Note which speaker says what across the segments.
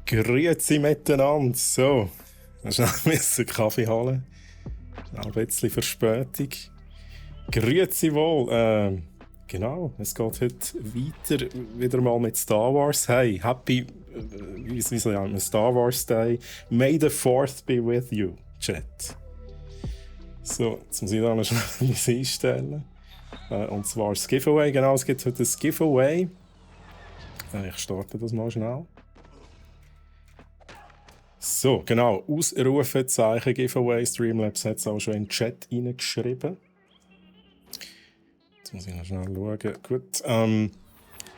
Speaker 1: Grüezi miteinander. So, schnell müssen Kaffee holen. Ein bisschen Verspätung. Grüezi wohl. Genau, es geht heute weiter wieder mal mit Star Wars. Hey, happy wie sagen wir, Star Wars Day. May the Fourth be with you, Chat. So, jetzt muss ich da noch schnell etwas einstellen. Und zwar das Giveaway. Genau, es gibt heute ein Giveaway. Ich starte das mal schnell. So, genau. Ausrufezeichen Giveaway. Streamlabs hat es auch schon in den Chat reingeschrieben. Jetzt muss ich noch schnell schauen. Gut.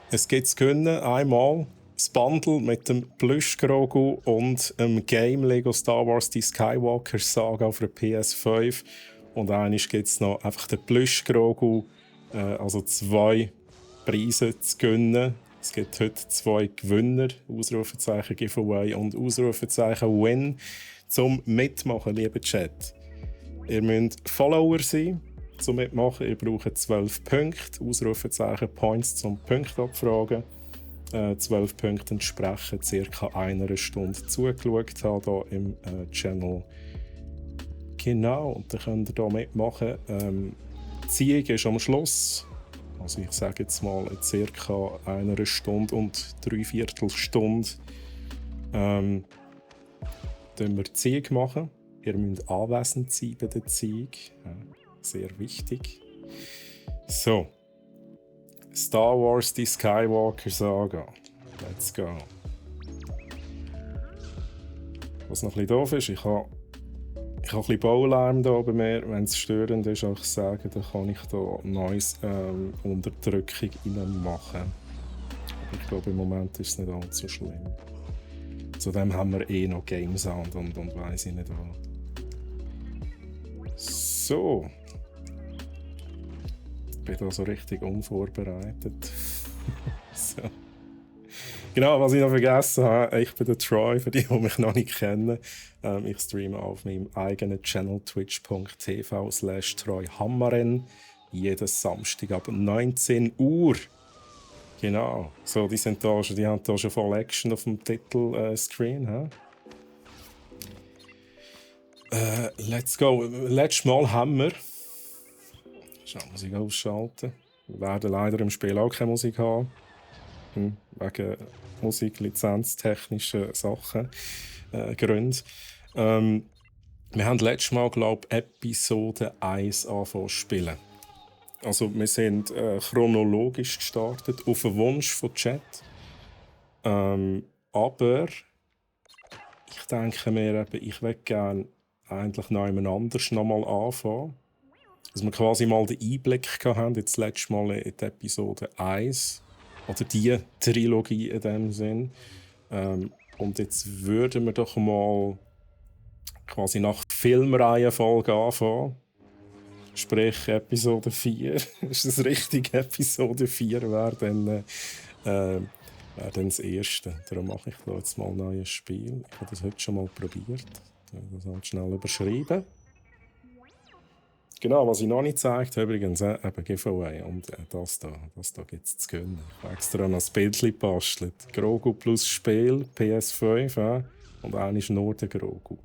Speaker 1: Es gibt zu gewinnen einmal das Bundle mit dem Plüsch-Grogu und dem Game Lego Star Wars die Skywalker Saga auf der PS5. Und eines gibt es noch einfach den Plüsch-Grogu, also 2 Preise zu gewinnen. Es gibt heute 2 Gewinner, Ausrufezeichen Giveaway und Ausrufezeichen Win, zum Mitmachen, liebe Chat. Ihr müsst Follower sein, zum Mitmachen. Ihr braucht 12 Punkte, Ausrufezeichen Points zum Punkte abfragen. 12 Punkte entsprechen ca. 1 Stunde zugeschaut haben hier im Channel. Genau, und dann könnt ihr hier mitmachen. Die Ziehung ist am Schluss. Also ich sage jetzt mal ca. 1 Stunde und 3/4 Stunde machen wir die Ziehung machen. Ihr müsst anwesend sein bei der Ziehung. Ja, sehr wichtig. So. Star Wars die Skywalker Saga. Let's go. Was noch ein bisschen doof ist, ich habe ein bisschen Baulärm hier bei mir. Wenn es störend ist, auch sagen, dann kann ich hier Noise-Unterdrückung machen. Aber ich glaube, im Moment ist es nicht allzu schlimm. Zudem haben wir noch Game Sound und weiss ich nicht was. So. Ich bin da so richtig unvorbereitet. So. Genau, was ich noch vergessen habe, ich bin der Troy, für die mich noch nicht kennen. Ich streame auf meinem eigenen Channel twitch.tv/TroyHammaren jeden Samstag ab 19 Uhr. Genau, so, die haben da schon voll Action auf dem Titelscreen. Let's go. Letztes Mal haben wir... Musik ausschalten. Wir werden leider im Spiel auch keine Musik haben. Wegen musiklizenztechnischen Sachen, Gründen. Wir haben letztes Mal, glaube ich, Episode 1 angefangen zu spielen. Also wir sind chronologisch gestartet, auf den Wunsch von Chat. Aber ich denke mir, ich würde gerne eigentlich noch jemand anders nochmal anfangen. Dass wir quasi mal den Einblick haben, jetzt das letzte Mal in die Episode 1. Oder die Trilogie in dem Sinn. Und jetzt würden wir doch mal quasi nach Filmreihenfolge anfangen. Sprich Episode 4. Ist das richtig? Episode 4 wäre dann das erste. Darum mache ich da jetzt mal ein neues Spiel. Ich habe das heute schon mal probiert. Ich werde das halt schnell überschreiben. Genau, was ich noch nicht gezeigt habe, übrigens, eben Giveaway. Und das da gibt es zu gewinnen. Ich habe extra noch ein Bild gebastelt. Grogu plus Spiel, PS5, und einer ist nur der Grogu.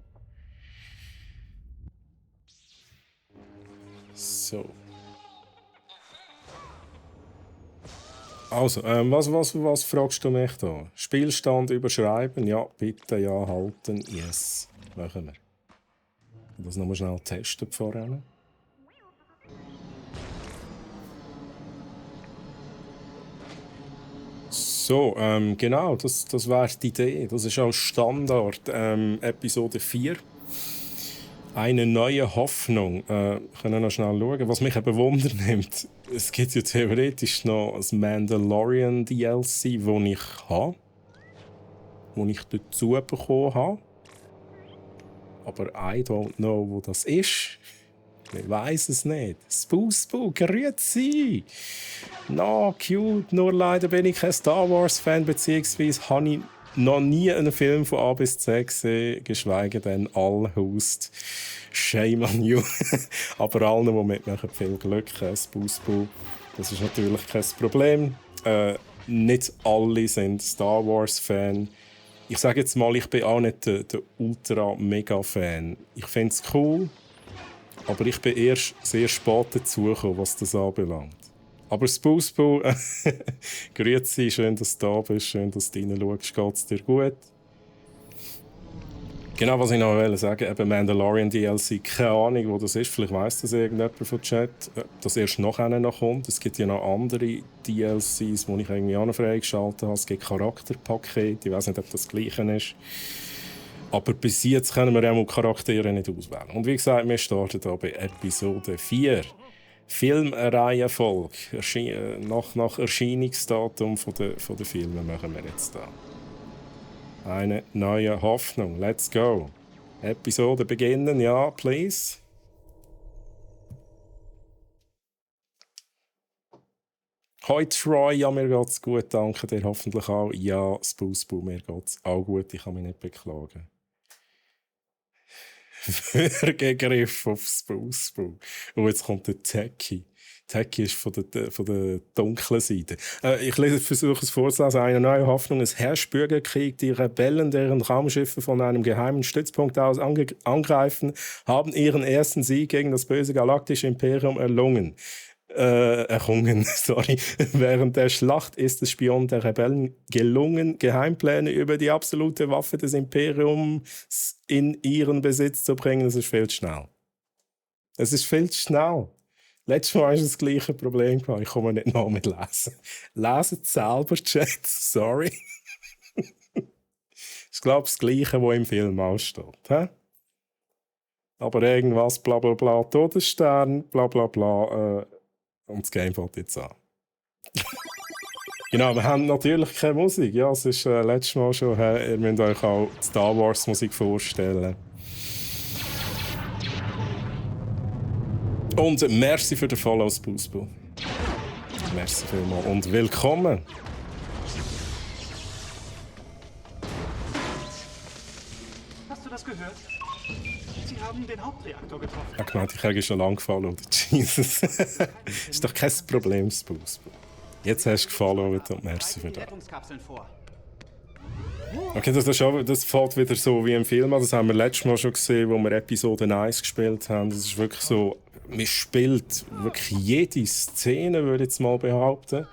Speaker 1: So. Also, was fragst du mich da? Spielstand überschreiben? Ja, bitte, ja, halten, yes. Machen wir. Das nochmal schnell testen vorher. So, genau, das wäre die Idee. Das ist auch Standard. Episode 4. Eine neue Hoffnung. Können wir noch schnell schauen. Was mich eben wundernimmt, es gibt ja theoretisch noch ein Mandalorian DLC, das ich habe. Das ich dazu bekommen habe. Aber I don't know, wo das ist. Ich weiss es nicht. Spoo, grüezi! No, cute, nur leider bin ich kein Star Wars-Fan, beziehungsweise habe ich noch nie einen Film von A bis Z gesehen, geschweige denn all Host. Shame on you. Aber allen, die mitmachen, viel Glück. Spoo. Das ist natürlich kein Problem. Nicht alle sind Star Wars-Fan. Ich sage jetzt mal, ich bin auch nicht der Ultra-Mega-Fan. Ich finde es cool, aber ich bin erst sehr spät dazugekommen, was das anbelangt. Aber Spoospo, grüezi, schön, dass du da bist, schön, dass du reinschaust. Geht's dir gut? Genau, was ich noch sagen wollte, eben Mandalorian DLC, keine Ahnung, wo das ist. Vielleicht weiss das irgendjemand von Chat, ob das erst nachher noch kommt. Es gibt ja noch andere DLCs, die ich irgendwie auch noch freigeschaltet habe. Es gibt Charakterpakete, ich weiß nicht, ob das das Gleiche ist. Aber bis jetzt können wir auch Charaktere nicht auswählen. Und wie gesagt, wir starten hier bei Episode 4. Filmreihenfolge. Nach Erscheinungsdatum von der Filme machen wir jetzt da. Eine neue Hoffnung. Let's go. Episode beginnen, ja, please. Hoi Troy, ja, mir geht's gut, danke dir hoffentlich auch. Ja, Spoosboo, mir geht's auch gut, ich kann mich nicht beklagen. Würgegriff auf Spoosboo. Und jetzt kommt der Techie. Techie ist von der dunklen Seite. Ich versuche es vorzulesen. Eine neue Hoffnung. Es herrscht Bürgerkrieg. Die Rebellen, deren Raumschiffe von einem geheimen Stützpunkt aus angreifen, haben ihren ersten Sieg gegen das böse galaktische Imperium errungen. Sorry. Während der Schlacht ist es Spionen der Rebellen gelungen, Geheimpläne über die absolute Waffe des Imperiums in ihren Besitz zu bringen. Es ist viel zu schnell. Es ist viel zu schnell. Letztes Mal ist das gleiche Problem gehabt. Ich komme nicht noch mit lesen. Lesen selber, Chat. Sorry. Ich glaube, das Gleiche, was im Film aussteht. He? Aber irgendwas, bla bla bla, Todesstern, bla bla bla. Und das Game fängt jetzt an. Genau, wir haben natürlich keine Musik. Ja, es ist letztes Mal schon. Ihr müsst euch auch die Star Wars Musik vorstellen. Und merci für den Follow, Spoosboo. Merci vielmals und willkommen.
Speaker 2: Hast du das gehört? Sie haben den Hauptreaktor getroffen.
Speaker 1: Ich meinte, ich habe schon lange gefollowt. Jesus. Ist doch kein Problem, Spoosboo. Jetzt hast du gefollowt und merci für das. Okay, das fällt wieder so wie im Film an. Das haben wir letztes Mal schon gesehen, wo wir Episode 1 gespielt haben. Das ist wirklich so, man spielt wirklich jede Szene, würde ich jetzt mal behaupten,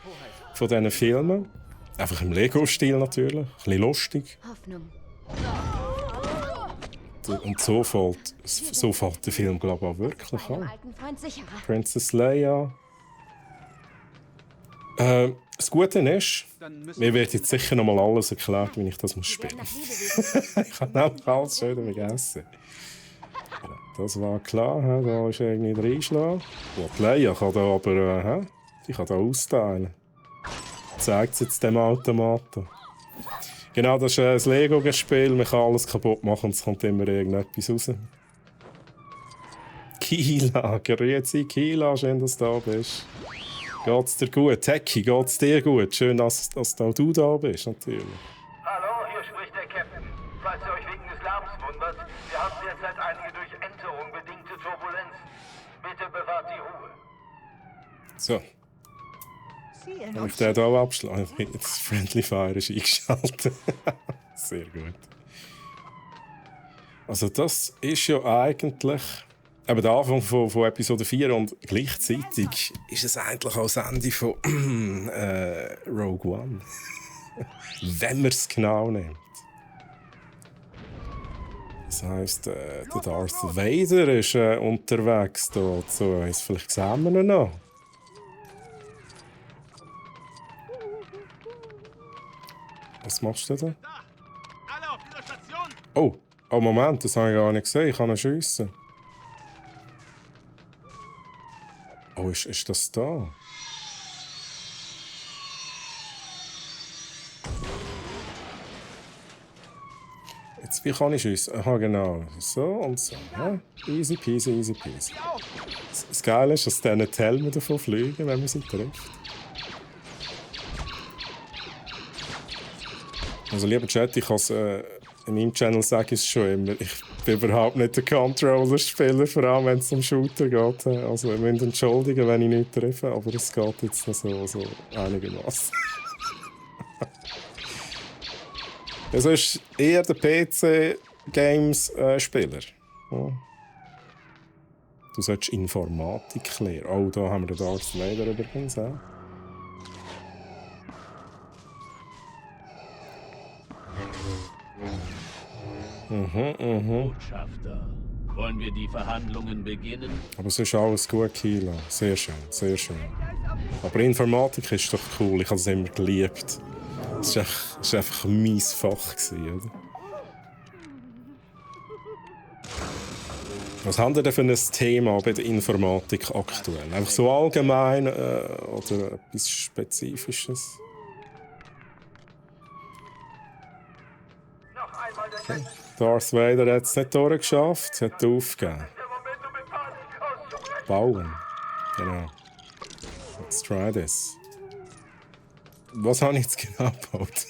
Speaker 1: von diesen Filmen. Einfach im Lego-Stil natürlich, ein bisschen lustig.
Speaker 3: Hoffnung.
Speaker 1: Und so fällt der Film, glaube ich, auch wirklich an.
Speaker 3: Alten Freund sicherer.
Speaker 1: Princess Leia. Das Gute ist, mir wird jetzt sicher noch mal alles erklärt, wie ich das spielen muss. Ich habe nämlich alles schön vergessen. Genau, das war klar, da ist irgendwie der Einschlag. Die Leia kann da aber die kann da austeilen. Zeigt es jetzt dem Automaten. Genau, das ist ein Lego-Spiel, man kann alles kaputt machen und es kommt immer irgendetwas raus. Kila, grüezi Kila, schön, dass du da bist. Geht's dir gut? Techie, geht's dir gut? Schön, dass auch du da bist, natürlich.
Speaker 4: Hallo, hier spricht der Captain. Falls ihr euch wegen des Lärms wundert, wir haben derzeit einige durch Enterung bedingte Turbulenzen. Bitte bewahrt die Ruhe.
Speaker 1: So. Kann ich den hier auch abschlagen? Jetzt Friendly Fire ist eingeschaltet. Sehr gut. Also das ist ja eigentlich eben der Anfang von Episode 4 und gleichzeitig ist es eigentlich auch das Ende von Rogue One. Wenn man es genau nimmt. Das heisst, der Darth Vader ist unterwegs da zu uns. Vielleicht sehen wir ihn noch. Was machst du da?
Speaker 2: Alle auf dieser Station!
Speaker 1: Oh, Moment, das habe ich gar nicht gesehen. Ich kann ihn schiessen. Oh, ist das da? Jetzt, wie kann ich schiessen? Aha, genau. So und so. Ja? Easy peasy, easy peasy. Das Geile ist, dass diese Helme davon fliegen, wenn man sie trifft. Also, lieber Chat, ich kann es in meinem Channel sage ich es schon immer. Ich bin überhaupt nicht der Controller-Spieler, vor allem wenn es um Shooter geht. Also, ihr müsst entschuldigen, wenn ich nicht treffe, aber es geht jetzt noch so einigermaßen. Es ist eher der PC-Games-Spieler. Ja. Du solltest Informatik lernen. Oh, da haben wir den Darth Vader übrigens auch.
Speaker 3: Botschafter, wollen wir die Verhandlungen beginnen?
Speaker 1: Aber es ist alles gut, Kilo. Sehr schön, sehr schön. Aber Informatik ist doch cool, ich habe es immer geliebt. Es war einfach mein Fach, oder? Was habt ihr denn für ein Thema bei der Informatik aktuell? Einfach so allgemein oder etwas Spezifisches?
Speaker 4: Noch einmal der Captain.
Speaker 1: Darth Vader hat es nicht durchgeschafft, hat aufgegeben.
Speaker 4: Der Moment, um in Panik auszubrechen.
Speaker 1: Bauen. Genau. Let's try this. Was habe ich jetzt genau gebaut?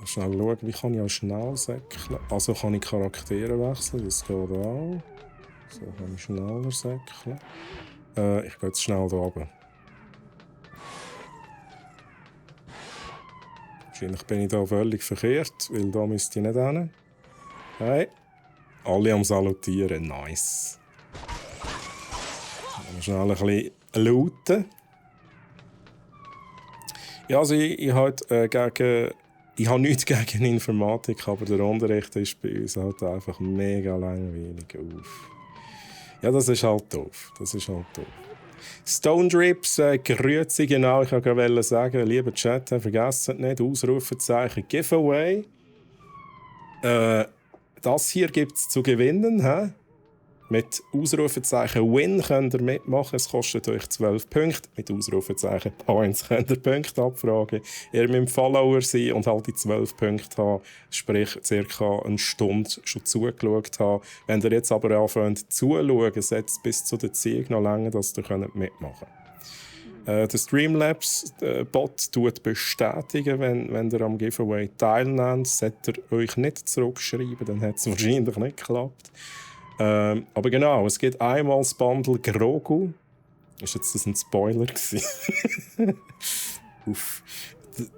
Speaker 1: Schnell schauen, wie kann ich auch schnell säckeln? Also kann ich Charaktere wechseln, das geht auch. So kann ich schneller säckeln. Ich gehe jetzt schnell hier oben. Wahrscheinlich bin ich da völlig verkehrt, weil da müsste ich nicht hin. Hey. Alle am Salutieren, nice. Schnell ein bisschen looten. Ja, also ich habe nichts gegen Informatik, aber der Unterricht ist bei uns halt einfach mega langweilig. Ja, das ist halt doof. Stone Drips, grüezi, genau, ich wollte gerade sagen, lieber Chat, vergesst nicht, Ausrufezeichen Giveaway. Das hier gibt es zu gewinnen. He? Mit Ausrufezeichen Win könnt ihr mitmachen. Es kostet euch 12 Punkte. Mit Ausrufezeichen Points könnt ihr Punkte abfragen. Ihr müsst Follower sein und halt die 12 Punkte haben. Sprich, ca. eine Stunde schon zugeschaut haben. Wenn ihr jetzt aber anfängt zuschauen, setzt es bis zu der Ziel noch länger, dass ihr mitmachen könnt. Der Streamlabs-Bot tut bestätigen, wenn ihr am Giveaway teilnehmt. Sollt ihr euch nicht zurückschreiben, dann hat es wahrscheinlich nicht geklappt. Aber genau, es gibt einmal das Bundle Grogu. Ist jetzt das ein Spoiler gewesen? Uff.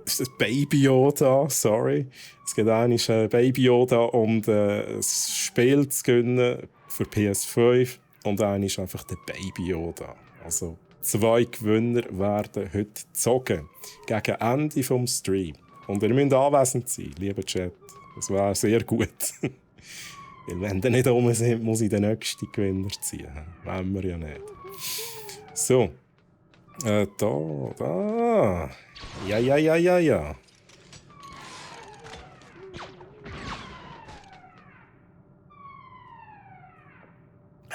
Speaker 1: Das ist Baby Yoda, sorry. Es gibt einmal Baby Yoda und ein Spiel zu gewinnen für PS5 und einmal ist einfach der Baby Yoda. Also 2 Gewinner werden heute gezogen. Gegen Ende des Streams. Und ihr müsst anwesend sein, lieber Chat. Das wäre sehr gut. Weil wenn ihr nicht rum sind, muss ich den nächsten Gewinner ziehen. Wollen wir ja nicht. So. Da. Ja.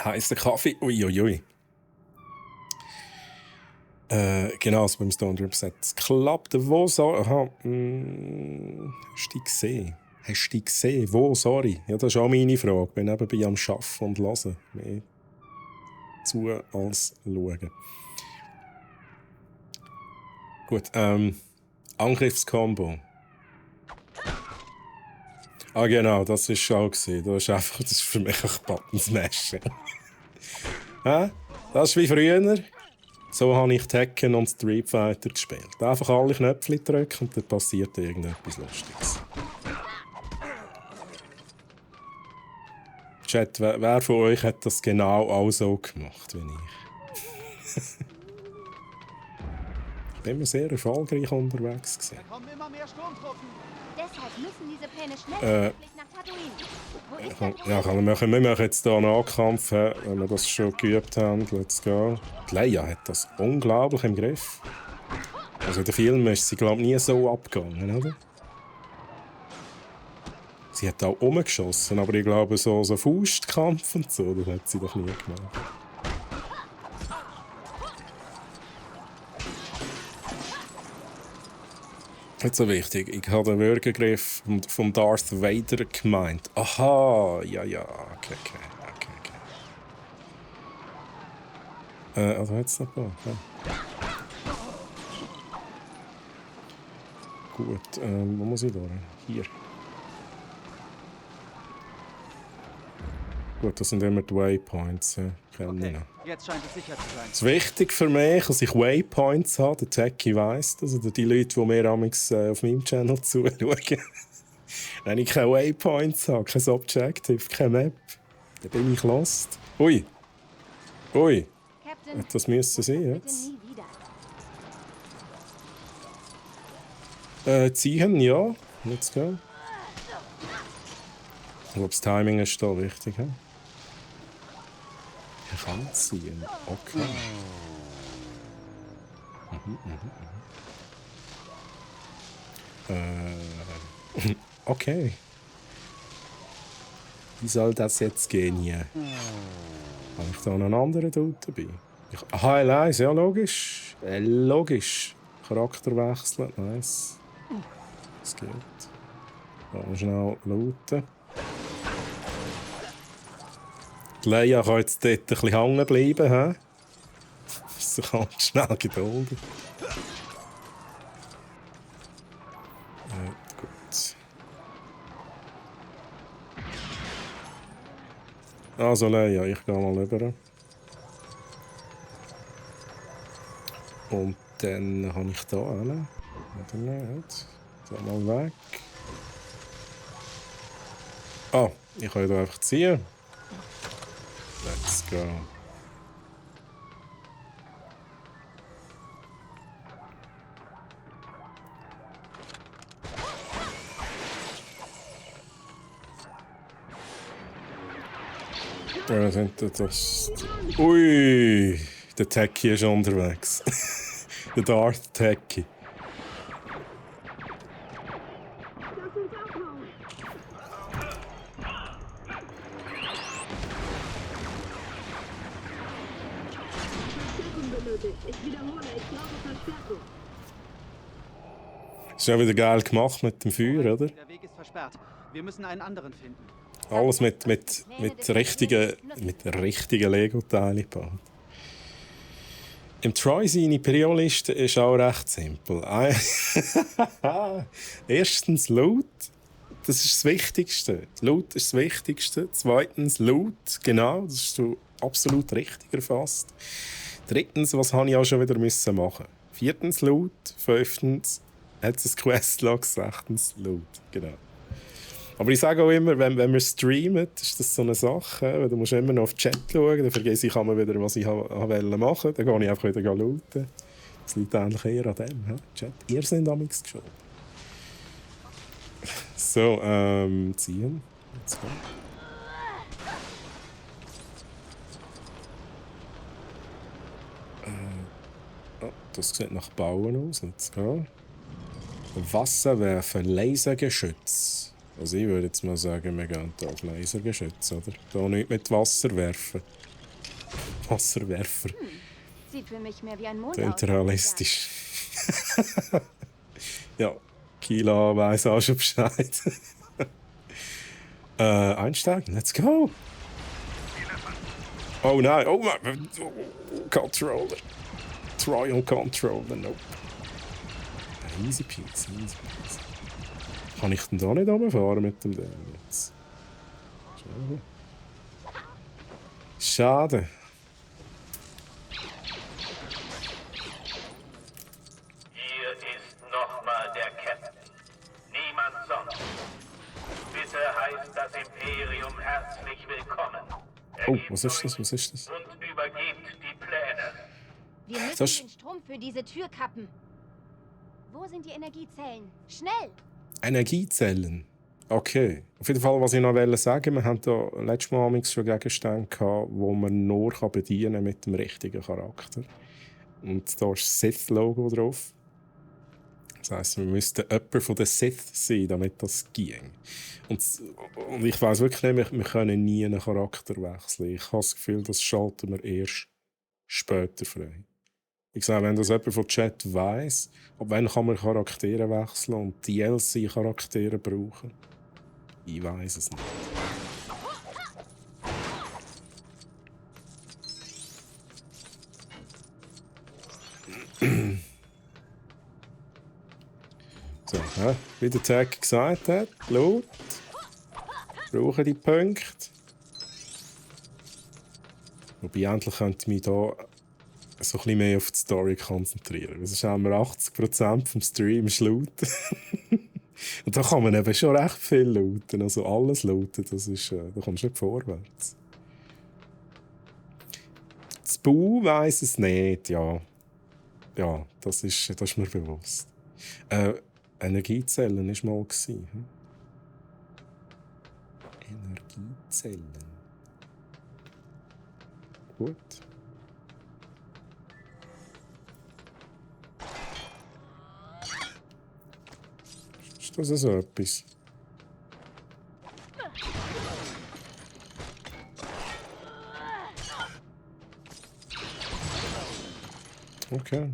Speaker 1: Heißer Kaffee. Uiuiui. Genau, also beim Stone Drips hat es geklappt. Wo so? Aha. Hast du die gesehen? Wo? Sorry. Ja, das ist auch meine Frage. Ich bin nebenbei am Arbeiten und Hören. Mehr zu als schauen. Gut, Angriffskombo. Ah genau, das war schon gesehen. Das ist für mich ein Button-Smashen. Das ist wie früher. So habe ich Tekken und Street Fighter gespielt. Einfach alle Knöpfe drücken und dann passiert irgendetwas Lustiges. Chat, wer von euch hat das genau auch so gemacht wie ich? Ich bin immer sehr erfolgreich unterwegs gewesen.
Speaker 2: Da kommen immer mehr Sturmtruppen.
Speaker 5: Deshalb müssen diese Pläne schnellstmöglich nach Tatooine. Wo ist der
Speaker 1: Wir machen jetzt hier einen Nahkampf, wenn wir das schon geübt haben. Let's go. Die Leia hat das unglaublich im Griff. Also in den Filmen ist sie, glaube ich, nie so abgegangen, oder? Sie hat auch rumgeschossen, aber ich glaube, so Faustkampf und so, das hat sie doch nie gemacht. Nicht so wichtig. Ich habe den Würgegriff vom Darth Vader gemeint. Aha, ja, okay. Also jetzt noch ein paar. Gut, wo muss ich da? Hier. Gut, das sind immer die Waypoints. kennen.
Speaker 2: Jetzt scheint es sicher zu sein.
Speaker 1: Es ist wichtig für mich, dass ich Waypoints habe. Der Techie weiss das. Oder die Leute, die mir amigs auf meinem Channel zuschauen. Wenn ich keine Waypoints habe, kein Objective, keine Map, dann bin ich lost. Ui! Ui!
Speaker 5: Captain,
Speaker 1: Das müsste sein
Speaker 5: bitte
Speaker 1: jetzt.
Speaker 5: nie wieder.
Speaker 1: Ziehen, ja. Let's go. Ich glaube, das Timing ist da wichtig. He? Ich kann ziehen. Okay. Okay. Wie soll das jetzt gehen hier? Habe ich da noch einen anderen Dude dabei? HL1, ja logisch. Logisch. Charakter wechseln, nice. Das geht. Mal schnell looten. Die Leia kann jetzt dort ein bisschen hängen bleiben. He? Sie kann schnell gedulden. Gut. Also Leia, ich gehe mal rüber. Und dann habe ich hier einen. Oder nicht? So, mal weg. Ah, ich kann hier einfach ziehen. Let's go. Ja, sind das... Ui! Der Techie ist unterwegs. Der Darth Techie. Ist ja wieder geil gemacht mit dem Feuer, oder?
Speaker 2: Der Weg ist versperrt. Wir müssen einen anderen finden.
Speaker 1: Alles mit richtigen Lego-Teilen gebaut. Im Troy seine Prio-Liste ist auch recht simpel. Erstens Loot. Das ist das Wichtigste. Loot ist das Wichtigste. Zweitens Loot. Genau, das ist so absolut richtig erfasst. Drittens, was habe ich auch schon wieder machen? Viertens Loot. Fünftens hat es ein Questlog. Sechstens Loot. Genau. Aber ich sage auch immer, wenn wir streamen, ist das so eine Sache. Du musst immer noch auf den Chat schauen, dann vergesse ich immer wieder, was ich machen wollte. Dann gehe ich einfach wieder looten. Das liegt eigentlich eher an dem. He? Chat, ihr seid amigs geschaut. So, ziehen. Let's go. Oh, das sieht nach Bauen aus. Let's go. Wasserwerfer, Lasergeschütz. Also ich würde jetzt mal sagen, wir gehen hier auf Lasergeschütz, oder? Hier nicht mit Wasser werfen. Wasserwerfer.
Speaker 5: Sieht für mich mehr wie ein Mond aus.
Speaker 1: Klingt realistisch. Ja, Kila weiss auch schon Bescheid. Einsteigen, let's go! Oh nein, oh mein... Controller. Try on Controller, nope. Easy peasy, easy peasy. Kann ich denn da nicht runterfahren mit dem Ding jetzt? Schade.
Speaker 4: Hier ist nochmal der Captain. Niemand sonst. Bitte heißt das Imperium herzlich willkommen.
Speaker 1: Oh, was ist das? Was ist das?
Speaker 4: Und übergebt die Pläne.
Speaker 5: Wir müssen
Speaker 1: Das-
Speaker 5: den Strom für diese Tür kappen. Wo sind die Energiezellen? Schnell!
Speaker 1: Energiezellen. Okay. Auf jeden Fall, was ich noch sagen wollte, wir hatten da letztes Mal schon Gegenstände gehabt, die man nur bedienen kann mit dem richtigen Charakter. Und da ist das Sith-Logo drauf. Das heisst, wir müssten jemand von den Sith sein, damit das ging. Und ich weiss wirklich nicht, wir können nie einen Charakter wechseln. Ich habe das Gefühl, das schalten wir erst später frei. Ich sage, wenn das jemand von Chat weiss, ab wann kann man Charaktere wechseln und DLC-Charaktere brauchen? Ich weiss es nicht. So, wie der Tag gesagt hat, Loot. Brauchen die Punkte. Wobei endlich könnte ich mich da so ein bisschen mehr auf die Story konzentrieren. Sonst haben wir 80% vom Stream ist Looten. Und da kann man eben schon recht viel looten. Also alles looten, das ist, da kommst du nicht vorwärts. Das Bau weiss es nicht, ja. Ja, das ist mir bewusst. Energiezellen war mal. Hm? Energiezellen. Gut. Ist das so etwas? Okay.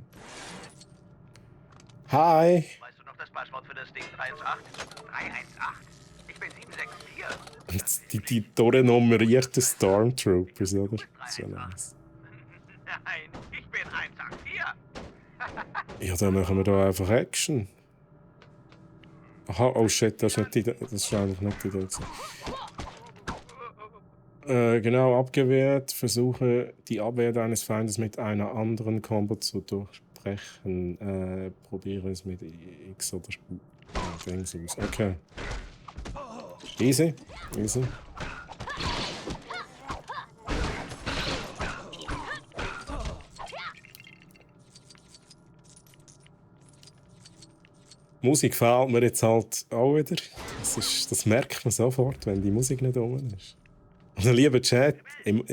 Speaker 1: Hi.
Speaker 4: Weißt du noch das Passwort für das Ding 318? 318? Ich bin 764.
Speaker 1: Die durchnummerierten Stormtroopers, oder? Das ist ja nice.
Speaker 4: Nein, ich bin 184.
Speaker 1: Ja, dann machen wir da einfach Action. Aha, oh shit, das ist nicht die Idee. Das ist eigentlich nicht die Idee. Genau, abgewehrt. Versuche, die Abwehr deines Feindes mit einer anderen Combo zu durchbrechen. Probiere es mit X oder Dings aus. Okay. Easy, easy. Musik fehlt mir jetzt halt auch wieder. Das merkt man sofort, wenn die Musik nicht rum ist. Also, lieber Chat, wenn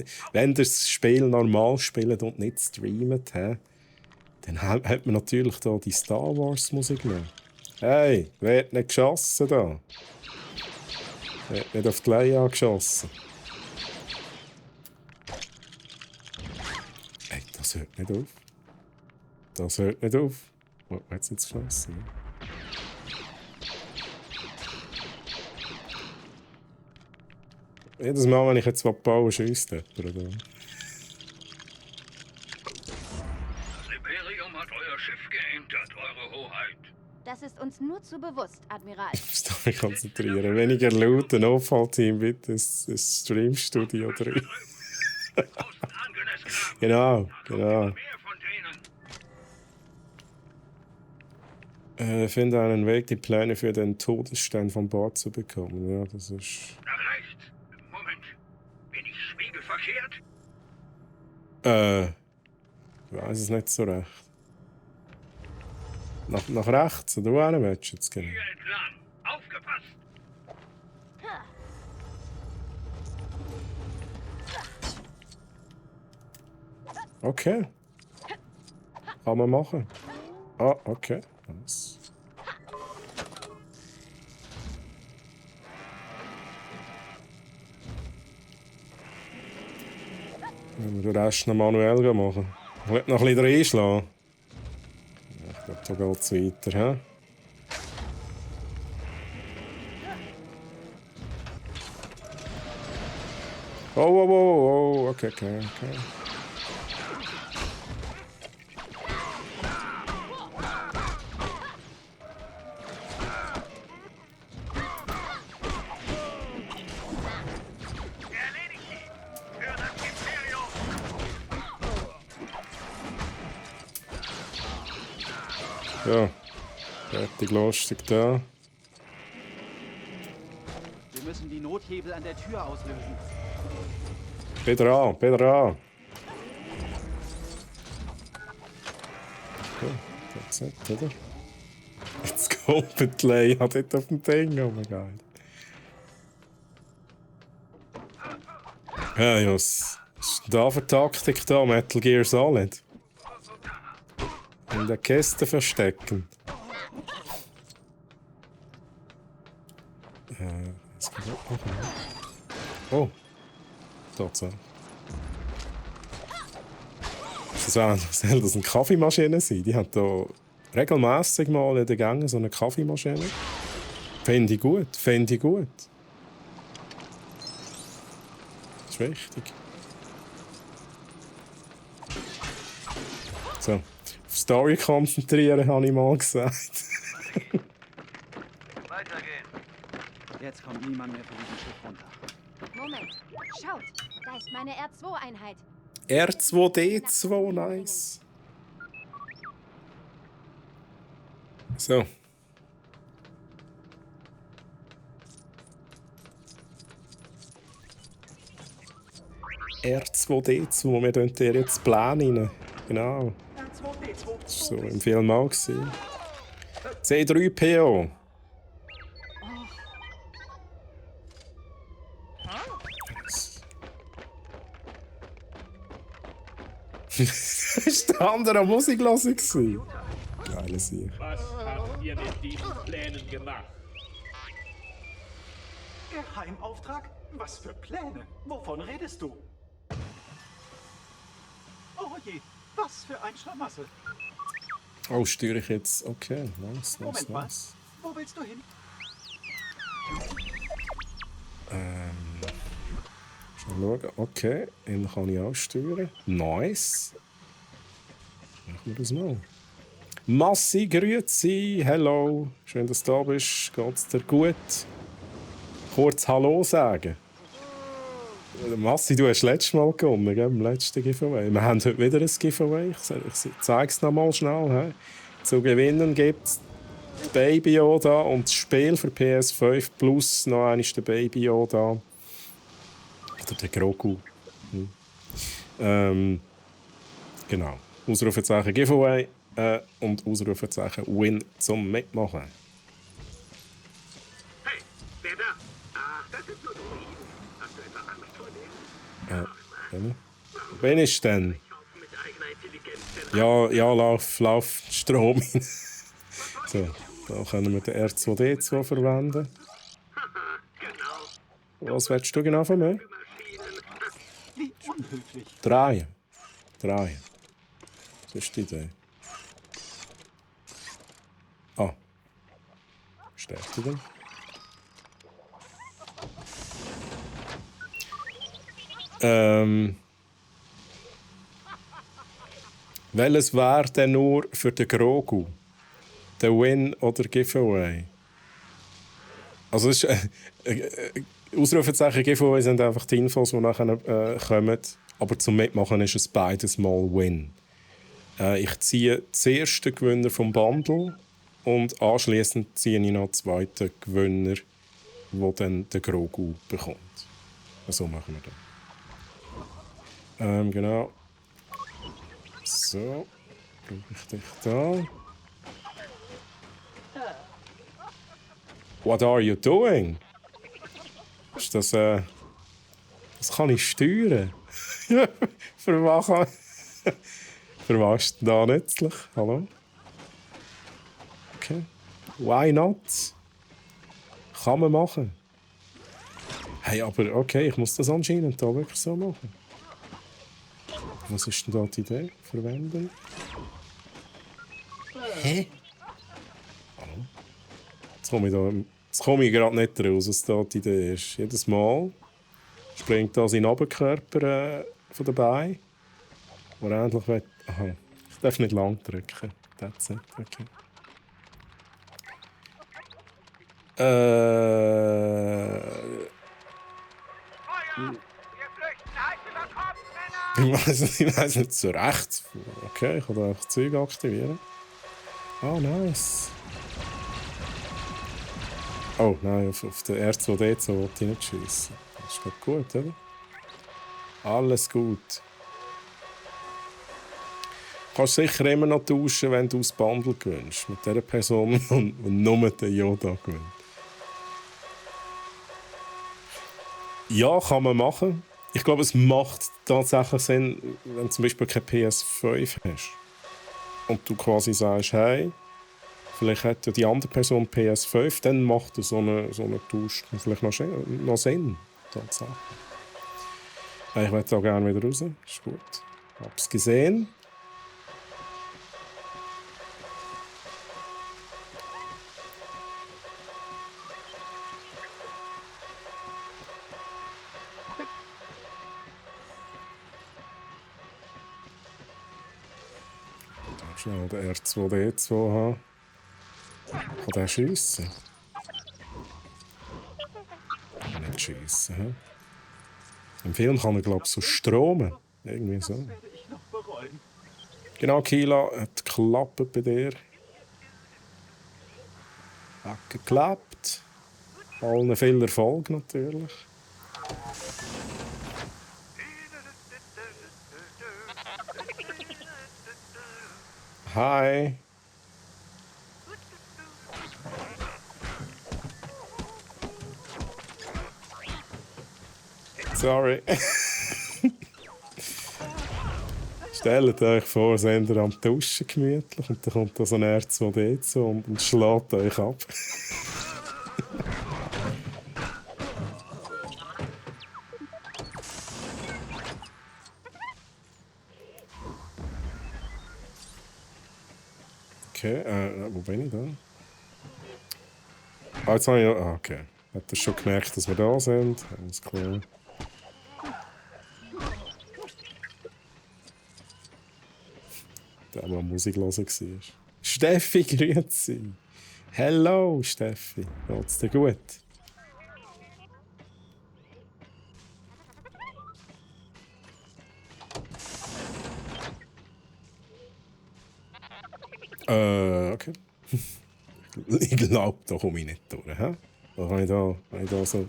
Speaker 1: ihr das Spiel normal spielt und nicht streamt, dann hat man natürlich da die Star Wars Musik noch. Hey, wird nicht geschossen da? Wird nicht auf die Leia geschossen? Hey, das hört nicht auf. Das hört nicht auf. Oh, hat es jetzt geschossen? Ne? Jedes Mal, wenn ich jetzt bauen schiesst jemand, oder?
Speaker 6: Das Imperium hat euer Schiff geentert, Eure Hoheit.
Speaker 5: Das ist uns nur zu bewusst, Admiral.
Speaker 1: Story konzentrieren. Weniger looten, Notfallteam, bitte. Das Streamstudio 3. Genau, genau.
Speaker 6: Mehr von denen.
Speaker 1: Finde einen Weg, die Pläne für den Todesstern von Bord zu bekommen. Ja, das ist.
Speaker 6: Da reicht's. Moment. Bin ich spiegelverkehrt?
Speaker 1: Ich weiß es nicht so recht. Nach rechts, oder wohin willst du jetzt gehen?
Speaker 6: Hier entlang. Aufgepasst.
Speaker 1: Okay. Kann man machen. Ah, okay. Nice. Wenn wir den Rest noch manuell machen. Ich will noch ein bisschen reinschlagen. Ich glaube, da geht es weiter. He? Oh, okay.
Speaker 6: Erledigt sie. Für das Imperium.
Speaker 1: Ja. Fertig, lustig da.
Speaker 2: Wir müssen die Nothebel an der Tür auslösen.
Speaker 1: Wieder an. Okay, that's it, oder? Jetzt kommt die Leia dort auf dem Ding, oh mein Gott. Ja, was ist denn da für Taktik da? Metal Gear Solid? In der Kiste verstecken. Was kann ich machen? Oh. Tatsache. Soll das eine Kaffeemaschine sein? Die hat hier regelmässig mal in den Gängen so eine Kaffeemaschine. Fände ich gut. Das ist wichtig. So, auf Story konzentrieren, habe ich mal gesagt.
Speaker 4: Weitergehen.
Speaker 2: Jetzt kommt niemand mehr von diesem Schiff runter.
Speaker 5: Moment, schaut, da ist meine R2-Einheit.
Speaker 1: R2D2, nice. So. R2D2, wir tun dir jetzt Pläne rein. Genau.
Speaker 2: R2D2.
Speaker 1: Das war so im Film auch. C3PO. Das war der andere Musik hören. Geile Sieg.
Speaker 3: Was habt ihr mit diesen Plänen gemacht?
Speaker 2: Geheimauftrag? Was für Pläne? Wovon redest du? Oh je, was für ein Schlamassel.
Speaker 1: Oh, steuere ich jetzt. Okay, nice,
Speaker 2: Moment mal,
Speaker 1: nice.
Speaker 2: wo willst du hin?
Speaker 1: Schon schauen. Okay, ihn kann ich auch steuern. Nice. Machen wir das mal. Massi, grüezi, hello. Schön, dass du da bist. Geht's dir gut? Kurz Hallo sagen. Massi, du hast letztes Mal gewonnen, gell? Im letzten Giveaway. Wir haben heute wieder ein Giveaway. Ich zeige es noch mal schnell. He? Zu gewinnen gibt es Baby Yoda und das Spiel für PS5 plus noch einmal der Baby Yoda. Oder der Grogu. Genau. Ausrufezeichen Giveaway und Ausrufezeichen Win zum Mitmachen.
Speaker 6: Hey, wer da? Ach, das sind nur Droiden. Hast du etwa Angst vor denen?
Speaker 1: Wen ist denn?
Speaker 6: Mit eigener Intelligenz.
Speaker 1: Ja, lauf Strom rein. So, da können wir den R2D2 verwenden.
Speaker 6: Genau.
Speaker 1: Was willst du genau von mir?
Speaker 2: Wie unhöflich.
Speaker 1: Drei. Das ist die Idee. Ah. Stärkt die denn? Welches wäre denn nur für den Grogu? Der Win oder Giveaway? Also das ist, Ausrufezeichen Giveaway sind einfach die Infos, die nachher kommen. Aber zum Mitmachen ist es beides mal Win. Ich ziehe zuerst den Gewinner vom Bundle und anschließend ziehe ich noch den zweiten Gewinner, der dann den Grogu bekommt. So machen wir das. Genau. So. Brauche ich dich da. What are you doing? Ist das, das kann ich steuern. Für was ist denn da nützlich? Hallo? Okay. Why not? Kann man machen. Hey, aber okay, ich muss das anscheinend da wirklich so machen. Was ist denn da die Idee? Verwenden? Hä? Hallo? Jetzt komme ich gerade nicht raus, was da die Idee ist. Jedes Mal springt da sein Oberkörper von den Beinen. Wo er endlich will. Aha. Ich darf nicht lang drücken. That's it. Okay. Ich weiß nicht so recht. Okay, ich kann da einfach Zeug aktivieren. Oh, nice. Oh nein, auf den R2D2 wollte ich nicht schiessen. Das ist doch gut, oder? Alles gut. Du kannst sicher immer noch tauschen, wenn du das Bundle gewinnst. Mit der Person, die nur den Yoda gewinnt. Ja, kann man machen. Ich glaube, es macht tatsächlich Sinn, wenn du zum Beispiel keine PS5 hast. Und du quasi sagst, hey, vielleicht hat ja die andere Person PS5, dann macht so eine Tausch vielleicht noch Sinn. Tatsächlich. Ich will da gerne wieder raus. Ist gut. Ich habe es gesehen. Schnell den R2D2 haben. Kann der schiessen? Kann nicht schiessen, hä? Im Film kann er, glaube ich, so stromen. Irgendwie so.
Speaker 2: Das werde ich noch bereuen.
Speaker 1: Genau, Kila, hat geklappt bei dir. Hat geklappt. Allen viel Erfolg natürlich. Hi. Sorry. Stellt euch vor, seid ihr am Duschen gemütlich und dann kommt da so ein R2D2 und schlägt euch ab. Okay, wo bin ich da? Ah, jetzt habe ich noch... Ah, okay. Hat er schon gemerkt, dass wir da sind? Alles klar. Der, der Musik hören war. Steffi, grüezi. Hello, Steffi. Geht's dir gut? Okay. Ich glaube, da komme ich nicht durch. Hä? Da kann ich da so...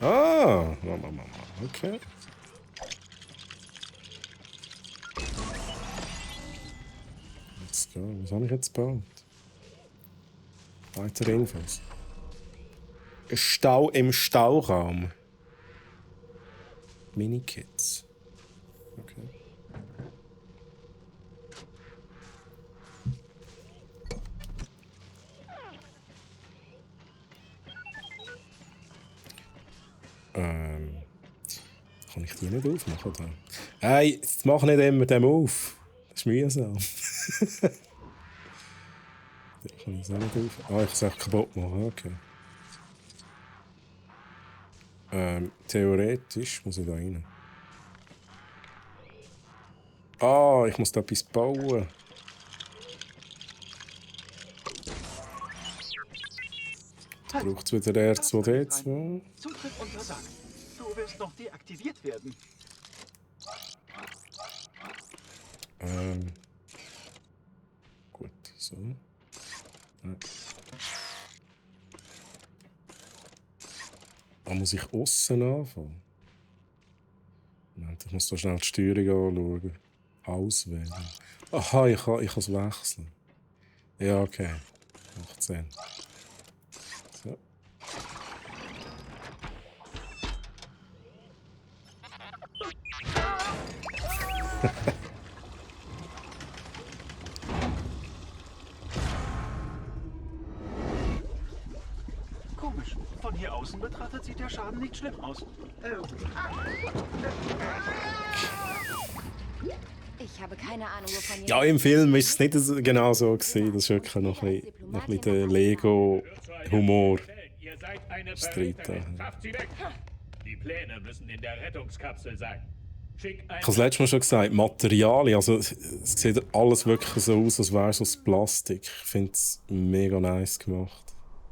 Speaker 1: Ah, Mama. Okay. Let's go. Was habe ich jetzt gebaut? Weitere Infos. Stau im Stauraum. Mini-Kits. Okay. Kann ich die nicht aufmachen? Da? Hey, jetzt mach nicht immer dem auf. Das ist mühsam. Den kann ich es auch nicht auf. Ah, ich kann es echt kaputt machen. Okay. Theoretisch muss ich da rein. Ah, ich muss da etwas bauen. Jetzt braucht es wieder R2D2.
Speaker 2: Zutritt untersagt. Du wirst noch deaktiviert werden.
Speaker 1: Gut, so. Ja. Ah, muss ich aussen anfangen? Moment, ich muss da schnell die Steuerung anschauen. Auswählen. Aha, ich kann es wechseln. Ja, okay. Macht Sinn. So.
Speaker 2: Komisch. Von hier außen betrachtet sieht der Schaden nicht schlimm aus.
Speaker 5: Ich habe keine Ahnung, wovon ihr...
Speaker 1: Ja, im Film ist es nicht genau so gewesen. Das ist wirklich noch ein bisschen der Lego-Humor.
Speaker 3: Ihr seid eine
Speaker 1: Street,
Speaker 3: Verräterin. Schafft sie weg! Die Pläne müssen in der Rettungskapsel sein. Schick ein...
Speaker 1: Ich habe es letztes Mal schon gesagt, Materialien, also es sieht alles wirklich so aus, als wäre es aus Plastik. Ich finde es mega nice gemacht.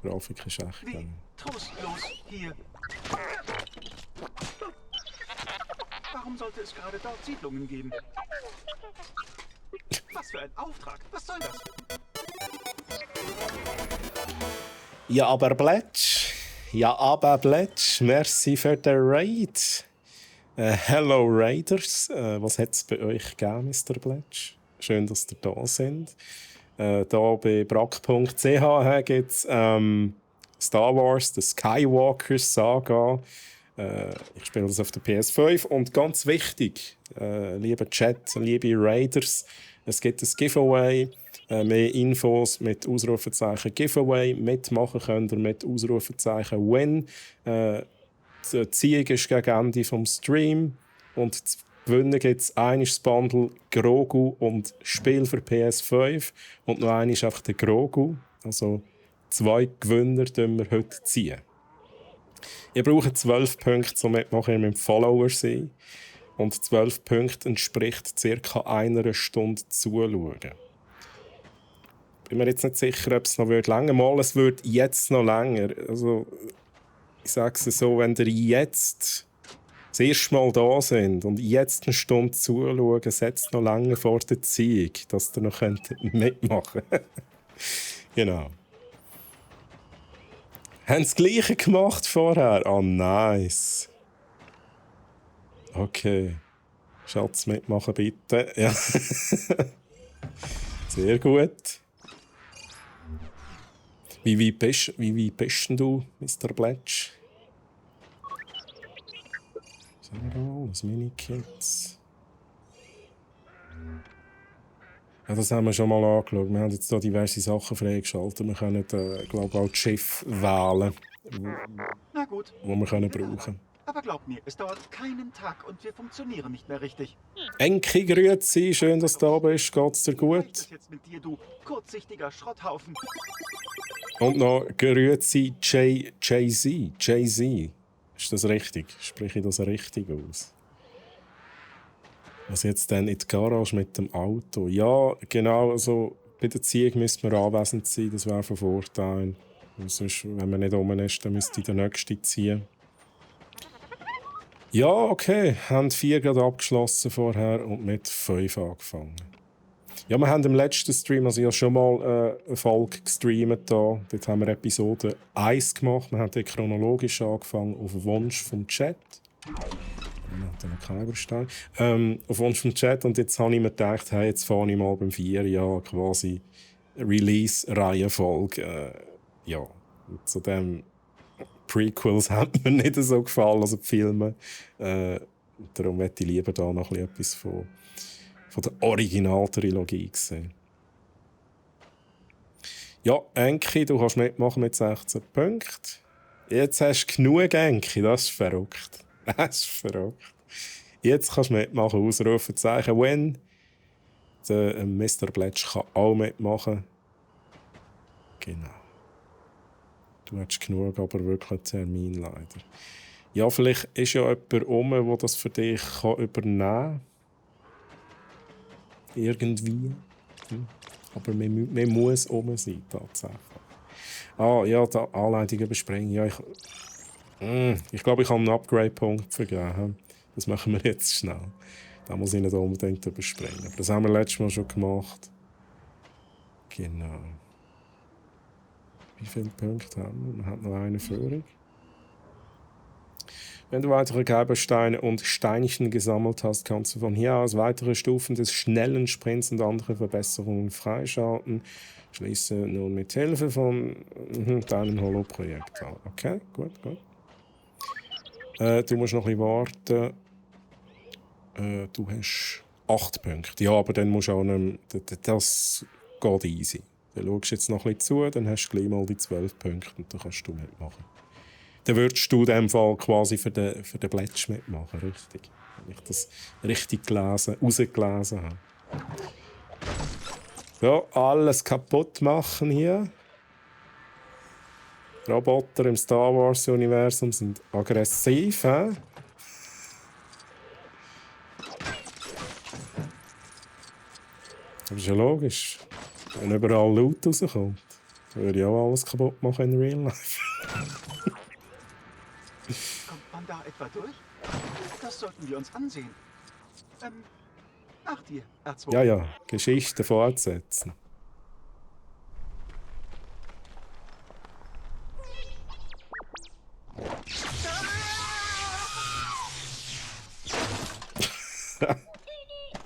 Speaker 1: Die Grafik ist echt
Speaker 2: Wie
Speaker 1: geil.
Speaker 2: trostlos hier. Warum sollte es gerade dort Siedlungen geben? Was für ein Auftrag? Was soll das?
Speaker 1: Ja, aber Bletch. Merci für den Raid. Hello Raiders. Was hat es bei euch gegeben, Mr. Bletch? Schön, dass ihr da sind. Da bei brack.ch gibt es Star Wars, The Skywalker Saga. Ich spiele das auf der PS5. Und ganz wichtig, liebe Chat, liebe Raiders, es gibt ein Giveaway. Mehr Infos mit Ausrufezeichen Giveaway. Mitmachen könnt ihr mit Ausrufezeichen Win. Die Ziehung ist gegen Ende vom Stream. Und zu gewinnen gibt es eines Bundle Grogu und Spiel für PS5. Und noch eines einfach der Grogu. Also 2 Gewinner ziehen wir heute ziehen. Ihr braucht 12 Punkte, somit mache ich mit dem Follower sein. Und 12 Punkte entspricht ca. 1 Stunde zuschauen. Bin mir jetzt nicht sicher, ob es noch länger wird. Es wird jetzt noch länger. Also, ich sage es so, wenn ihr jetzt das erste Mal da sind und jetzt eine Stunde zuschauen, setzt noch lange vor der Ziehung, dass ihr noch mitmachen könnt. Genau. Haben das Gleiche gemacht vorher? Ah, nice. Okay. Schatz, mitmachen bitte. Ja. Sehr gut. Wie weit bist denn du, Mr. Bletch? Das Mini-Kids. Ja, das haben wir schon mal angeschaut. Wir haben jetzt hier diverse Sachen freigeschaltet. Wir können, glaube ich, auch das Schiff wählen,
Speaker 2: Na gut.
Speaker 1: das wir können brauchen.
Speaker 2: Aber glaub mir, es dauert keinen Tag und wir funktionieren nicht mehr richtig.
Speaker 1: Enki, grüezi, schön, dass du da bist. Geht's dir
Speaker 2: Was
Speaker 1: gut?
Speaker 2: ist jetzt mit dir, du kurzsichtiger Schrotthaufen?
Speaker 1: Und noch grüezi Jay-Z. Jay-Z. Ist das richtig? Spreche ich das richtig aus? Was jetzt dann in die Garage mit dem Auto? Ja, genau, also bei der Ziehung müsste man anwesend sein, das wäre von Vorteil. Und sonst, wenn man nicht rum ist, dann müsste der Nächste ziehen. Ja, okay, haben 4 gerade abgeschlossen vorher und mit 5 angefangen. Ja, wir haben im letzten Stream, also ich habe schon mal eine Folge gestreamt da. Dort haben wir Episode 1 gemacht. Wir haben dort chronologisch angefangen, auf Wunsch vom Chat. Auf Wunsch vom Chat. Und jetzt habe ich mir gedacht, hey, jetzt fange ich mal beim 4 Jahr quasi Release-Reihenfolge. Ja, zu dem Prequels hat mir nicht so gefallen, also die Filme. Darum möchte ich lieber da noch etwas von der Originaltrilogie sehen. Ja, Enki, du kannst mitmachen mit 16 Punkten. Jetzt hast du genug, Enki, das ist verrückt. Das ist verrückt. Jetzt kannst du mitmachen, Ausrufezeichen. When? Der Mr. Bletch kann auch mitmachen. Genau. Du hast genug, aber wirklich einen Termin leider. Ja, vielleicht ist ja jemand rum, der das für dich übernehmen kann. Irgendwie. Aber man muss rum sein, tatsächlich. Ah, ja, die Anleitung überspringen. Ja, ich glaube, ich habe einen Upgrade-Punkt vergeben. Das machen wir jetzt schnell. Da muss ich nicht unbedingt überspringen. Aber das haben wir letztes Mal schon gemacht. Genau. Wie viele Punkte haben wir? Man hat noch eine Führung. Wenn du weitere Geibersteine und Steinchen gesammelt hast, kannst du von hier aus weitere Stufen des schnellen Sprints und andere Verbesserungen freischalten. Schließe nun mit Hilfe von deinem Holo-Projekt an. Okay, gut. Du musst noch ein bisschen warten. Du hast 8 Punkte. Ja, aber dann musst du auch nicht mehr, das geht easy. Dann schaust du jetzt noch ein bisschen zu, dann hast du gleich mal die 12 Punkte und dann kannst du mitmachen. Dann würdest du in diesem Fall quasi für den Bletch mitmachen, richtig? Wenn ich das richtig rausgelesen habe. Ja, alles kaputt machen hier. Die Roboter im Star Wars-Universum sind aggressiv, hä? Das ist ja logisch. Wenn überall Loot rauskommt, dann würde ich auch alles kaputt machen in Real Life.
Speaker 2: Kommt man da etwa durch? Das sollten wir uns ansehen. Nach dir, R2.
Speaker 1: Ja, Geschichte fortsetzen.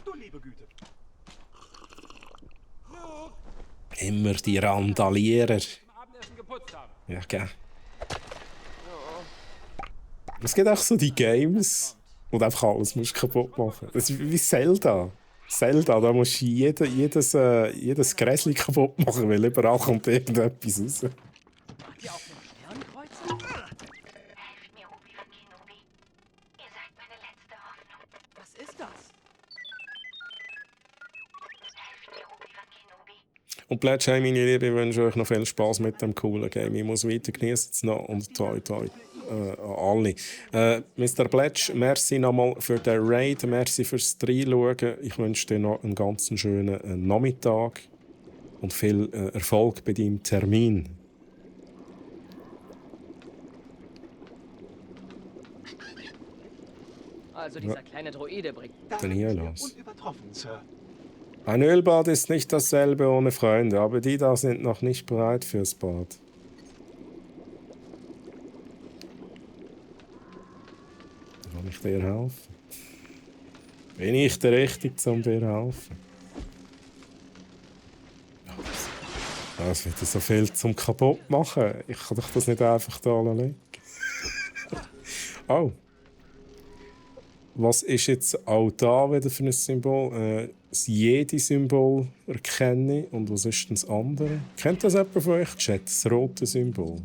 Speaker 2: Du liebe Güte.
Speaker 1: Immer die Randalierer. Ja, gell. Es gibt auch so die Games, wo du einfach alles musst kaputt machen. Das ist wie Zelda. Da musst du jedes Gräschen kaputt machen, weil überall kommt irgendetwas raus.
Speaker 5: Die auf dem Sternkreuzer?
Speaker 7: Helft mir, Obi-Wan Kenobi. Ihr seid meine letzte Hoffnung.
Speaker 5: Was ist das?
Speaker 7: Helft mir, Obi-Wan Kenobi.
Speaker 1: Und Plätsch, hey, meine Liebe, ich wünsche euch noch viel Spaß mit dem coolen Game. Ich muss weiter, genießen es noch und toi an alle. Mr. Plätsch, merci nochmal für den Raid, merci fürs Reinschauen. Ich wünsche dir noch einen ganz schönen Nachmittag und viel Erfolg bei deinem Termin.
Speaker 8: Also dieser kleine Droide bringt...
Speaker 1: Denn hier
Speaker 2: Darin
Speaker 1: los.
Speaker 2: ist er unübertroffen, Sir.
Speaker 1: Ein Ölbad ist nicht dasselbe ohne Freunde, aber die da sind noch nicht bereit fürs Bad. Kann ich dir helfen? Bin ich der Richtige, um dir helfen? Es wird so viel zum kaputt machen. Ich kann doch das nicht einfach da legen. Oh. Was ist jetzt auch da wieder für ein Symbol? Das Jedi-Symbol erkenne ich. Und was ist denn das andere? Kennt das jemand von euch? Chat, das rote Symbol.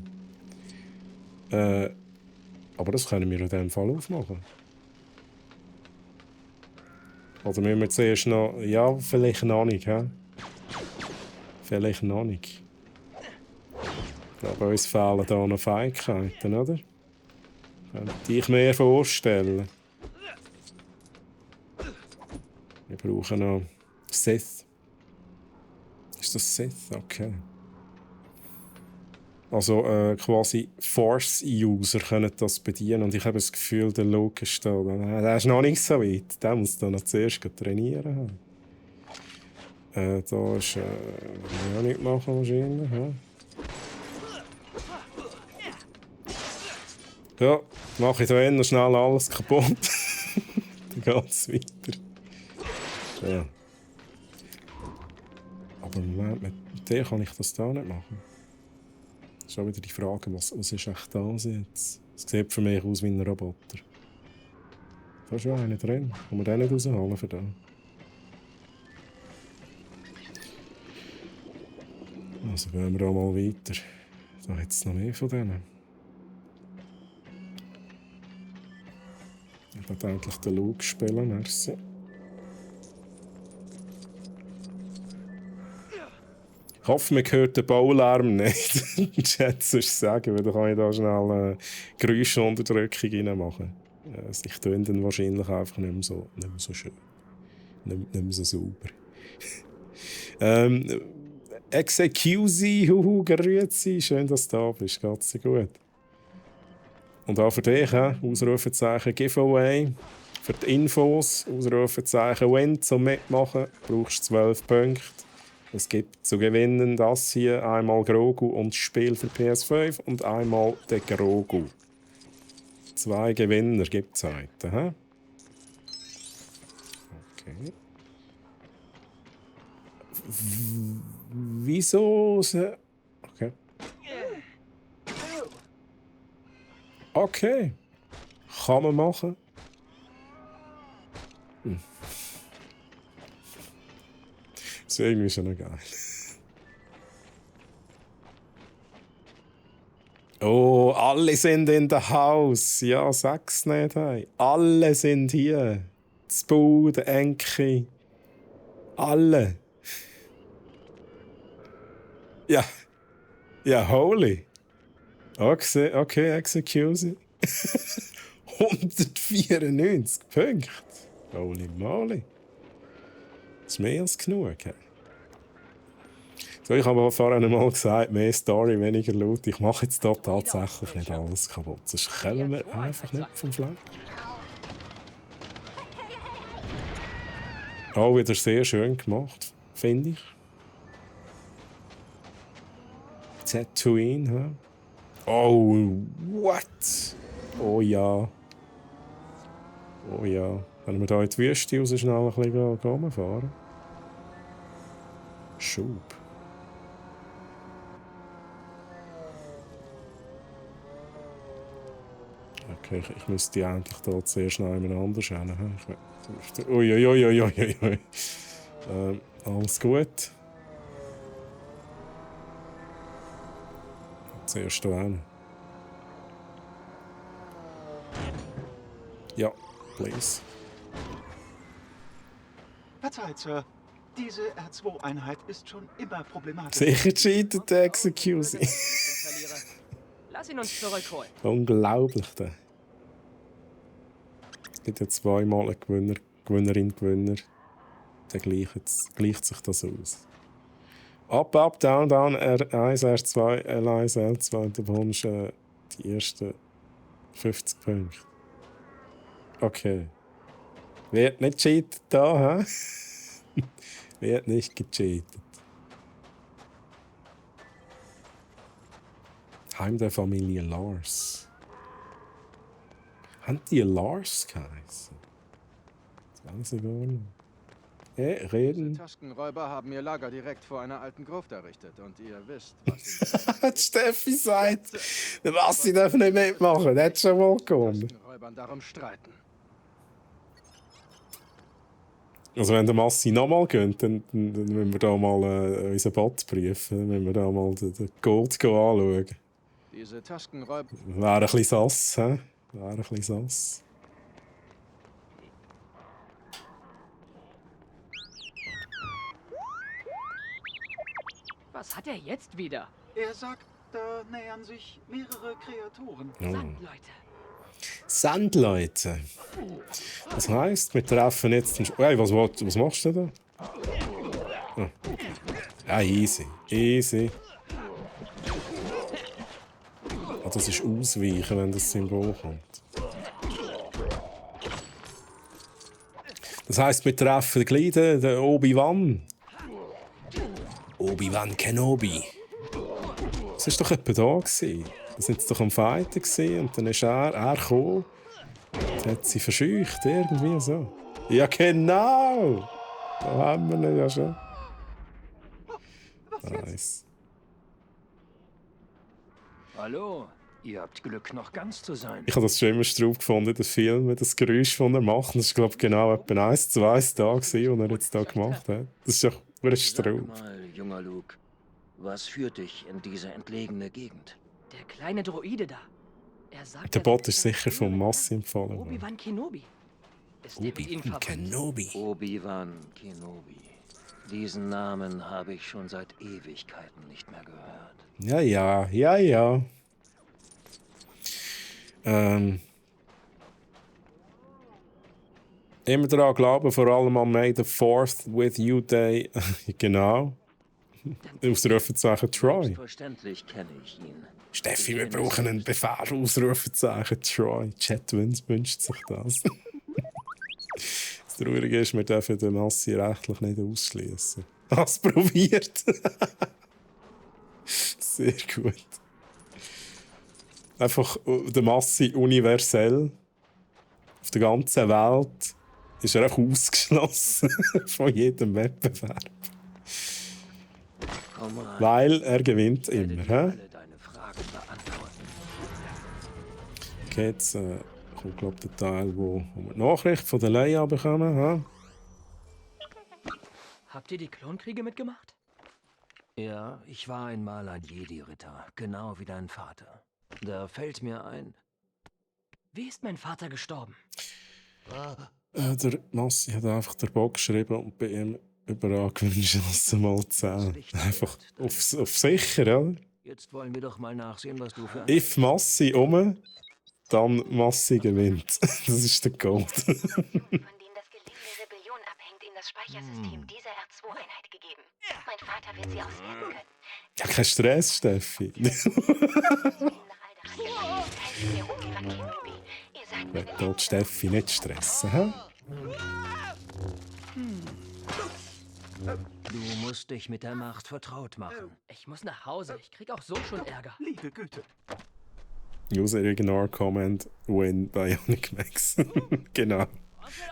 Speaker 1: Aber das können wir in diesem Fall aufmachen. Oder müssen wir zuerst noch... Ja, vielleicht noch nicht, hä? Vielleicht noch nicht. Ich glaube, uns fehlen da noch Fähigkeiten, oder? Könnte ich mir vorstellen. Wir brauchen noch Sith. Ist das Sith? Okay. Also quasi Force-User können das bedienen. Und ich habe das Gefühl, der Luke ist da. Der ist noch nicht so weit. Der muss da noch zuerst trainieren. Da ist... ja nicht machen wahrscheinlich. Ja, mache ich da eher schnell alles kaputt. Dann geht es weiter. Ja. Aber Moment, mit der kann ich das da nicht machen. Das ist auch wieder die Frage, was ist echt das jetzt? Es sieht für mich aus wie ein Roboter. Da ist ja einer drin. Kann man den nicht rausholen für den? Also gehen wir auch mal weiter. Da hat es noch mehr von denen. Ich wollte eigentlich den Luke spielen, merci. Ich hoffe, man hört den Baulärm nicht. Chat sonst sagen, weil dann kann ich da schnell eine Geräuschunterdrückung reinmachen. Ich töne dann wahrscheinlich einfach nicht mehr so schön. Nicht mehr so sauber. Excuse, grüezi, schön, dass du da bist. Geht's dir gut? Und auch für dich, Ausrufezeichen Giveaway. Für die Infos, Ausrufezeichen Win zum Mitmachen, brauchst du 12 Punkte. Es gibt zu gewinnen das hier, einmal Grogu und das Spiel für PS5 und einmal den Grogu. 2 Gewinner gibt es heute. Okay. Wieso? Okay. Okay. Kann man machen. Das ist irgendwie schon noch geil. Oh, alle sind in der Haus. Ja, sag's nicht. Hey. Alle sind hier. Das Bu, der Enki. Alle. Ja. Ja, holy. Okay, excuse. 194 Punkte. Holy moly. Das ist mehr als genug. So, ich habe vorhin einmal gesagt, mehr Story, weniger Loot. Ich mache jetzt da tatsächlich nicht alles kaputt. Sonst kommen wir einfach nicht vom Fleck. Auch wieder sehr schön gemacht, finde ich. Tatooine, hä? Oh, what? Oh ja. Oh ja. Können wir da in die Wüste raus schnell ein bisschen fahren? Schub. Okay, ich müsste die eigentlich da zuerst noch jemand anders hin. Uiuiuiuiui. Alles gut. Zuerst hier hin. Ja, please.
Speaker 2: Verzeiht, Sir. Diese R2-Einheit ist schon immer problematisch.
Speaker 1: Sicher cheatet der Execuse.
Speaker 8: Lass ihn uns zurückholen.
Speaker 1: Unglaublich, der. Es gibt ja zweimal einen Gewinner, Gewinner. Dann gleicht sich das aus. Up, down, R1, R2, L1, L2. Und du bekommst die ersten 50 Punkte. Okay. Wird nicht cheatet da, hä? Wird nicht gecheatet. Heim der Familie Lars. Haben die Lars geheißen? Das weiß ich gar nicht.
Speaker 9: Diese
Speaker 1: Reden.
Speaker 9: Taskenräuber haben ihr Lager direkt vor einer alten Gruft errichtet und ihr wisst, was
Speaker 1: Steffi sagt, was sie dürfen nicht mitmachen. Das hat schon mal gewonnen.
Speaker 9: Taskenräubern darum streiten.
Speaker 1: Also wenn der Massi nochmal geht, dann müssen wir da mal unseren Bot prüfen. Dann müssen wir da mal den Gold anschauen.
Speaker 9: Diese Taskenräuber...
Speaker 1: Wäre ein bisschen sass, hä? Wäre ein bisschen sass.
Speaker 8: Was hat er jetzt wieder?
Speaker 2: Er sagt, da nähern sich mehrere Kreaturen.
Speaker 8: Sandleute.
Speaker 1: Sandleute. Das heisst, wir treffen jetzt... Hey, was machst du da? Ah. Ja, easy. Easy. Ah, das ist ausweichen, wenn das Symbol kommt. Das heisst, wir treffen gleich den Obi-Wan. Obi-Wan Kenobi. Das war doch etwa da gewesen. Da sind sie doch am Fighten gewesen, und dann ist er gekommen. Und hat sie verscheucht, irgendwie so. Ja, genau! Da haben wir ihn ja schon. Nice.
Speaker 10: Hallo, ihr habt Glück, noch ganz zu sein.
Speaker 1: Ich habe das schon immer straub gefunden, den Film, das Geräusch, das er macht. Das war, glaube ich, genau etwa 1 zu 1 da, was er jetzt da gemacht hat. Das ist doch ein Straub.
Speaker 10: Sag mal, junger Luke, was führt dich in diese entlegene Gegend?
Speaker 8: Der kleine Droide da. Er sagt,
Speaker 1: Der Bot ist sicher vom Massi empfohlen worden.
Speaker 8: Obi-Wan Kenobi. Ist der mit ihm
Speaker 1: Obi-Wan
Speaker 8: verwandt?
Speaker 1: Kenobi.
Speaker 10: Obi-Wan Kenobi. Diesen Namen habe ich schon seit Ewigkeiten nicht mehr gehört.
Speaker 1: Ja, ja, ja, ja. Immer daran glauben, vor allem am May the 4th with you Day. Genau. Ausrufezeichen Troy.
Speaker 10: Selbstverständlich kenne ich ihn.
Speaker 1: Steffi, wir brauchen einen Befehl. Ausrufezeichen Troy. Chat wünscht sich das. Das Traurige ist, wir dürfen den Massi rechtlich nicht ausschließen. Hast du probiert? Sehr gut. Einfach der Massi universell. Auf der ganzen Welt ist er auch ausgeschlossen von jedem Wettbewerb.
Speaker 10: Komm rein.
Speaker 1: Weil er gewinnt
Speaker 10: Ich werde
Speaker 1: immer.
Speaker 10: dir
Speaker 1: Hä?
Speaker 10: alle deine Fragen beantworten.
Speaker 1: Okay, jetzt kommt, glaube ich, der Teil, wo wir die Nachricht von der Leia bekommen. Hä?
Speaker 8: Habt ihr die Klonkriege mitgemacht?
Speaker 10: Ja, ich war einmal ein Jedi-Ritter, genau wie dein Vater. Da fällt mir ein...
Speaker 8: Wie ist mein Vater gestorben?
Speaker 1: Der Massi hat einfach den Bock geschrieben und bei ihm überall gewünscht, dass er mal 10. Einfach auf sicher, oder?
Speaker 10: Jetzt wollen wir doch mal nachsehen, was du für ein...
Speaker 1: If Massi dann Massi gewinnt. Das ist der Gold.
Speaker 7: Von dem das Gelingen der Rebellion abhängt, in das Speichersystem dieser R2-Einheit gegeben. Mein Vater wird sie auswerten können.
Speaker 1: Ja, kein Stress, Steffi. Dort Steffi nicht stressen, hä?
Speaker 10: Du musst dich mit der Macht vertraut machen.
Speaker 8: Ich muss nach Hause. Ich krieg auch so schon Ärger.
Speaker 2: Liebe Güte.
Speaker 1: User ignore comment win Bionic Max. Genau.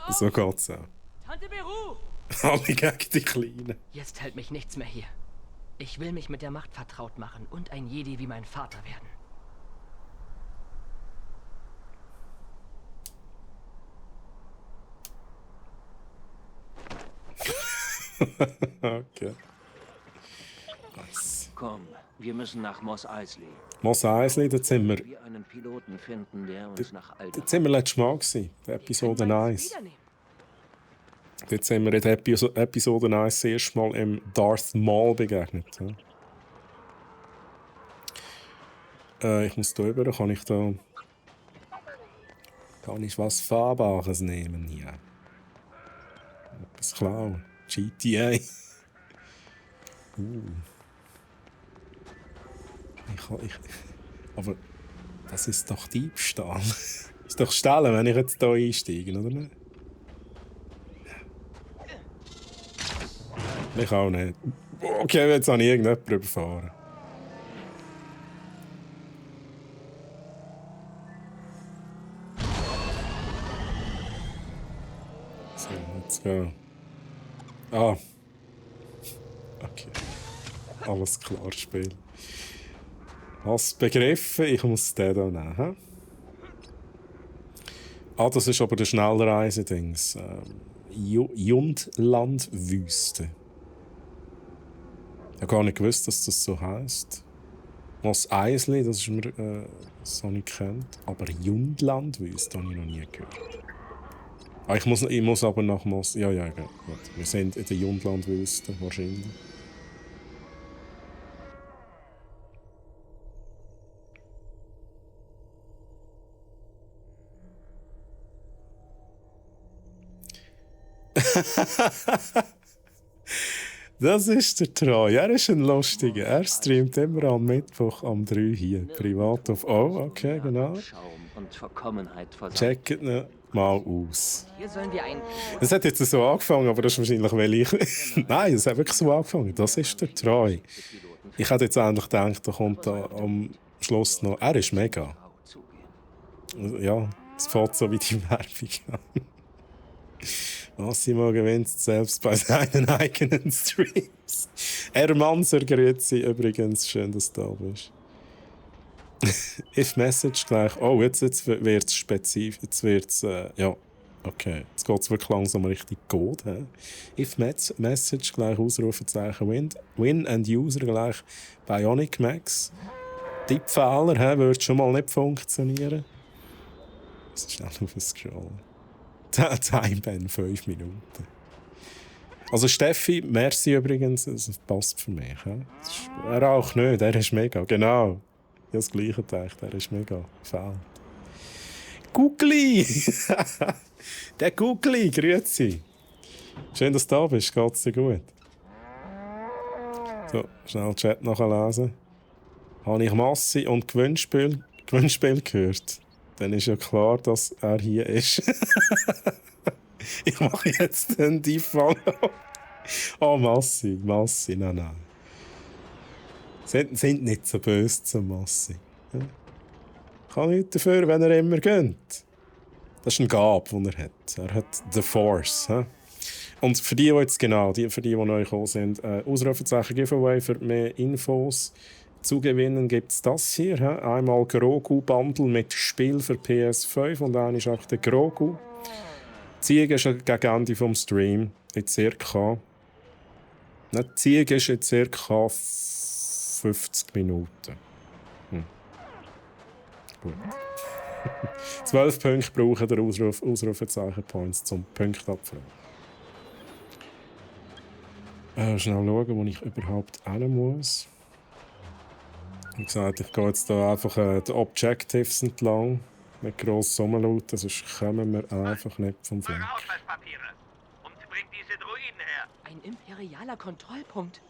Speaker 1: So geht's auch.
Speaker 8: Tante Beru!
Speaker 1: Alle gegen die Kleinen.
Speaker 8: Jetzt hält mich nichts mehr hier. Ich will mich mit der Macht vertraut machen und ein Jedi wie mein Vater werden.
Speaker 1: Okay. Nice.
Speaker 10: Komm, wir müssen nach Mos Eisley.
Speaker 1: Mos Eisley, dort sind wir.
Speaker 10: Wir einen Piloten finden, der uns nach all
Speaker 1: Dort sind wir letztes Mal gewesen, der Episode 1.
Speaker 8: Wiedernehmen.
Speaker 1: Dort sind wir in der Episode 1 das erste Mal im Darth Maul begegnet. Ja. Ich muss da rüber, kann ich was Fahrbares nehmen hier. Etwas klauen. GTA. Aber das ist doch Diebstahl. Ist doch stellen, wenn ich jetzt hier einsteige, oder nicht? Ich auch nicht. Okay, jetzt habe ich irgendjemanden überfahren. So, let's go. Ah. Okay. Alles klar, Spiel. Hast begriffen, ich muss den hier nehmen. He? Ah, das ist aber der Schnellreise-Dings. Jundlandwüste. Ich habe gar nicht gewusst, dass das so heisst. Mos Eisley, das ist mir so nicht kennt. Aber Jundlandwüste habe ich noch nie gehört. Ah, ich muss aber nach Mos. Ja, gut. Wir sind in der Jundlandwüste wahrscheinlich. Das ist der Troy. Er ist ein Lustiger. Er streamt immer am Mittwoch am 3 hier. Privat auf. Oh, okay, genau. Checkt ihn mal aus.
Speaker 8: Hier sollen wir ein...
Speaker 1: Das hat jetzt so angefangen, aber das ist wahrscheinlich, weil ich... Nein, das hat wirklich so angefangen. Das ist der Troy. Ich hätte jetzt eigentlich gedacht, da kommt da am Schluss noch... Er ist mega. Ja, es fängt so wie die Werbung an. Massimo gewinnt selbst bei seinen eigenen Streams. Ermanser, grüezi übrigens. Schön, dass du da bist. If Message gleich... Oh, jetzt wird es spezifisch. Jetzt wird es... ja, okay. Jetzt geht es wirklich langsam richtig gut. If Message gleich Ausrufezeichen Win and User gleich Bionic Max. Tippfehler würde schon mal nicht funktionieren. Das ist schnell aufscrollen. Timeband 5 Minuten. Also Steffi, merci übrigens, das passt für mich. Er auch nicht, der ist mega, genau. Ich habe das Gleiche gedacht, der ist mega fehlt. Gugli! Der Gugli, grüezi. Schön, dass du da bist, geht's dir gut? So, schnell Chat nachlesen. Habe ich Massi und Gewinnspiel gehört? Dann ist ja klar, dass er hier ist. Ich mache jetzt den Deep-Follow. Oh, Massi, nein. Sind nicht so böse zum Massi. Kann nichts dafür, wenn er immer gönnt. Das ist eine Gabe, die er hat. Er hat The Force. Und für die jetzt genau, für die neu gekommen sind, Ausrufezeichen Giveaway für mehr Infos. Zu gewinnen gibt es das hier. Einmal Grogu-Bundle mit Spiel für PS5 und dann ist auch der Grogu. Die Ziege ist gegen Ende vom Stream in circa... Die Ziege ist in circa 50 Minuten. Gut. 12 Punkte brauchen der Ausrufezeichen-Points zum Punkt abfragen. Schnell schauen, wo ich überhaupt hin muss. Wie gesagt, ich gehe jetzt hier einfach die Objectives entlang. Mit grossen rumlauten, sonst kommen wir einfach nicht vom Fleck.
Speaker 6: Und bringt diese Druiden her.
Speaker 8: Ein imperialer Kontrollpunkt.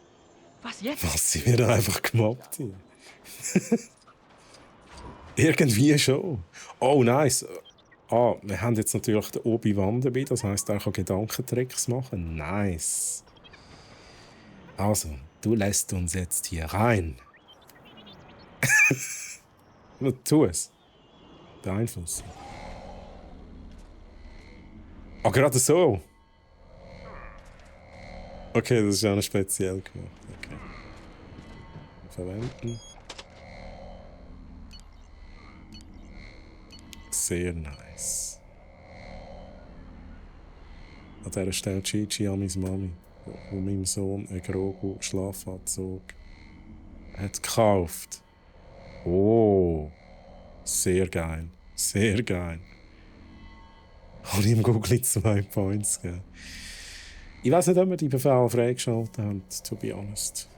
Speaker 8: Was jetzt?
Speaker 1: Was, sie werden einfach gemobbt hier. Irgendwie schon. Oh, nice. Ah, wir haben jetzt natürlich den Obi-Wan dabei, das heisst, er kann Gedankentricks machen. Nice. Also, du lässt uns jetzt hier rein. Tu es. Beeinflussen. Ah, gerade so. Okay, das ist ja noch speziell gemacht. Okay. Verwenden. Sehr nice. An dieser Stelle Gigi an meine Mami, wo meinem Sohn einen Grogu Schlafanzug hat gekauft. Oh, sehr geil. Sehr geil. Habe ich im Google 2 Points gegeben. Ich weiß nicht, ob wir die Befehle freigeschaltet haben, to be honest.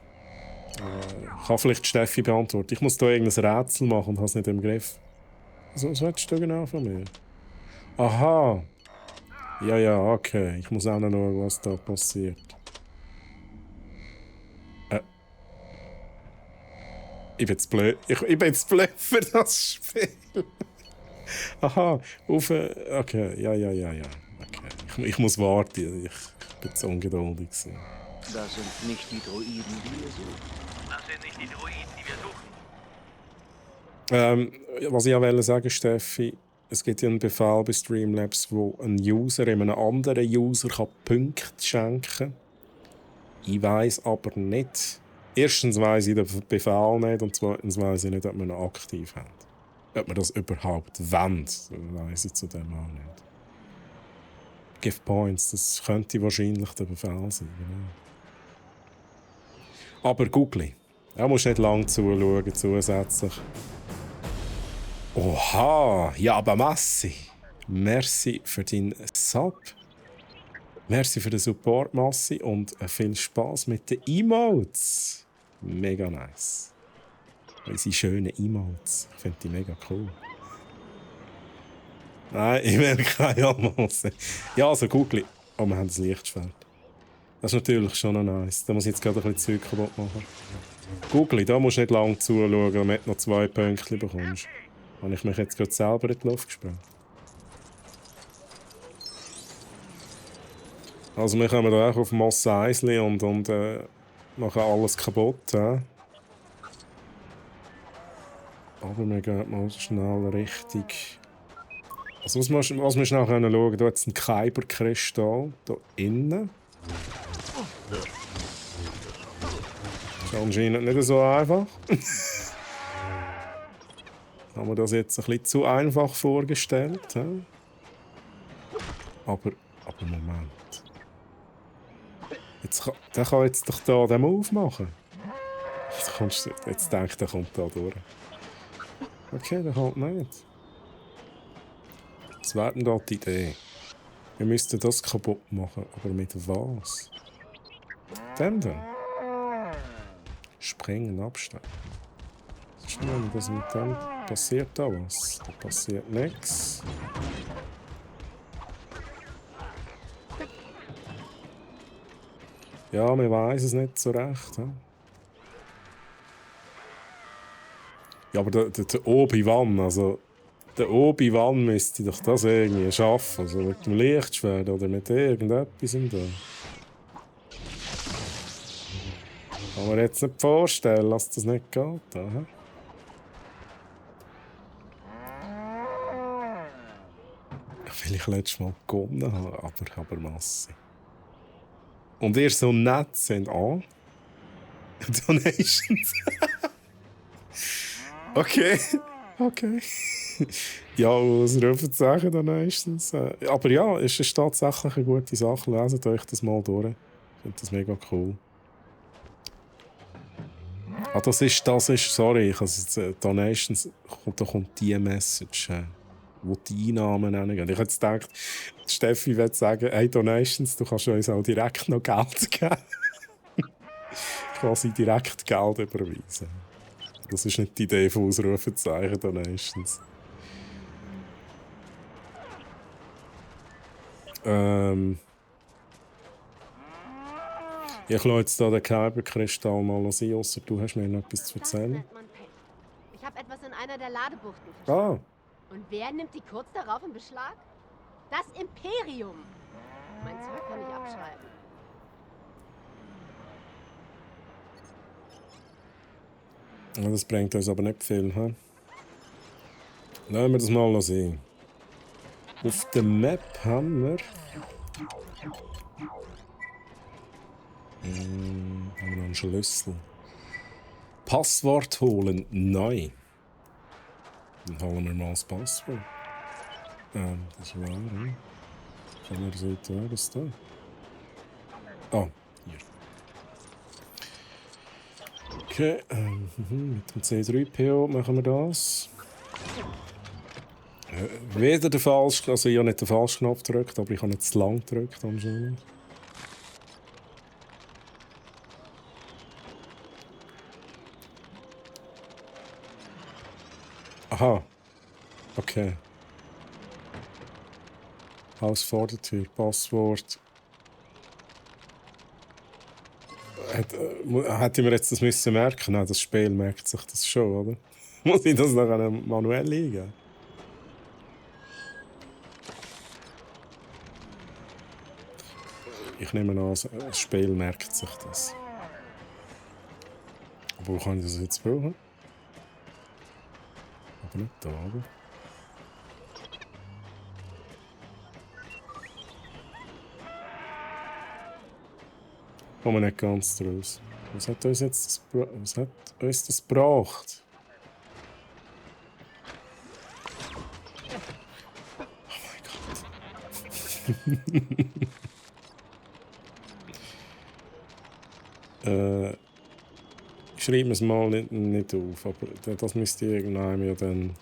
Speaker 1: Kann vielleicht Steffi beantworten. Ich muss hier irgendein Rätsel machen und habe es nicht im Griff. Was willst du genau von mir? Aha. Ja, okay. Ich muss auch noch schauen, was da passiert. Ich bin jetzt blöd. Ich bin jetzt blöd für das Spiel. Aha, okay, ja. Okay. Ich muss warten. Ich bin zu ungeduldig.
Speaker 10: Das sind nicht die Droiden, die wir suchen.
Speaker 6: Das sind nicht die Droiden, die wir suchen.
Speaker 1: Was ich auch wollte sagen, Steffi, es gibt ja einen Befehl bei Streamlabs, wo ein User einem anderen User Punkte schenken kann. Ich weiss aber nicht. Erstens weiss ich den Befehl nicht und zweitens weiss ich nicht, ob man ihn aktiv hat. Ob man das überhaupt wendet, weiss ich zudem auch nicht. Give Points, das könnte wahrscheinlich der Befehl sein. Genau. Aber Googly, da musst du nicht lange zuschauen zusätzlich. Oha, ja, aber Massi. Merci für deinen Sub. Merci für den Support, Massi. Und viel Spaß mit den Emotes. Mega nice. Unsere schönen Emotes. Ich finde die mega cool. Nein, ich will keine Almosen. Ja, also Googly. Oh, wir haben das Lichtschwert. Das ist natürlich schon noch nice. Da muss ich jetzt gerade ein bisschen Zeug kaputt machen. Googly, da musst du nicht lange zuschauen, damit du noch 2 Punkte bekommst. Habe ich mich jetzt gerade selber in die Luft gesprengt. Also wir kommen da auch auf Mos Eisley und machen alles kaputt. Aber wir gehen mal schnell richtig... Also was wir schnell schauen können, da hat es einen Kyberkristall da innen. Das ist anscheinend nicht so einfach. Haben wir das jetzt ein bisschen zu einfach vorgestellt? He? Aber Moment. Der kann jetzt doch da den Move machen. Jetzt denkt er, kommt da durch. Okay, der kommt nicht. Was wäre denn da die Idee? Wir müssten das kaputt machen, aber mit was? Dem dann? Springen, absteigen. Schnell, das mit dem passiert da was. Da passiert nichts. Ja, man weiß es nicht so recht. He? Ja, aber der Obi-Wan, also der Obi-Wan müsste doch das irgendwie schaffen. Also mit dem Lichtschwert oder mit irgendetwas da. Kann man jetzt nicht vorstellen, dass das nicht geht. He? Weil ich letztes Mal gewonnen habe, aber Masse. Und ihr so nett sind an. Donations. Okay. Ja, was rufen sagen Donations? Aber ja, es ist tatsächlich eine gute Sache. Leset euch das mal durch. Ich finde das mega cool. Ah, das ist, sorry, ich also Donations, da kommt die Message, wo die Einnahmen nennen. Ich hätte jetzt gedacht, Steffi will sagen, hey Donations, du kannst uns auch direkt noch Geld geben. Quasi direkt Geld überweisen. Das ist nicht die Idee von Ausrufezeichen Donations. Ich lasse jetzt hier den Kyberkristall mal sein, ausser du hast mir noch etwas zu erzählen.
Speaker 5: Ich habe etwas in einer der Ladebuchten versteckt.
Speaker 1: Ah.
Speaker 5: Und wer nimmt die kurz darauf in Beschlag? Das Imperium! Mein Zeug kann ich abschreiben.
Speaker 1: Ja, das bringt uns aber nicht viel, hä? Lassen wir das mal sehen. Auf der Map haben wir... haben wir noch einen Schlüssel. Passwort holen, neu. Dann holen wir mal das Passwort. Das war, Kann man sehen, was da? Ah, hier. Okay, mit dem C3PO machen wir das. Weder den falschen, also ich habe nicht den falschen Knopf gedrückt, aber ich habe nicht zu lang gedrückt anscheinend. Aha. Okay. Haus vor der Tür, Passwort. Hätte ich mir jetzt das müssen merken? Nein, das Spiel merkt sich das schon, oder? Muss ich das nachher manuell eingeben? ich nehme an, das Spiel merkt sich das. Aber wo kann ich das jetzt brauchen? Aber nicht da, oder? Kommen wir nicht ganz draus. Was hat uns jetzt das gebracht? Oh mein Gott. Ich schreibe es mal nicht auf, aber das müsste ich irgendwann ja dann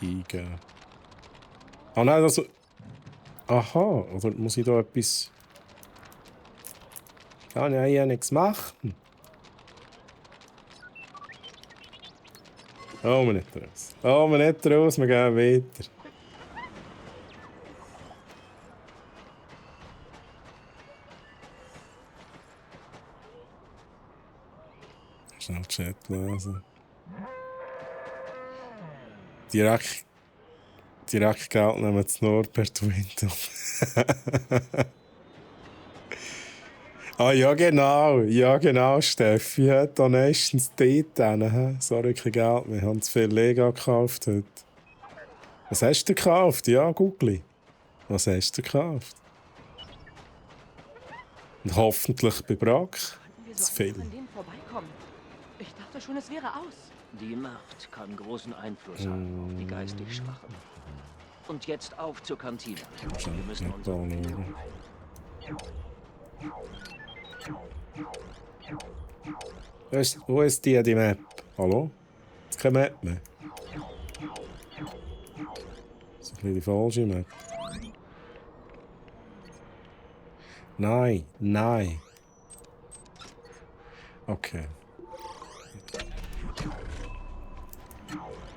Speaker 1: eingeben. Ah nein, das... Aha, oder muss ich da etwas... Kann ich ja nichts machen. Oh, wir nicht raus. Oh, wir nicht raus, wir gehen weiter. Schnell Chat lesen. Direkt Geld nehmen zu Norbert Winter. Ah, ja genau, Steffi hat da nächstens dort hin. Sorry, kein Geld mehr. Wir haben zu viel Lego gekauft heute. Was hast du gekauft? Ja, Googli. Was hast du gekauft? Und hoffentlich bei Brack. Zu viel.
Speaker 8: An denen vorbeikommen. Ich dachte schon, es wäre aus.
Speaker 10: Die Macht kann großen Einfluss haben auf die geistig Schwachen. Und jetzt auf zur Kantine. Wir müssen uns...
Speaker 1: Wo ist die Map? Hallo? Es ist keine Map mehr. Das ist ein bisschen die falsche Map. Nein. Okay.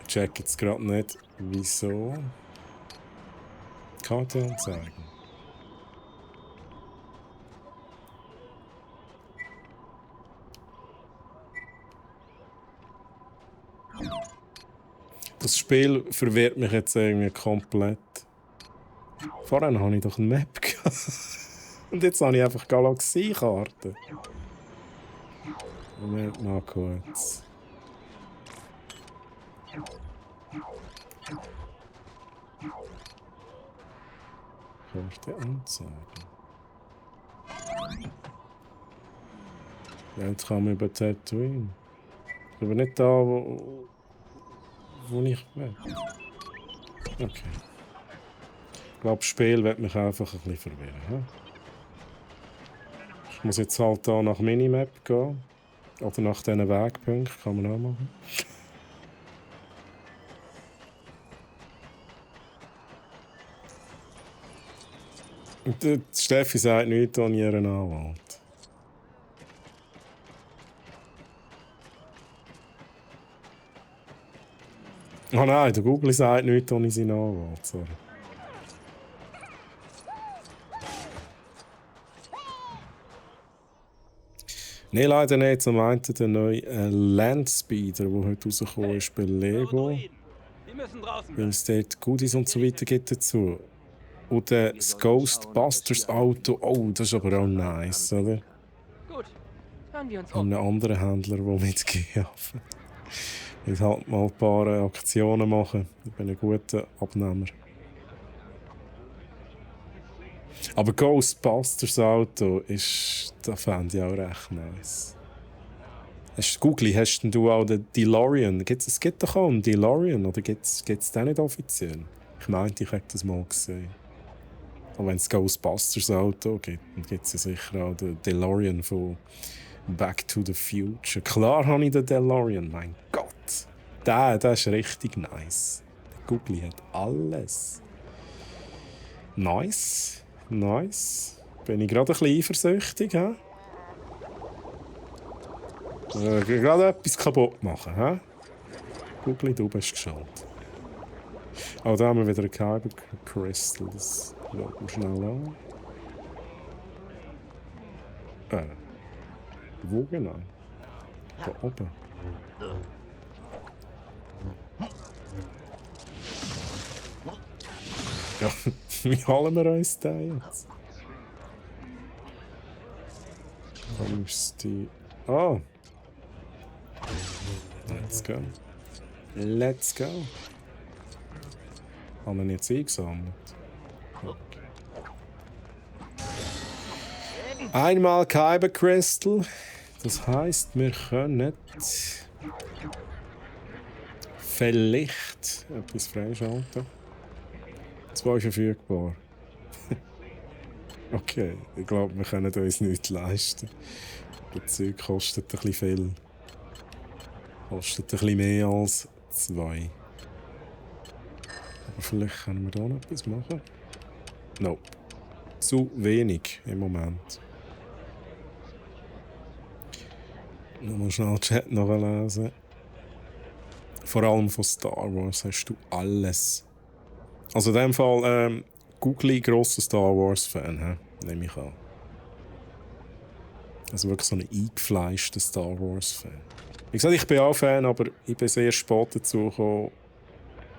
Speaker 1: Ich check jetzt gerade nicht, wieso. Karte anzeigen. Das Spiel verwirrt mich jetzt irgendwie komplett. Vorhin hatte ich doch eine Map gehabt. Und jetzt habe ich einfach Galaxie-Karten. Moment mal kurz. Karte anzeigen. Ja, jetzt kann man über Tatooine. Aber nicht da, wo ich will. Okay. Ich glaube, das Spiel wird mich einfach ein bisschen verwirren. He? Ich muss jetzt halt hier nach Minimap gehen. Oder nach diesen Wegpunkten. Kann man auch machen. Und die Steffi sagt nichts an ihren Anwalt. Oh nein, der Google sagt nichts ohne seinen Anwalt. Sorry. Nein, leider nicht. Zum einen der neue Landspeeder, der heute rausgekommen ist bei Lego. Weil es dort Goodies und so weiter gibt dazu. Und das Ghostbusters Auto. Oh, das ist aber auch nice, oder?
Speaker 8: Gut, hören wir uns
Speaker 1: Von einem anderen Händler, der mitgehen. Ich will halt mal ein paar Aktionen machen. Ich bin ein guter Abnehmer. Aber Ghostbusters Auto ist, das fände ich auch recht nice. Googly, hast denn du auch den DeLorean? Es gibt doch auch einen DeLorean, oder gibt es den nicht offiziell? Ich meinte, ich hätte das mal gesehen. Aber wenn es Ghostbusters Auto gibt, dann gibt es ja sicher auch den DeLorean von Back to the Future. Klar habe ich den DeLorean, mein Gott. Der ist richtig nice. Der Googly hat alles. Nice. Bin ich gerade ein bisschen eifersüchtig, hä? Gerade etwas kaputt machen, hä? Googly, du bist geschuld. Oh, da haben wir wieder ein Kyber Crystal. Das schaut man schnell an. Wo genau? Da oben. Ja, wie holen wir uns den jetzt? Müsste... Ah! Let's go. Let's go. Haben wir ihn jetzt eingesammelt? Einmal Kyber Crystal. Das heisst, wir können vielleicht etwas freischalten. 2 verfügbar. Okay, ich glaube, wir können uns nichts leisten. Das Zeug kostet ein bisschen viel. Kostet ein bisschen mehr als 2. Aber vielleicht können wir da noch etwas machen. Nope. Zu wenig im Moment. Nochmal schnell Chat nachlesen. Vor allem von Star Wars hast du alles. Also in dem Fall, Googly, grosser Star Wars-Fan, nehme ich an. Also wirklich so ein eingefleischter Star Wars-Fan. Wie gesagt, ich bin auch Fan, aber ich bin sehr spät dazu gekommen.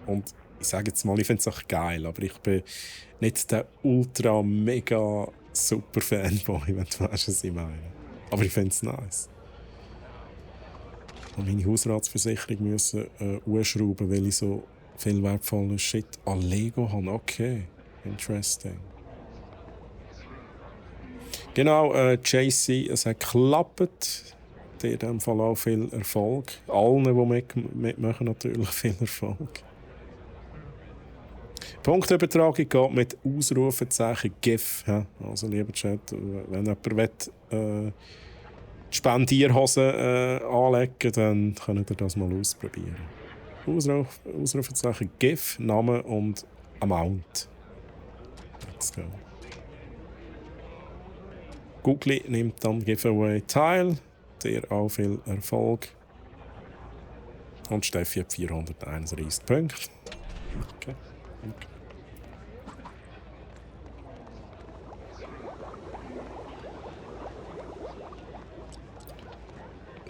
Speaker 1: Und ich sage jetzt mal, ich finde es auch geil, aber ich bin nicht der ultra mega super Fanboy, wenn du weißt, was ich meine. Aber ich finde es nice. Und meine Hausratsversicherung müssen anschrauben, weil ich so viel wertvollen Shit an Lego habe. Okay, interesting. Genau, JC, es hat geklappt. Dir in diesem Fall auch viel Erfolg. Allen, die mitmachen, natürlich viel Erfolg. Punktübertragung geht mit Ausrufezeichen GIF. Also, lieber Chat, wenn jemand will, die Spendierhose anlegen, dann könnt ihr das mal ausprobieren. Ausrufezeichen GIF, Name und Amount. Let's go. Googly nimmt dann Giveaway teil. Dir auch viel Erfolg. Und Steffi hat 431 Punkte. Okay.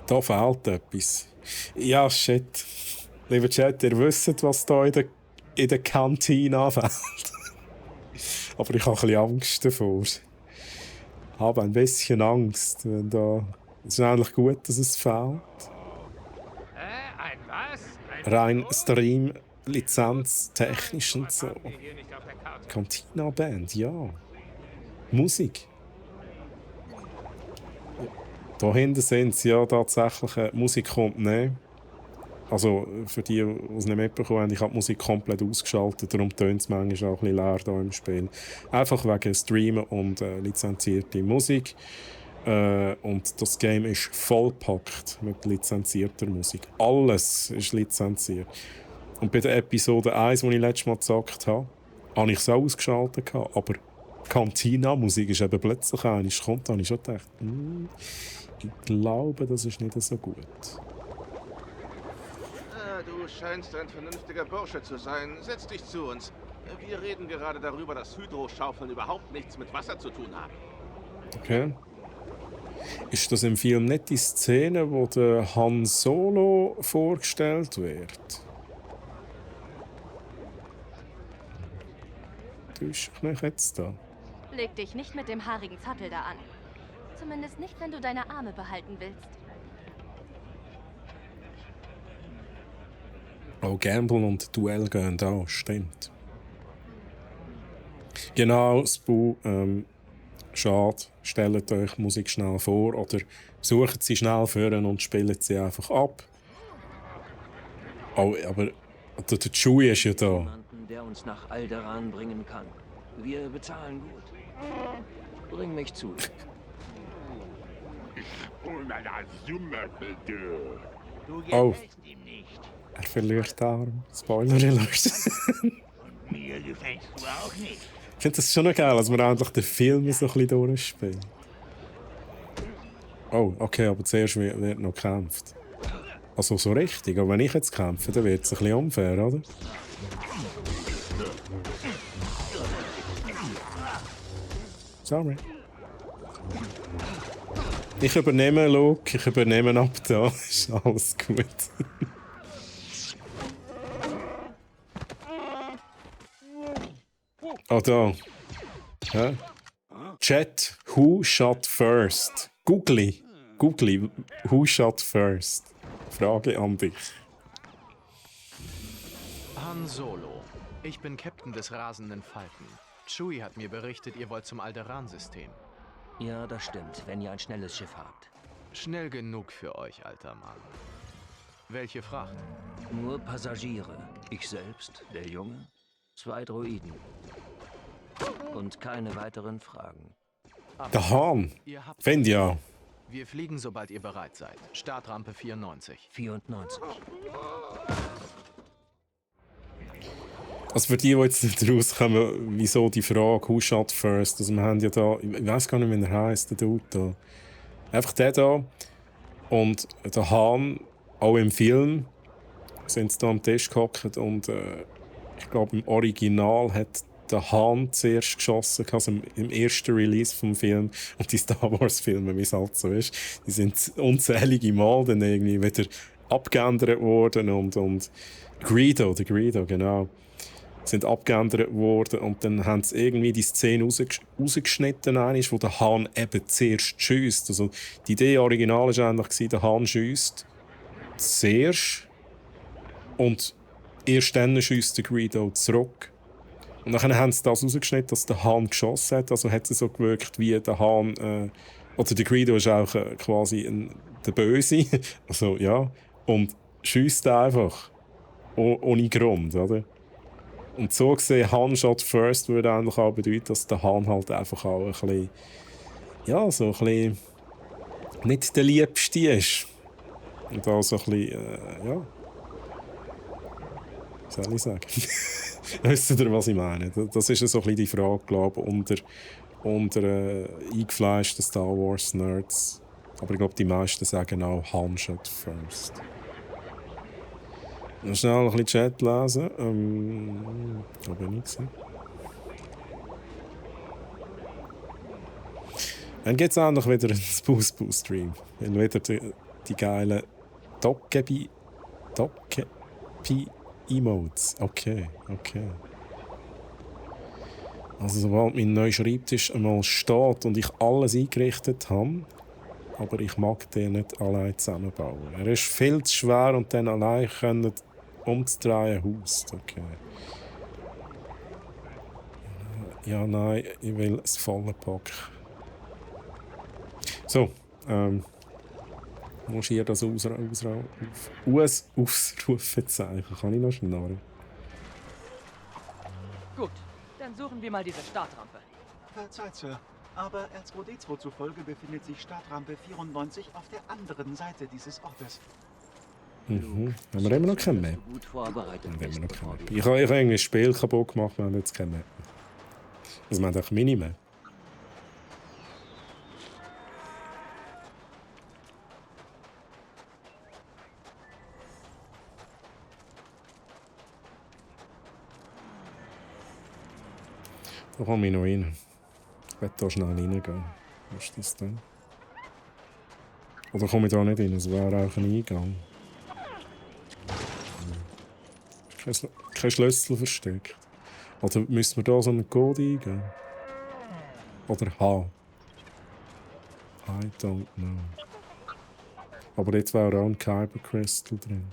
Speaker 1: Da fehlt etwas. Ja, shit. Lieber Chat, ihr wisst, was da in der Kantine fehlt. Aber ich habe ein bisschen Angst davor. Ich habe ein bisschen Angst, wenn da... Es ist eigentlich gut, dass es fehlt.
Speaker 3: Ein was?
Speaker 1: Rein Stream, Lizenz, technisch und so. Cantina Band, Musik. Da hinten sind sie ja tatsächlich, Musik kommt nicht. Also für die es nicht mitbekommen haben, ich habe die Musik komplett ausgeschaltet, darum tönt es manchmal auch ein bisschen leer hier im Spiel. Einfach wegen Streamen und lizenzierte Musik. Und das Game ist vollgepackt mit lizenzierter Musik. Alles ist lizenziert. Und bei der Episode 1, die ich letztes Mal gezockt habe, habe ich es auch ausgeschaltet. Aber Cantina-Musik ist eben plötzlich eine. Da habe ich schon gedacht, ich glaube, das ist nicht so gut.
Speaker 6: Du scheinst ein vernünftiger Bursche zu sein. Setz dich zu uns. Wir reden gerade darüber, dass Hydroschaufeln überhaupt nichts mit Wasser zu tun haben.
Speaker 1: Okay. Ist das im Film nicht die Szene, wo der Han Solo vorgestellt wird? Täusche ich mich jetzt da?
Speaker 11: Leg dich nicht mit dem haarigen Zattel da an. Zumindest nicht, wenn du deine Arme behalten willst.
Speaker 1: Oh, Gamble und Duell gehen da, stimmt. Genau, Spu, schade, stellt euch Musik schnell vor oder sucht sie schnell vor und spielt sie einfach ab. Oh, aber der Chewie ist ja da.
Speaker 10: Jemanden, der uns nach Alderaan bringen kann. Wir bezahlen gut. Bring mich zu.
Speaker 1: Oh. Er verliert den Arm. Spoiler alert.
Speaker 3: Mir gefällst du auch nicht.
Speaker 1: Ich finde das schon noch geil, dass man endlich den Film so ein bisschen durchspielt. Oh, okay, aber zuerst wird noch gekämpft. Also so richtig, aber wenn ich jetzt kämpfe, dann wird es ein bisschen unfair, oder? Sorry. Ich übernehme, Luke. Ich übernehme ab da. Ist alles gut. Oh, da. Ja. Chat, who shot first? Googly, who shot first? Frage an dich.
Speaker 9: Han Solo. Ich bin Captain des rasenden Falken. Chewie hat mir berichtet, ihr wollt zum Alderaan-System.
Speaker 10: Ja, das stimmt, wenn ihr ein schnelles Schiff habt.
Speaker 9: Schnell genug für euch, alter Mann. Welche Fracht?
Speaker 10: Nur Passagiere. Ich selbst, der Junge, 2 Droiden. Und keine weiteren Fragen.
Speaker 1: Der Hahn. Wenn ja.
Speaker 9: Wir fliegen, sobald ihr bereit seid. Startrampe 94.
Speaker 10: 94.
Speaker 1: Also für die jetzt nicht rauskommen, wieso die Frage, who shot first? Also wir haben ja da, ich weiß gar nicht, wie er heisst, der Dude da. Einfach der da. Und der Hahn, auch im Film, sind sie da am Tisch gehockt und ich glaube im Original hat der Hahn zuerst geschossen, also im ersten Release vom Film. Und die Star Wars Filme, wie es halt so ist, die sind unzählige Mal dann irgendwie wieder abgeändert worden und Greedo, genau, sind abgeändert worden und dann haben sie irgendwie die Szene rausgeschnitten, wo der Hahn eben zuerst schiesst. Also die Idee original war eigentlich, der Hahn schiesst zuerst und erst dann schiesst der Greedo zurück. Und dann haben sie das rausgeschnitten, dass der Hahn geschossen hat. Also hat es so gewirkt, wie der Hahn... oder der Greedo ist auch quasi der Böse. Also, ja. Und schiesst einfach. Ohne Grund, oder? Und so gesehen, Han shot first würde eigentlich auch bedeuten, dass der Hahn halt einfach auch ein bisschen... Ja, so ein bisschen... nicht der Liebste ist. Und auch so ein bisschen... ja... Was soll ich sagen? Wisst ihr, was ich meine? Das ist so ein bisschen die Frage, glaube ich, unter eingefleischten Star Wars Nerds. Aber ich glaube, die meisten sagen auch Han shot first. Noch schnell ein bisschen Chat lesen. Da bin ich gesehen. Dann gibt es auch noch wieder einen Boost-Stream. Weil wieder die geilen Emotes. Okay. Also sobald mein neuer Schreibtisch einmal steht und ich alles eingerichtet habe, aber ich mag den nicht allein zusammenbauen. Er ist viel zu schwer und dann allein können umzudrehen Haus. Okay. Ja, nein, ich will das volle Pack. So, muss ich hier das Ausrufezeichen? Kann ich noch schnarren?
Speaker 8: Gut, dann suchen wir mal diese Startrampe.
Speaker 2: Verzeiht, Sir, aber R2D2 zufolge befindet sich Startrampe 94 auf der anderen Seite dieses Ortes.
Speaker 1: Mhm. Haben wir immer noch keine Map? Ich habe irgendwie ein Spiel kaputt gemacht, wir haben jetzt keine Map. Also wir haben auch Minimap. Da komme ich noch rein. Ich werde da schnell reingehen. Was ist das denn? Oder komme ich da nicht rein? Es wäre auch ein Eingang. Kein Schlüssel versteckt. Oder müssen wir da so einen Code eingeben? Oder H? I don't know. Aber jetzt wäre auch ein Kyber Crystal drin.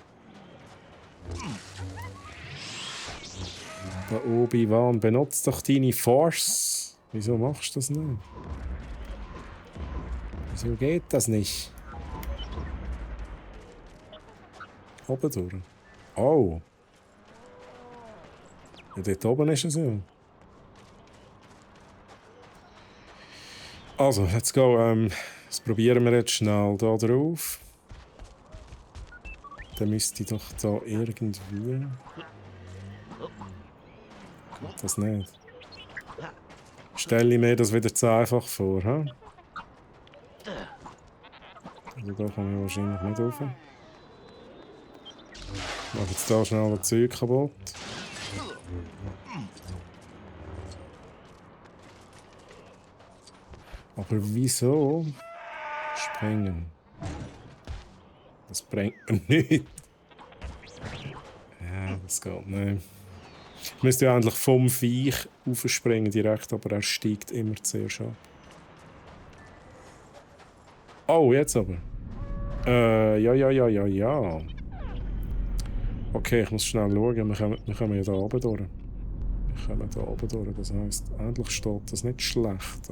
Speaker 1: Der Obi-Wan, benutzt doch deine Force. Wieso machst du das nicht? Wieso geht das nicht? Oben durch. Oh. Ja, dort oben ist es ja. Also, let's go. Das probieren wir jetzt schnell da drauf. Dann müsste ich doch da irgendwie... Geht das nicht? Stelle ich mir das wieder zu einfach vor, hä? Also da komme ich wahrscheinlich nicht rauf. Ich mache jetzt da schnell das Zeug kaputt. Aber wieso springen? Das bringt mir nichts. Ja, das geht nicht. Ich müsste ja eigentlich vom Viech aufspringen direkt, aber er steigt immer zuerst ab. Oh, jetzt aber. Ja. Okay, ich muss schnell schauen. Wir kommen ja da oben durch. Wir kommen da oben durch. Das heisst, endlich steht das nicht schlecht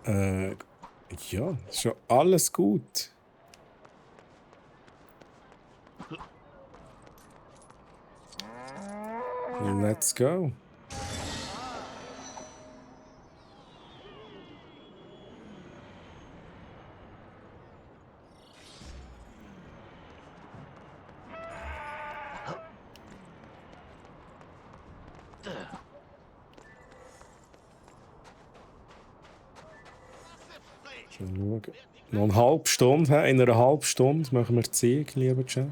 Speaker 1: an. Ja, ist ja alles gut. Let's go. Schon schauen. Noch eine halbe Stunde. In einer halben Stunde machen wir die Ziege, lieber Chat.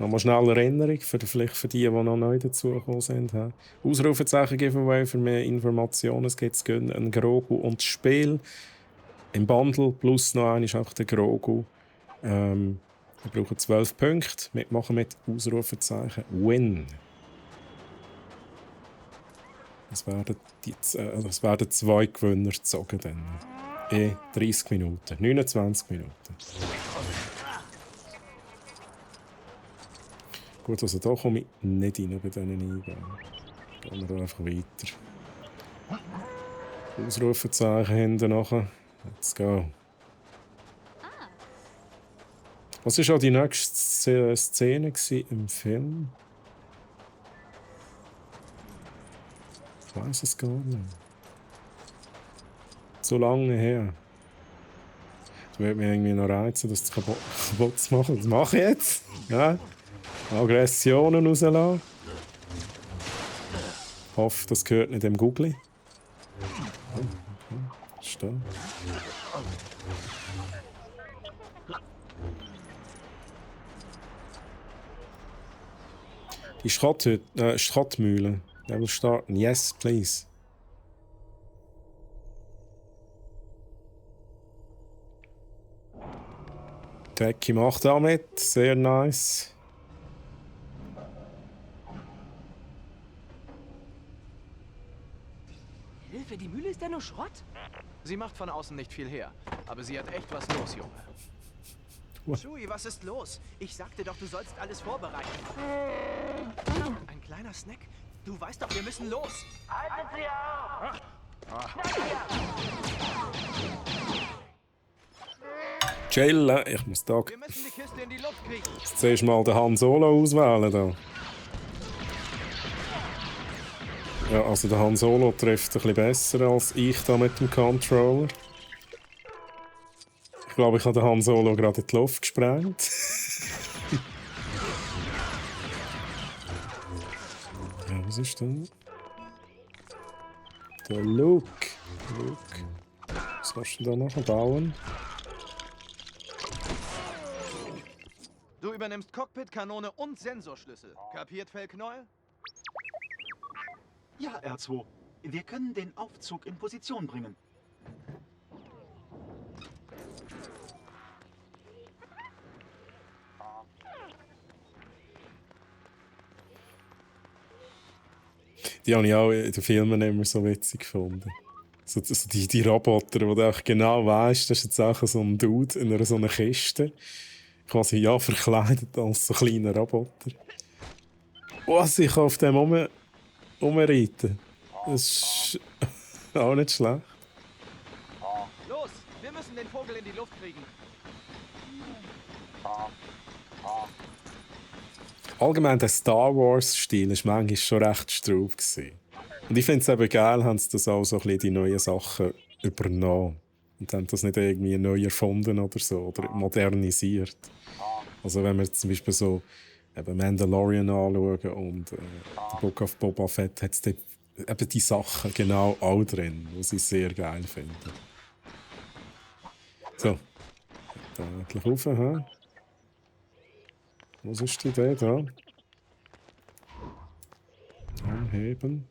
Speaker 1: Nochmal schnell Erinnerung, vielleicht für die noch neu dazugekommen sind. Ausrufezeichen Giveaway für mehr Informationen. Es gibt ein Grogu und das Spiel. Im Bundle plus noch einen ist einfach der Grogu. Wir brauchen 12 Punkte. Mitmachen mit Ausrufezeichen Win. Es werden 2 Gewinner gezogen. Dann. 30 Minuten. 29 Minuten. Gut, also da komme ich nicht rein bei diesen Eingängen. Gehen wir da einfach weiter. Ausrufezeichen hinten nachher. Let's go. Was war auch die nächste Szene im Film? Ich weiß es gar nicht. So lange her. Das würde mich irgendwie noch reizen, das kaputt zu machen. Das mache ich jetzt. Ja. Aggressionen rauslassen. Ich hoffe, das gehört nicht dem Googli. Oh, okay. Steht. Die Schrottmühle. Der will starten. Yes, please. Becky macht damit. Sehr nice.
Speaker 8: Hilfe, die Mühle ist ja nur Schrott.
Speaker 9: Sie macht von außen nicht viel her, aber sie hat echt was los, Junge.
Speaker 12: Chewie, was ist los? Ich sagte doch, du sollst alles vorbereiten. Ein kleiner Snack? Du weißt doch, wir müssen los.
Speaker 4: Halten Sie auf!
Speaker 1: Chillen, ich muss da.
Speaker 12: Wir müssen die Kiste in die Luft kriegen.
Speaker 1: Jetzt zuerst mal den Han Solo auswählen. Da. Ja, also der Han Solo trifft ein bisschen besser als ich da mit dem Controller. Ich glaube, ich habe den Han Solo gerade in die Luft gesprengt. Ja, was ist das? Der Luke. Was kannst du da noch bauen?
Speaker 12: Du übernimmst Cockpit, Kanone und Sensorschlüssel. Kapiert, Fellknäuel?
Speaker 2: Ja, R2. Wir können den Aufzug in Position bringen.
Speaker 1: Die habe ich auch in den Filmen immer so witzig gefunden. So die Roboter, wo du auch genau weißt, das ist jetzt auch so ein Dude in so einer Kiste. Quasi ja verkleidet als so kleiner Roboter. Was ich auf dem rumreiten. Das ist auch nicht schlecht.
Speaker 12: Los, wir müssen den Vogel in die Luft kriegen.
Speaker 1: Allgemein der Star Wars-Stil war manchmal schon recht straub. Und ich finde es eben geil, haben sie das auch so ein bisschen die neuen Sachen übernommen. Und haben das nicht irgendwie neu erfunden oder so, oder modernisiert. Also wenn wir zum Beispiel so eben Mandalorian anschauen und The Book of Boba Fett, hat es dort eben die Sachen genau auch drin, die ich sehr geil finde. So, da endlich rauf, hä? Was ist die Idee da? Anheben.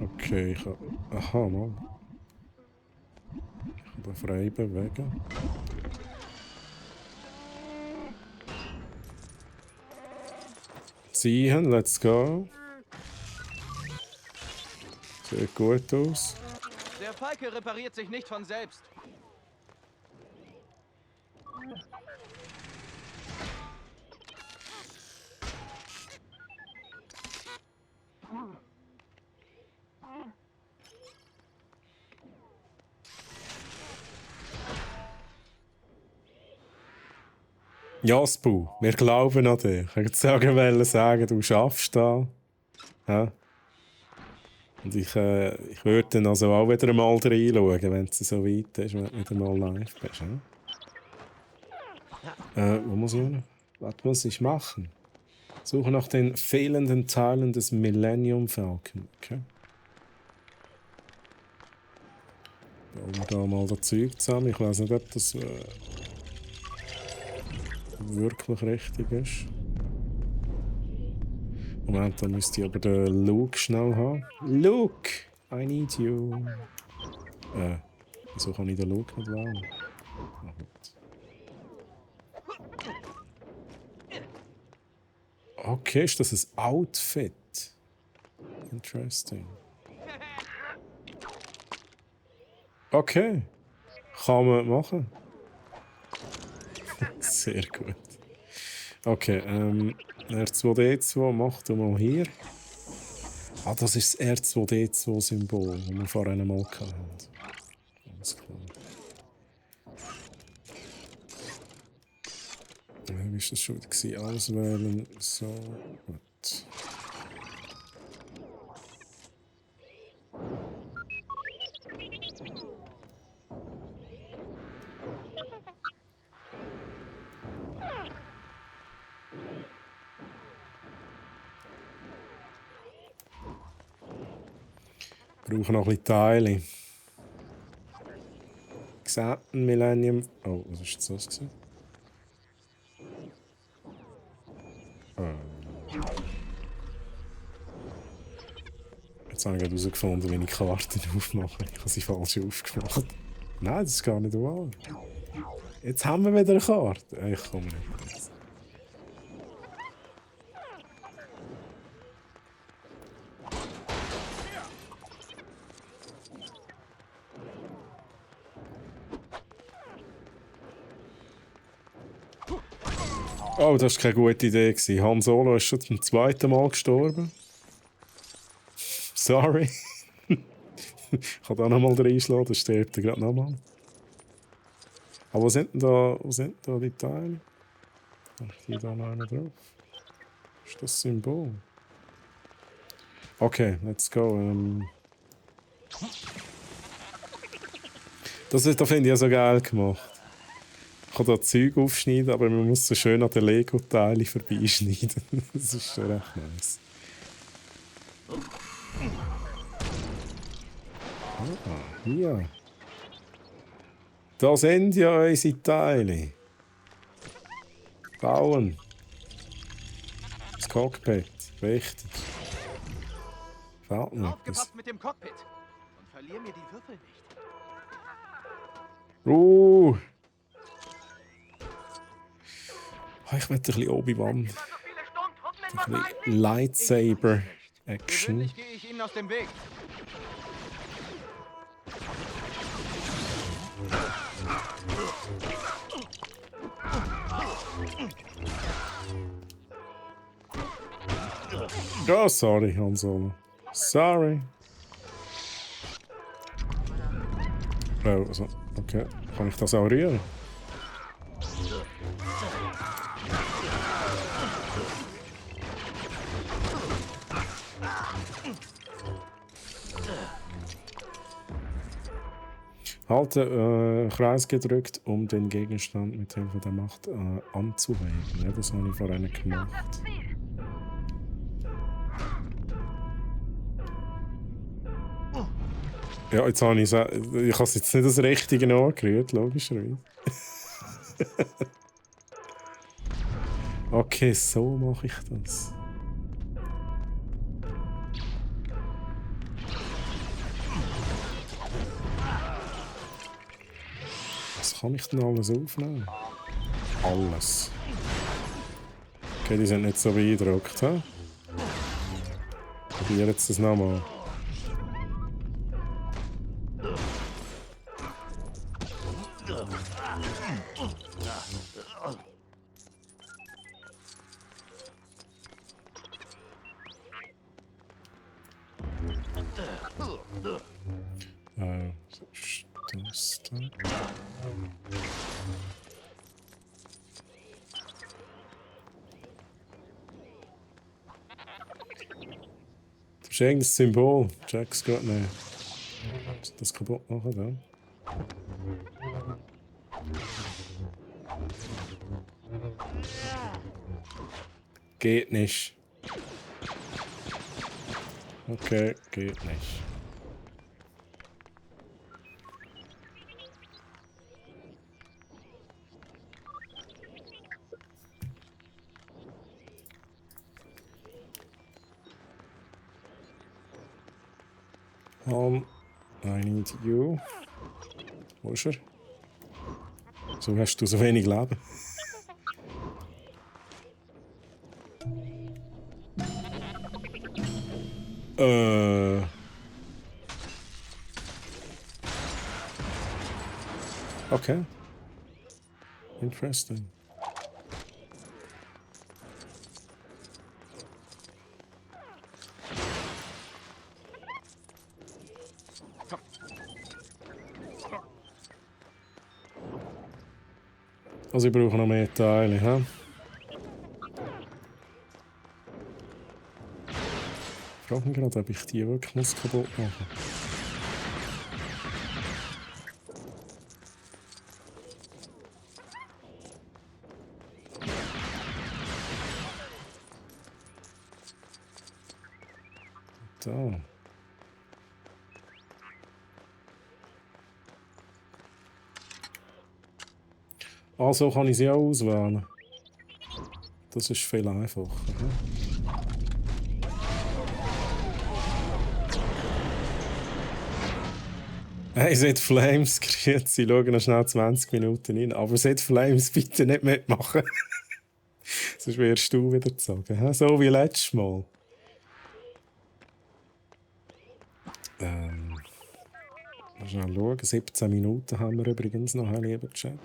Speaker 1: Okay, ich kann... Aha, Mann. Ich kann da frei bewegen. ziehen, let's go. Sieht gut aus.
Speaker 12: Der Falke repariert sich nicht von selbst.
Speaker 1: Jaspu, wir glauben an dich. Ich wollte sagen, du schaffst das. Ja. Und ich würde dann also auch wieder mal reinschauen, wenn es so weit ist, wenn du wieder mal live bist. Ja? Wo muss ich hin? Was muss ich machen? Suche nach den fehlenden Teilen des Millennium Falcon. Okay. Bauen wir da mal das Zeug zusammen. Ich weiß nicht, ob das wirklich richtig ist. Moment, da müsste ich aber den Luke schnell haben. Luke! I need you. Wieso kann ich den Luke nicht wählen? Okay, ist das ein Outfit? Interesting. Okay. Kann man machen. Sehr gut. Okay, R2D2, mach du mal hier. Ah, das ist das R2D2-Symbol, das wir vorhin einmal hatten. Ganz klar. Wie war das schon gewesen? Auswählen. So, gut. Wir brauchen noch ein bisschen Teile. Gesamten Millennium. Oh, was war jetzt das? Jetzt habe ich gerade herausgefunden, wie ich Karten aufmache. Ich habe sie falsch aufgemacht. Nein, das ist gar nicht wahr. Jetzt haben wir wieder eine Karte. Ich komme nicht. Oh, das war keine gute Idee. Han Solo ist schon zum zweiten Mal gestorben. Sorry. Ich kann da nochmal reinschlagen, dann stirbt er gerade nochmal. Aber wo sind denn da die Teile? Habe ich die da noch einer drauf? Ist das Symbol? Okay, let's go. Da finde ich ja so geil gemacht. Ich kann da Zeug aufschneiden, aber man muss so schön an den Lego-Teilen vorbeischneiden. Das ist schon recht nice. Ah, hier. Da sind ja unsere Teile. Bauen. Das Cockpit. Richtig. Fällt noch etwas.
Speaker 12: Aufgepasst mit dem Cockpit. Und verlier mir die Würfel nicht.
Speaker 1: Ich möchte ein bisschen Obi-Wan. Ein bisschen Lightsaber-Action.
Speaker 12: Gewöhnlich gehe ich Ihnen aus dem Weg.
Speaker 1: Oh, sorry, Han Solo. Sorry. Oh, also, okay. Kann ich das auch rühren? Halte Kreis gedrückt, um den Gegenstand mit Hilfe der Macht anzuheben. Ja, das habe ich vorhin gemacht. Ja, jetzt habe ich habe jetzt nicht das Richtige angerührt, logischerweise. Okay, so mache ich das. Was kann ich denn alles aufnehmen? Alles. Okay, die sind nicht so beeindruckt, hä? Probier jetzt das nochmal. Das da. Das ist irgendein Symbol. Check's gerade nicht. Das kaputt machen, dann. Geht nicht. Okay, geht nicht. I need you. Wo ist er? So hast du so wenig Leben. Okay. Interesting. Also ich brauche noch mehr Teile, hä? Ich frage mich gerade, ob ich die wirklich kaputt machen muss. Da. Also kann ich sie auch auswählen. Das ist viel einfacher. Hey, Set Flames, grüezi, schauen noch schnell 20 Minuten rein. Aber Set Flames bitte nicht mitmachen. Sonst wirst du wieder sagen. So wie letztes Mal. Mal schnell schauen. 17 Minuten haben wir übrigens noch, lieber Chat.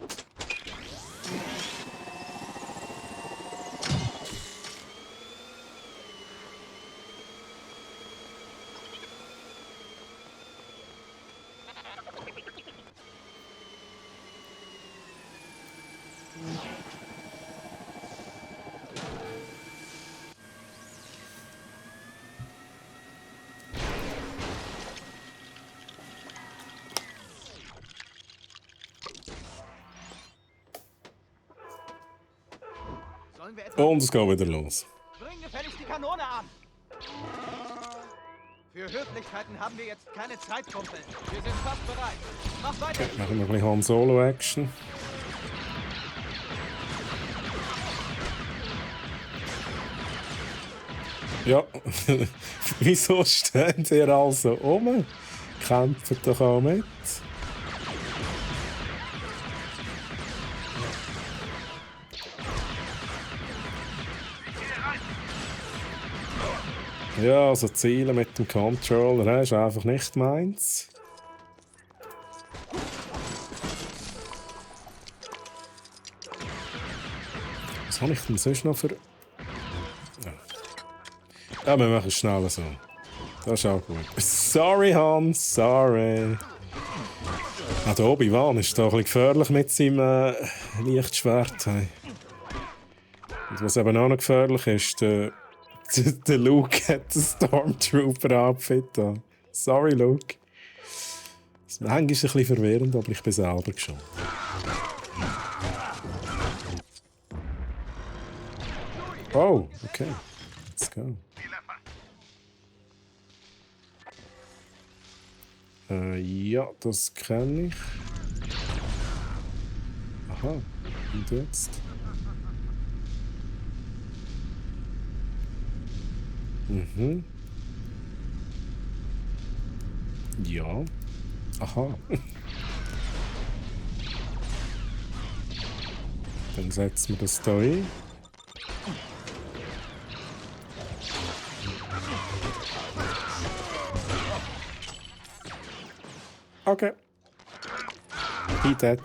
Speaker 1: Und es geht wieder los.
Speaker 12: Bring gefälligst die Kanone an! Für Höflichkeiten haben wir jetzt keine Zeit, Kumpel. Wir sind fast bereit. Mach weiter!
Speaker 1: Okay, machen wir ein bisschen Han Solo-Action. Ja, wieso stehen ihr also rum? Kämpfen doch auch mit. Ja, also Ziele mit dem Controller ist einfach nicht meins. Was habe ich denn sonst noch für... Ja, wir machen es schnell so. Das ist auch gut. Sorry, Hans, sorry. Ah, der Obi-Wan ist doch ein bisschen gefährlich mit seinem Lichtschwert. Und was eben auch noch gefährlich ist, der Luke hat den Stormtrooper-Outfit an. Sorry, Luke. Das ist manchmal ein bisschen verwirrend, aber ich bin selber schon. Oh, okay. Let's go. Ja, das kenne ich. Aha, und jetzt? Mhm. Ja. Aha. Dann setzen wir das da ein. Okay. He dead.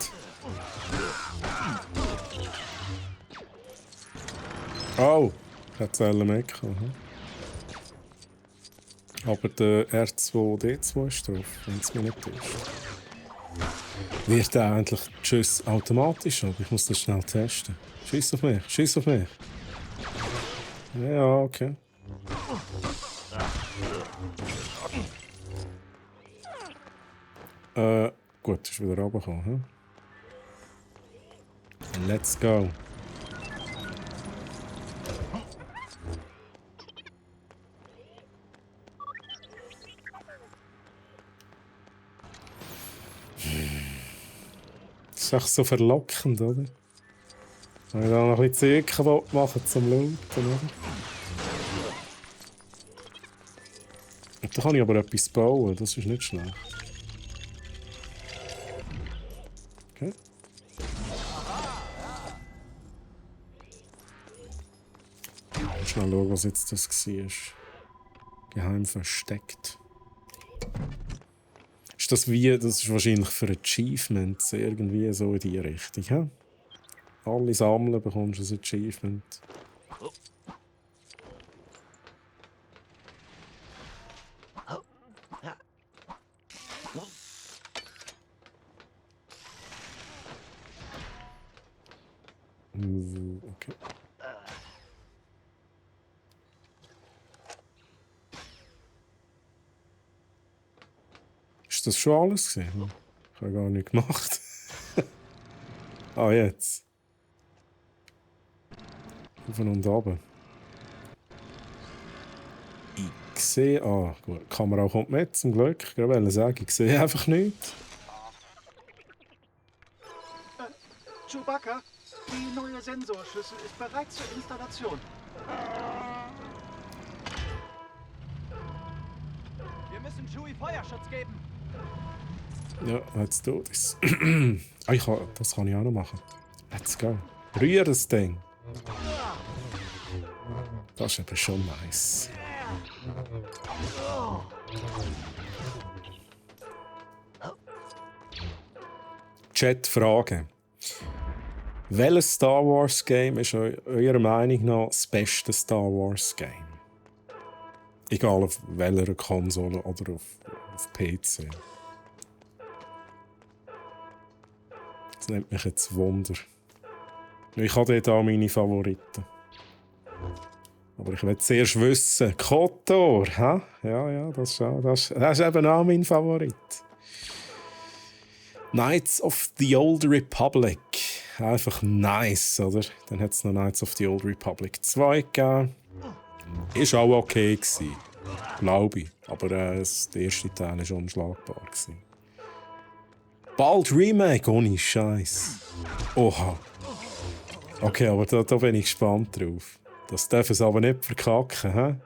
Speaker 1: Oh, hat mecken. Aber der R2D2 ist drauf, wenn es mir nicht ist. Wird der eigentlich Schuss automatisch? Aber ich muss das schnell testen. Schieß auf mich, schieß auf mich. Ja, okay. Gut, ist wieder runtergekommen. Hm? Let's go. Das ist echt so verlockend, oder? Wenn ich da noch ein bisschen Zeug kaputt machen zum Looten, oder? Und da kann ich aber etwas bauen, das ist nicht schlecht. Okay. Schnell schauen, was jetzt das war. Geheim versteckt. Ist das wie, das ist wahrscheinlich für Achievements irgendwie so in die Richtung, hä? Alle sammeln, bekommst du ein Achievement. Okay. Ist das schon alles gewesen? Ich habe gar nicht gemacht. Ah, jetzt. Auf und runter. Ich sehe... Ah, gut. Die Kamera kommt mit, zum Glück. Ich wollte sagen, ich sehe einfach nichts.
Speaker 2: Chewbacca, die neue Sensorschüssel ist bereit zur Installation.
Speaker 12: Wir müssen Chewie Feuerschutz geben.
Speaker 1: Ja, let's do this. Das kann ich auch noch machen. Let's go. Rühr das Ding. Das ist aber schon nice. Chat-Frage. Welches Star Wars Game ist eurer Meinung nach das beste Star Wars Game? Egal auf welcher Konsole oder auf PC. Das nimmt mich jetzt Wunder. Ich habe dort auch meine Favoriten. Aber ich will zuerst wissen, KOTOR, hä? Ja, das ist eben auch mein Favorit. Knights of the Old Republic. Einfach nice, oder? Dann hat es noch Knights of the Old Republic 2 gegeben. Ist auch okay gewesen, glaube ich. Aber der erste Teil war unschlagbar gewesen. Bald Remake, ohne Scheiß. Oha. Okay, aber da bin ich gespannt drauf. Das darf es aber nicht verkacken, hä?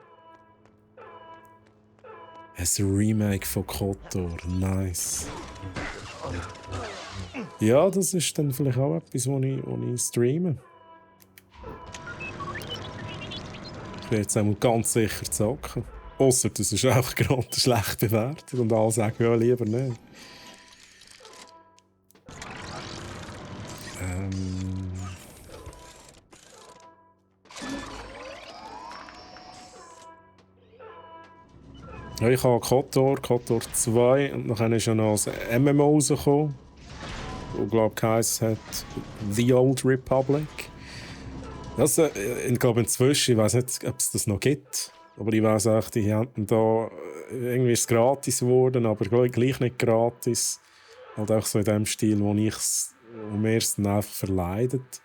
Speaker 1: Ein Remake von KOTOR, nice. Ja, das ist dann vielleicht auch etwas, was ich streame. Ich werde jetzt einmal ganz sicher zocken. Ausser das ist einfach gerade schlecht bewertet und alle sagen, ja, lieber nicht. Ja, ich habe KOTOR 2 und dann ist ja noch ein MMO rausgekommen, wo glaube ich geheißen hat The Old Republic. Das, ich glaube inzwischen, ich weiß nicht, ob es das noch gibt, aber ich weiß auch, die haben da irgendwie ist es gratis geworden, aber gleich nicht gratis. Halt auch so in dem Stil, wo mir es dann einfach verleidet.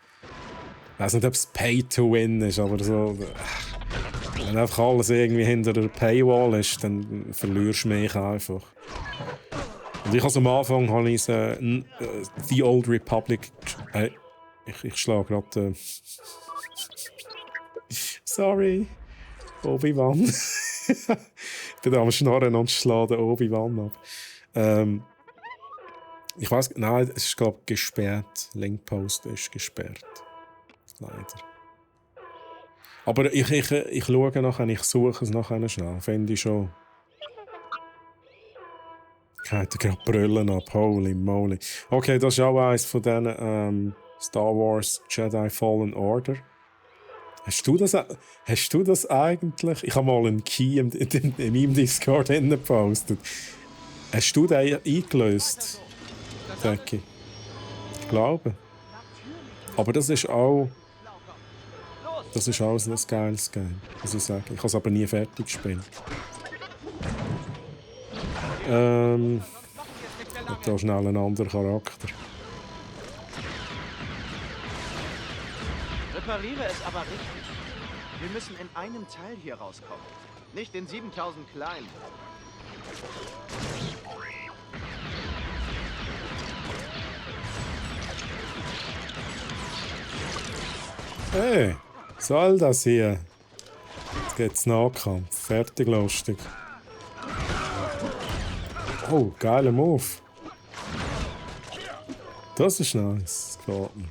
Speaker 1: Ich weiß nicht, ob es Pay to Win ist, aber so... Wenn einfach alles irgendwie hinter der Paywall ist, dann verlierst du mich einfach. Und ich am Anfang habe ich The Old Republic... ich schlage gerade... Sorry. Obi-Wan. Ich bin am Schnarren und schlage Obi-Wan ab. Ich weiß, nein, es ist glaube ich gesperrt. Linkpost ist gesperrt. Leider. Aber ich schaue nachher, ich suche es nachher schnell. Finde ich schon. Geht er gerade brüllen ab, holy moly. Okay, das ist auch eins von diesen Star Wars Jedi Fallen Order. Hast du das eigentlich? Ich habe mal einen Key in meinem Discord gepostet. Hast du den eingelöst, Zeki? Ich glaube. Aber das ist auch ein geiles Game, muss ich sagen. Ich habe es aber nie fertig gespielt. Und da schnell ein anderer Charakter.
Speaker 12: Repariere es aber richtig. Wir müssen in einem Teil hier rauskommen. Nicht in 7000 kleinen.
Speaker 1: Hey, soll das hier? Jetzt geht's Nahkampf. Fertig, lustig. Oh, geiler Move. Das ist nice. Das gefällt mir.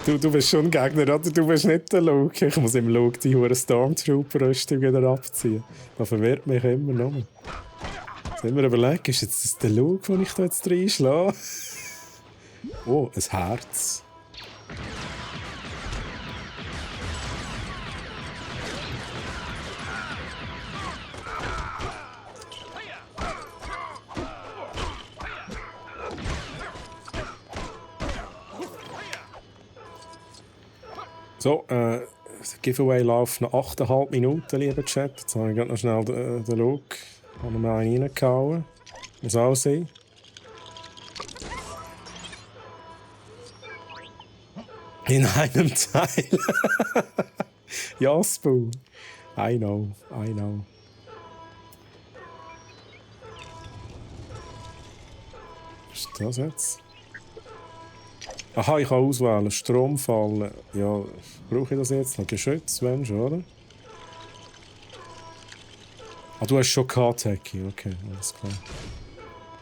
Speaker 1: Du bist schon ein Gegner, oder? Du bist nicht der Luke. Ich muss im Luke die hure Stormtrooper-Rüstung wieder abziehen. Das verwirrt mich immer noch. Sollen wir überlegen, ist jetzt das der Luke, den ich da jetzt reinschlage? Oh, ein Herz. So, Giveaway läuft noch 8,5 Minuten, lieber Chat. Jetzt habe ich gerade noch schnell den Luke reingehauen. Muss auch sein. In einem Teil. Jaspu. I know. Was ist das jetzt? Aha, ich kann auswählen. Stromfallen. Ja, brauche ich das jetzt noch? Geschütz, wenn schon, oder? Ah, du hast schon K-Techie. Okay, alles klar.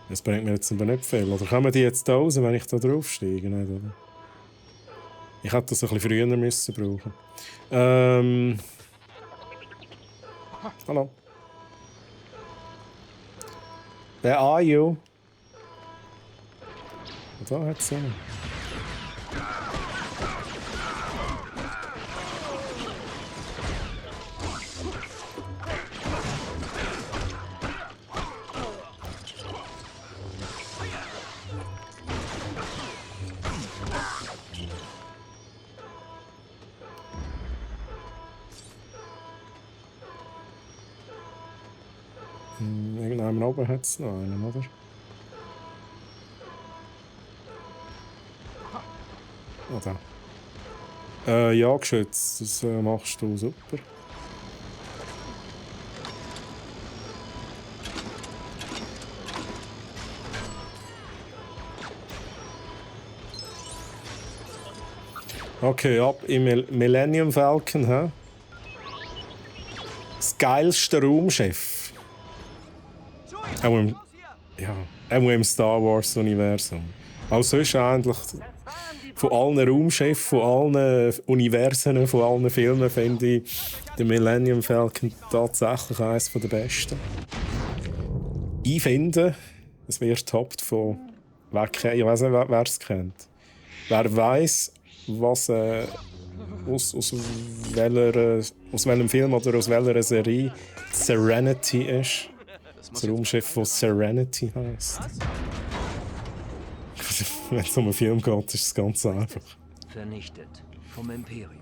Speaker 1: Das bringt mir jetzt aber nicht viel. Oder kommen die jetzt da raus, wenn ich da draufsteige? Nicht, oder? Ich hätte das ein bisschen früher müssen brauchen. Hallo. Where are you? Da hat es einen. Irgendwann oben hat es noch einen, oder? Oder? Ja, Geschütz, das machst du super. Okay, ab im Millennium Falcon, hä? Das geilste Raumschiff. Auch im Star Wars Universum. Auch sonst eigentlich von allen Raumschiffen, von allen Universen, von allen Filmen finde ich den Millennium Falcon tatsächlich eines der besten. Ich finde, es wird toppt von ich weiß nicht, wer es kennt. Wer weiss, was aus welchem Film oder aus welcher Serie Serenity ist. Das Raumschiff, das Serenity heisst. Wenn es um einen Film geht, ist es ganz einfach.
Speaker 10: Vernichtet vom Imperium.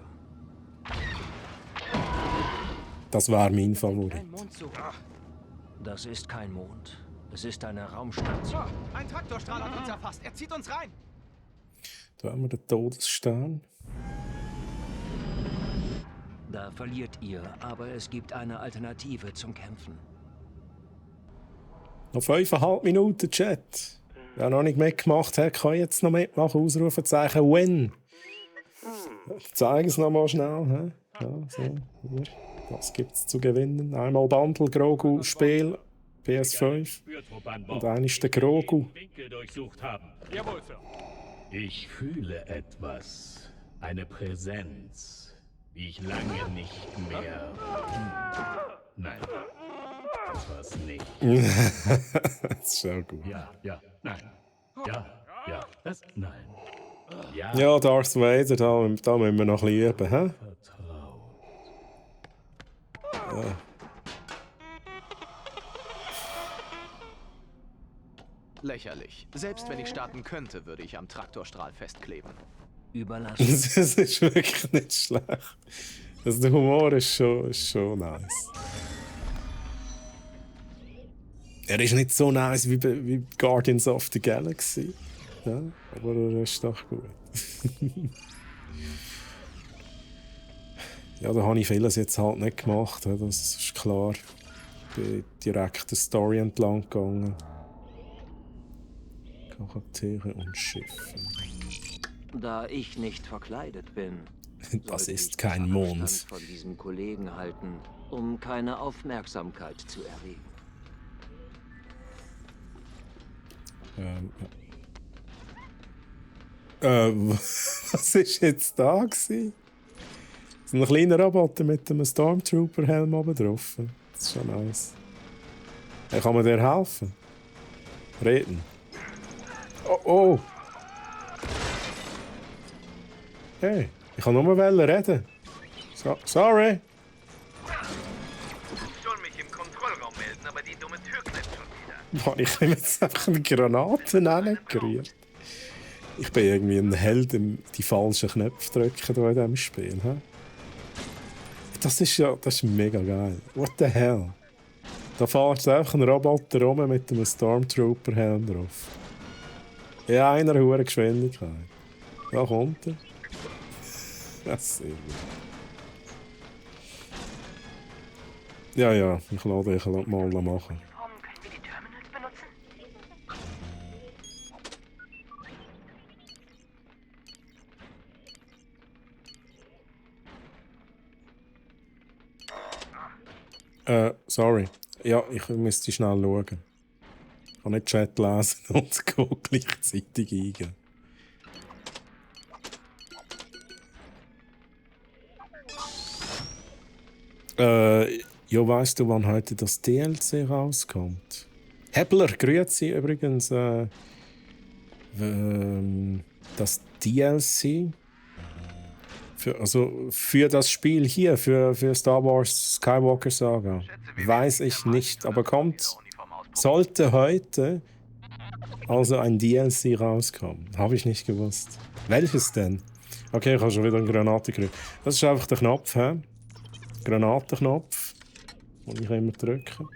Speaker 1: Das wäre mein Favorit.
Speaker 10: Das ist kein Mond. Es ist eine Raumstation.
Speaker 12: Ein Traktorstrahl hat uns erfasst. Er zieht uns rein.
Speaker 1: Da haben wir den Todesstern.
Speaker 10: Da verliert ihr, aber es gibt eine Alternative zum Kämpfen.
Speaker 1: Noch 5,5 Minuten, Chat. Wer noch nicht mitgemacht hat, kann jetzt noch mitmachen. Ausrufezeichen Win. Zeig es noch mal schnell. He? Ja, so, hier. Das gibt es zu gewinnen. Einmal Bundle, Grogu, Spiel PS5. Und einer ist der Grogu.
Speaker 3: Winkel durchsucht haben.
Speaker 13: Jawohl, Sir.
Speaker 3: Ich fühle etwas. Eine Präsenz, die ich lange nicht mehr... Nein, das war's nicht.
Speaker 1: Das ist schon gut.
Speaker 3: Ja, nein. Ja, das... Nein.
Speaker 1: Ja, Darth Vader, da müssen wir noch ein bisschen üben, hä? Ja.
Speaker 9: Lächerlich. Selbst wenn ich starten könnte, würde ich am Traktorstrahl festkleben.
Speaker 10: Überlassen.
Speaker 1: Das ist wirklich nicht schlecht. Also der Humor ist schon nice. Er ist nicht so nice wie Guardians of the Galaxy. Ja, aber er ist doch gut. Ja, da habe ich vieles jetzt halt nicht gemacht. Das ist klar. Ich bin direkt der Story entlang gegangen. Charaktere und Schiffe.
Speaker 10: Da ich nicht verkleidet bin,
Speaker 1: Das
Speaker 10: sollte
Speaker 1: ist
Speaker 10: ich
Speaker 1: kein
Speaker 10: Abstand
Speaker 1: Mond.
Speaker 10: von diesem Kollegen halten, um keine Aufmerksamkeit zu erregen.
Speaker 1: Was ist jetzt da gewesen? So ein kleiner Roboter mit einem Stormtrooper-Helm oben drauf. Das ist schon nice. Hey, kann man dir helfen? Reden. Oh! Hey, ich kann nur reden. Sorry!
Speaker 4: Ich soll mich im Kontrollraum melden, aber die dumme Tür klemmt schon wieder.
Speaker 1: Mann, ich habe jetzt einfach eine Granate reingerührt. Ich bin irgendwie ein Held, die falschen Knöpfe drücken hier in diesem Spiel. He? Das ist mega geil. What the hell? Da fährt einfach ein Roboter rum mit einem Stormtrooper-Helm drauf. In einer hohen Geschwindigkeit. Da kommt er. Das ist sehr gut. Ja, ich lasse dich mal machen.
Speaker 7: Können wir die Terminals benutzen?
Speaker 1: Sorry. Ja, ich müsste schnell schauen. Ich kann nicht Chat lesen und gleichzeitig eingeben. Ja, weißt du, wann heute das DLC rauskommt? Hebler, grüezi übrigens. Das DLC für das Spiel hier, für Star Wars Skywalker Saga. Weiß ich nicht, aber sollte heute also ein DLC rauskommen. Habe ich nicht gewusst. Welches denn? Okay, ich habe schon wieder eine Granate gerührt. Das ist einfach der Knopf, hä? Granatenknopf. Und ich kann immer drücken.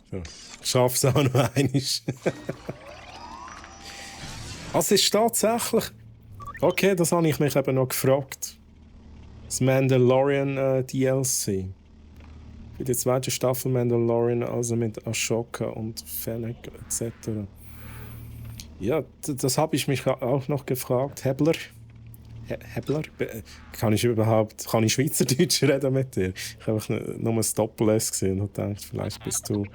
Speaker 1: So. Ich schaffe es auch noch einmal. Es ist tatsächlich... Okay, das habe ich mich eben noch gefragt. Das Mandalorian DLC. Für die zweite Staffel Mandalorian, also mit Ashoka und Fennec etc. Ja, das habe ich mich auch noch gefragt. Hebler? Hebler? Kann ich Schweizerdeutsch reden mit dir? Ich habe nur ein Doppel-S gesehen und gedacht, vielleicht bist du...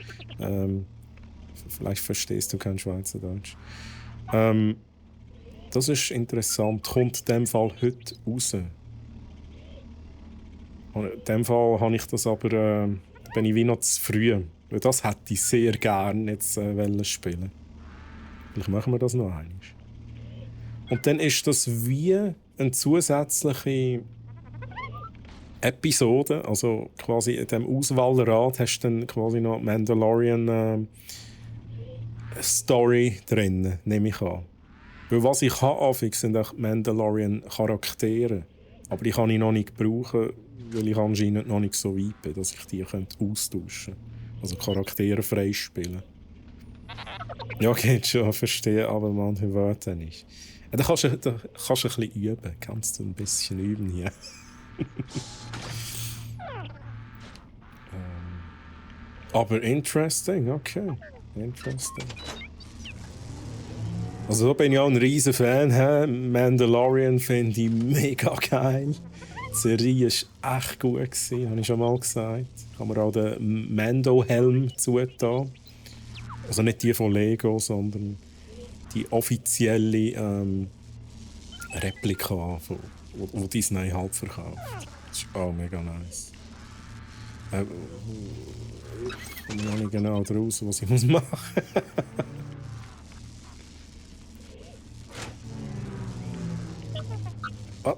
Speaker 1: vielleicht verstehst du kein Schweizerdeutsch. Das ist interessant. Kommt in dem Fall heute raus. In dem Fall habe ich das aber... bin ich wie noch zu früh. Weil das hätte ich sehr gerne jetzt spielen. Vielleicht machen wir das noch einmal. Und dann ist das wie eine zusätzliche Episode. Also quasi in diesem Auswahlrad hast du dann quasi noch Mandalorian Story drin, nehme ich an. Weil was ich habe, sind auch Mandalorian-Charaktere. Aber die kann ich noch nicht brauchen, weil ich anscheinend noch nicht so weit bin, dass ich die austauschen könnte. Also Charaktere freispielen. Ja, geht schon, verstehe, aber manche Wörter nicht. Ja, da kannst du ein bisschen üben. Kannst du ein bisschen üben hier. Aber interesting, okay. Interesting. Also da bin ich auch ein riesen Fan. He? Mandalorian finde ich mega geil. Die Serie war echt gut, habe ich schon mal gesagt. Ich habe mir auch den Mando-Helm zugetan. Also nicht die von Lego, sondern die offizielle Replika, die Disney halt verkauft. Das ist auch mega nice. Ich komme noch nicht genau draus, was ich machen muss.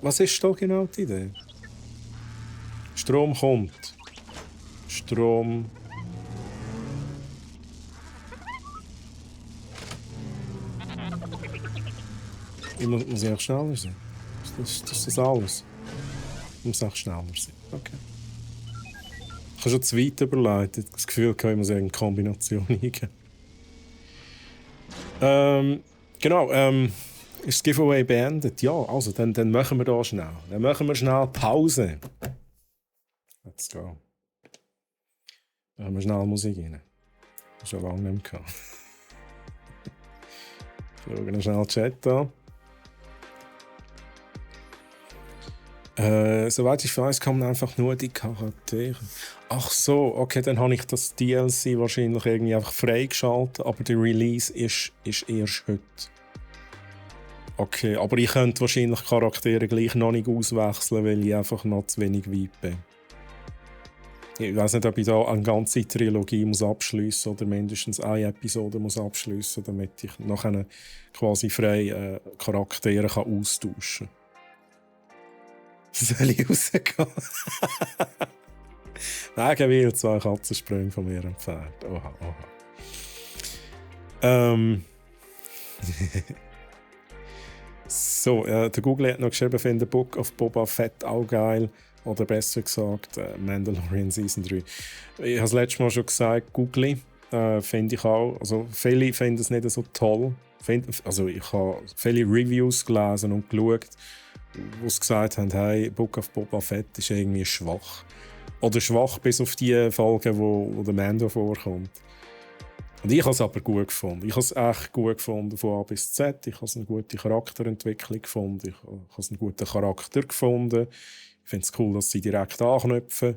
Speaker 1: Was ist da genau die Idee? Strom kommt. Strom. Ich muss ja schneller sein. Das ist alles. Ich muss auch schneller sein. Okay. Ich habe schon zu weit überleitet. Das Gefühl, ich muss eine Kombination eingeben. Genau, ist das Giveaway beendet? Ja, also dann machen wir da schnell. Dann machen wir schnell Pause. Let's go. Dann haben wir schnell Musik rein. Das ist schon lange nicht mehr gehabt. Schauen wir schnell den Chat an. Soweit ich weiß, kommen einfach nur die Charaktere. Ach so, okay, dann habe ich das DLC wahrscheinlich irgendwie einfach freigeschaltet, aber der Release ist erst heute. Okay, aber ich könnte wahrscheinlich Charaktere gleich noch nicht auswechseln, weil ich einfach noch zu wenig weit bin. Ich weiß nicht, ob ich da eine ganze Trilogie muss abschliessen oder mindestens eine Episode muss abschliessen, damit ich nachher quasi frei Charaktere kann austauschen kann. Soll ich rausgehen? Wegen will 2 Katzensprünge von mir entfernt. Oha, oha. So, der Google hat noch geschrieben, finde Book of Boba Fett auch geil. Oder besser gesagt, Mandalorian Season 3. Ich habe das letzte Mal schon gesagt, Google finde ich auch. Also viele finden es nicht so toll. Also ich habe viele Reviews gelesen und geschaut, die gesagt haben, hey, Book of Boba Fett ist irgendwie schwach. Oder schwach bis auf die Folgen, wo der Mando vorkommt. Und ich habe es aber gut gefunden. Ich habe es echt gut gefunden, von A bis Z. Ich habe eine gute Charakterentwicklung gefunden. Ich habe einen guten Charakter gefunden. Ich finde es cool, dass sie direkt anknüpfen.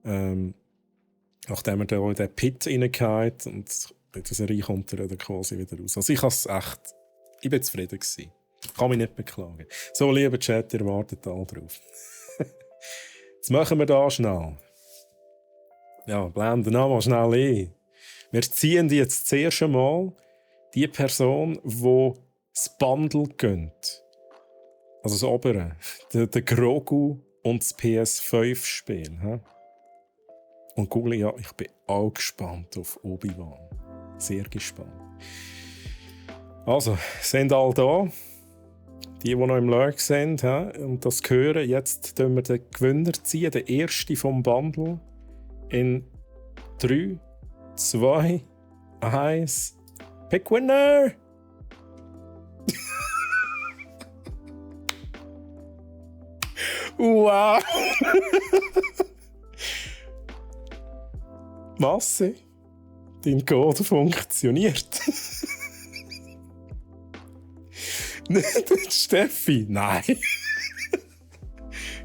Speaker 1: Nachdem er da in den Pit reingeht und in der Serie kommt er dann quasi wieder raus. Also ich bin zufrieden gewesen. Ich kann mich nicht beklagen. So, lieber Chat, ihr wartet alle drauf. Jetzt machen wir da schnell. Ja, blenden wir mal schnell ein. Wir ziehen jetzt das erste Mal die Person, die das Bundle gönnt. Also das obere. Der Grogu und das PS5-Spiel. Und Google, ja, ich bin auch gespannt auf Obi-Wan. Sehr gespannt. Also, sind alle da. Die noch im Lurk sind und das hören, jetzt ziehen wir den Gewinner ziehen, den ersten vom Bundle. In 3, 2, 1. Pick Winner! Wow! Masse, dein Code funktioniert. Nicht Steffi, nein.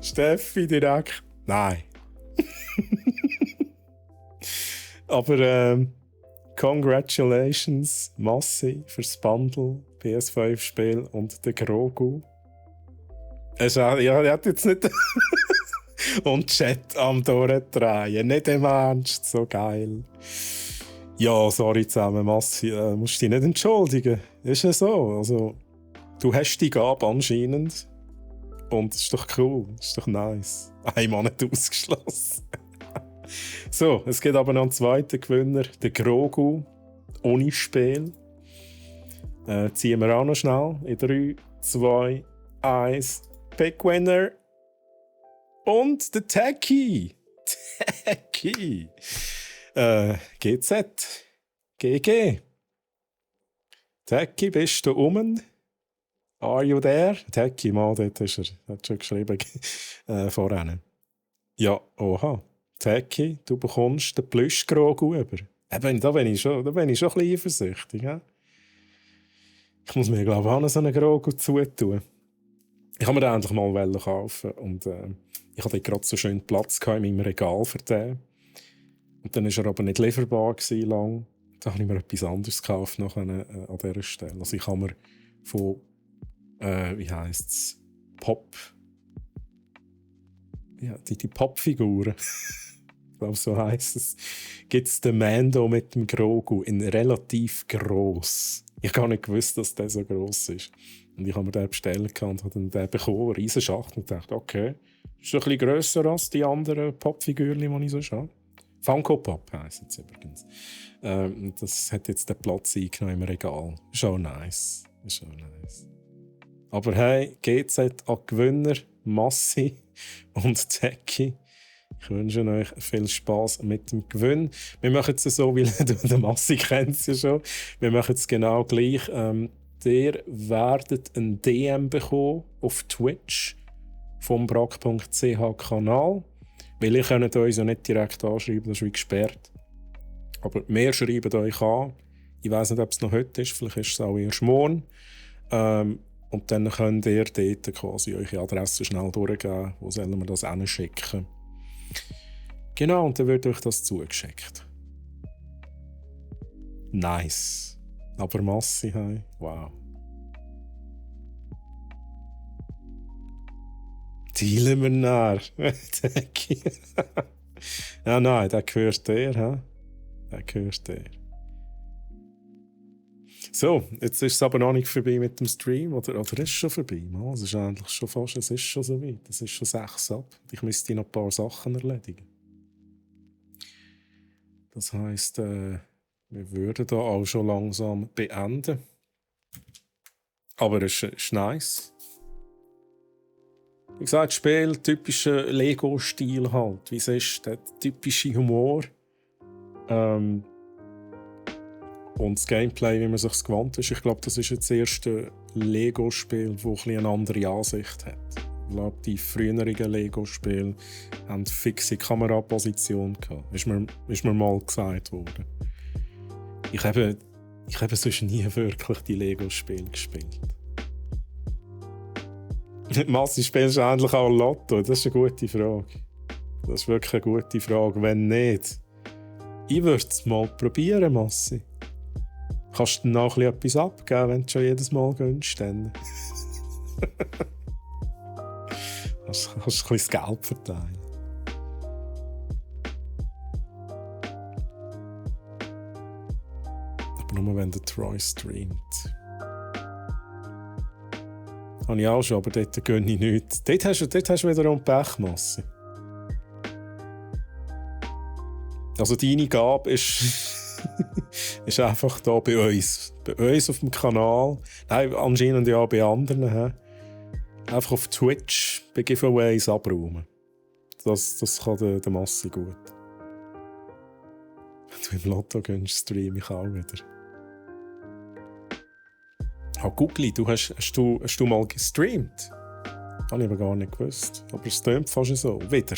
Speaker 1: Steffi direkt, nein. Aber congratulations, Massi, fürs Bundle, PS5-Spiel und den Grogu. Ja, er hat jetzt nicht. Und Chat am Durchdrehen, nicht im Ernst, so geil. Ja, sorry zusammen, Massi, musst dich nicht entschuldigen. Ist ja so, also. Du hast die Gabe anscheinend. Und das ist doch cool, das ist doch nice. Einmal nicht ausgeschlossen. So, es gibt aber noch einen zweiten Gewinner, der Grogu, ohne Spiel. Ziehen wir auch noch schnell. In 3, 2, 1. Pick Winner. Und der Techie. Techie. GZ. GG. Techie, bist du oben? Are you there? Techie, mal, dort ist er. Hat schon geschrieben vorhin. Ja, oha. Techie, du bekommst den Plüsch-Grogu über. Da bin ich schon ein bisschen eifersüchtig. Ja? Ich muss mir, glaube ich, auch noch so einen Grogu zutun. Ich habe mir den endlich mal kaufen und ich hatte gerade so schön Platz in meinem Regal für den. Und dann war er aber nicht lieferbar lang. Da habe ich mir etwas anderes gekauft an dieser Stelle. Also ich habe mir von, wie heisst es, ja, die Pappfiguren, ich glaube, so heisst es, gibt es den Mando mit dem Grogu in relativ gross. Ich habe gar nicht gewusst, dass der so gross ist. Und ich habe mir den bestellt und habe dann den bekommen, eine riesen Schachtel, und dachte, okay, ist ein bisschen grösser als die anderen Pappfigürchen, die ich so schaue. Funko Pop heisst es übrigens. Das hat jetzt den Platz eingenommen im Regal. Ist auch nice. Aber hey, GZ an Gewinner, Massi und Techie. Ich wünsche euch viel Spass mit dem Gewinn. Wir machen es so, weil du den Massi kennst ja schon. Wir machen es genau gleich. Ihr werdet ein DM bekommen auf Twitch vom brack.ch-Kanal. Weil ihr könnt uns ja nicht direkt anschreiben, das ist wie gesperrt. Aber wir schreiben euch an. Ich weiss nicht, ob es noch heute ist, vielleicht ist es auch erst morgen. Und dann könnt ihr dort quasi eure Adresse schnell durchgeben, wo sollen wir das hinschicken. Genau, und dann wird euch das zugeschickt. Nice. Aber Massi, hey, wow. Teilen wir nach. Ja, nein, der gehört dir, hä? Der gehört dir. So, jetzt ist es aber noch nicht vorbei mit dem Stream. Oder ist es schon vorbei? No, es ist eigentlich schon fast, es ist schon so weit. Es ist schon 6 ab. Ich müsste noch ein paar Sachen erledigen. Das heisst, wir würden da auch schon langsam beenden. Aber es ist nice. Wie gesagt, das Spiel, typischer Lego-Stil halt. Wie es ist, der typische Humor. Und das Gameplay, wie man es sich gewohnt ist. Ich glaube, das ist jetzt das erste Lego-Spiel, das eine andere Ansicht hat. Ich glaube, die früheren Lego-Spiele haben fixe Kameraposition gehabt. Ist mir mal gesagt worden. Ich habe sonst nie wirklich die Lego-Spiele gespielt. Massi, spielst du endlich auch Lotto? Das ist eine gute Frage. Das ist wirklich eine gute Frage. Wenn nicht, ich würde es mal probieren, Massi. Kannst du dann auch etwas abgeben, wenn du schon jedes Mal gönnst? Dann. Kannst du ein bisschen das Geld verteilen. Aber nur wenn der Troy streamt. Habe ich auch schon, aber dort gönne ich nichts. Dort hast du wiederum Pech, Massi. Also deine Gabe ist, ist einfach da bei uns. Bei uns auf dem Kanal. Nein, anscheinend ja auch bei anderen. He? Einfach auf Twitch bei Giveaways abräumen. Das kann der Massi gut. Wenn du im Lotto gönnst, streame ich auch wieder. Gugli, hast du mal gestreamt? Habe ich aber gar nicht gewusst. Aber es tönt fast so. Wieder.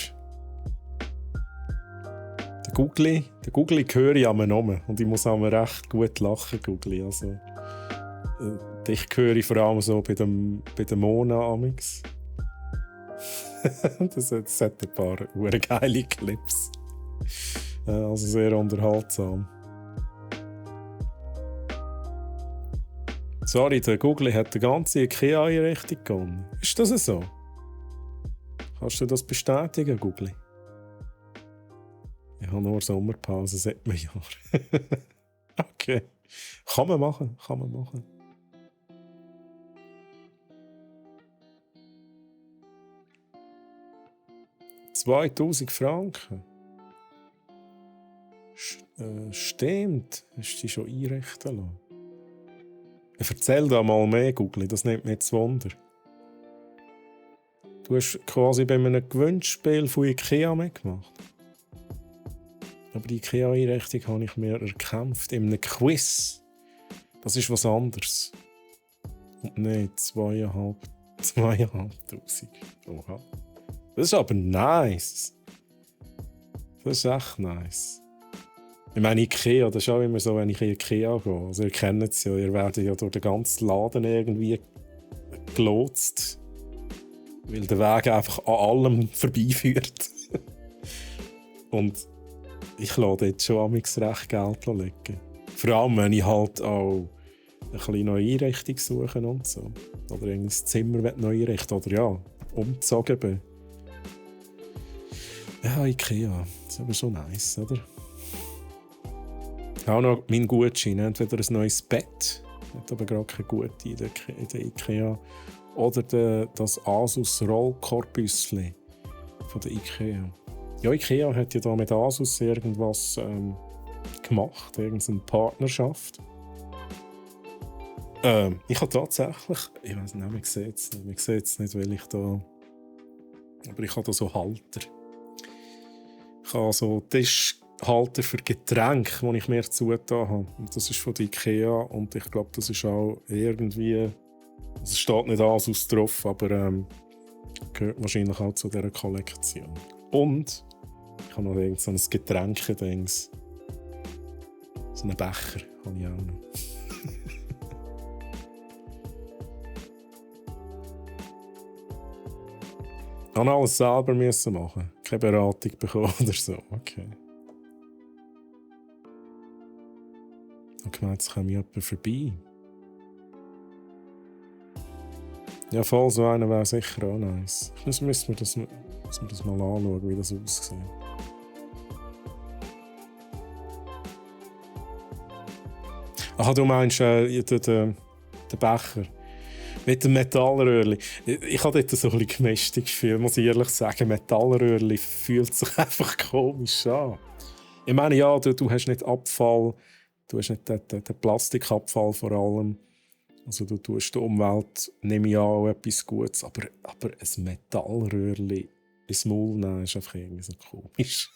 Speaker 1: Der Gugli höre ich an mir rum. Und ich muss auch recht gut lachen, Gugli. Also, dich höre ich vor allem so bei der Mona amix. das hat ein paar geile Clips. Also sehr unterhaltsam. Sorry, der Gugli hat die ganze IKEA-Einrichtung gewonnen. Ist das so? Kannst du das bestätigen, Gugli? Ich habe nur Sommerpause seit einem Jahr. Okay. Kann man machen. 2000 Franken. Stimmt. Hast du dich schon einrichten lassen? Erzähl da mal mehr, Gugli, das nimmt mich jetzt Wunder. Du hast quasi bei einem Gewinnspiel von IKEA mitgemacht. Aber die IKEA-Einrichtung habe ich mir erkämpft in einem Quiz. Das ist was anderes. Und nicht 2'500. Oha. Das ist aber nice. Das ist echt nice. Ich meine, Ikea, das ist auch immer so, wenn ich in Ikea gehe. Also ihr kennt es ja, ihr werdet ja durch den ganzen Laden irgendwie gelotst. Weil der Weg einfach an allem vorbeiführt. Und ich lasse dort schon amigs recht Geld liegen. Vor allem, wenn ich halt auch eine kleine neue Einrichtung suche und so. Oder ein Zimmer neu einrichten oder ja, umgezogen bin. Ja, Ikea. Das ist aber schon nice, oder? Auch noch mein Gutschein. Entweder ein neues Bett, hat aber gerade keine gute in der Ikea. Oder das Asus Rollkorbüssli von der Ikea. Ja, Ikea hat ja da mit Asus irgendwas gemacht, irgendeine Partnerschaft. Ich habe tatsächlich, ich weiß nicht, man sieht es nicht, weil ich da, aber ich habe da so Halter. Ich habe so Tischhalter für Getränke, die ich mir zugetan habe. Und das ist von der Ikea und ich glaube, das ist auch irgendwie, also es steht nicht Asus drauf, aber gehört wahrscheinlich auch zu dieser Kollektion. Und ich habe noch irgend so ein Getränkedings. So einen Becher habe ich auch noch. Ich musste alles selber machen. Keine Beratung bekommen oder so. Okay. Ich habe gemeint, es kommt jemand vorbei. Ja, voll so einer wäre sicher auch nice. Müssen wir das mal anschauen, wie das aussieht. Ach, du meinst den Becher mit dem Metallröhrli. Ich habe dort so ein bisschen gemischtes Gefühl, muss ich ehrlich sagen. Metallröhrli fühlt sich einfach komisch an. Ich meine, ja, du hast nicht Abfall, du hast nicht den Plastikabfall vor allem. Also du tust der Umwelt, nehme ich an, auch etwas Gutes, aber ein Metallröhrli ins Maul nehmen ist einfach irgendwie so komisch.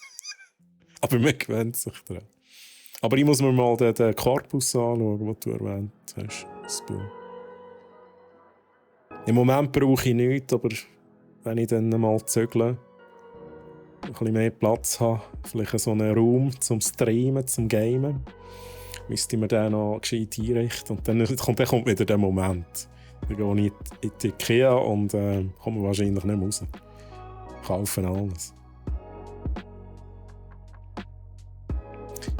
Speaker 1: Aber man gewöhnt sich daran. Aber ich muss mir mal den Korpus anschauen, den du erwähnt hast. Im Moment brauche ich nichts, aber wenn ich dann mal zügle, ein bisschen mehr Platz habe, vielleicht so einen Raum zum Streamen, zum Gamen, müsste man den noch gescheit einrichten. Und dann kommt wieder der Moment. Dann gehe ich in die Ikea und komme wahrscheinlich nicht mehr raus. Kaufen alles.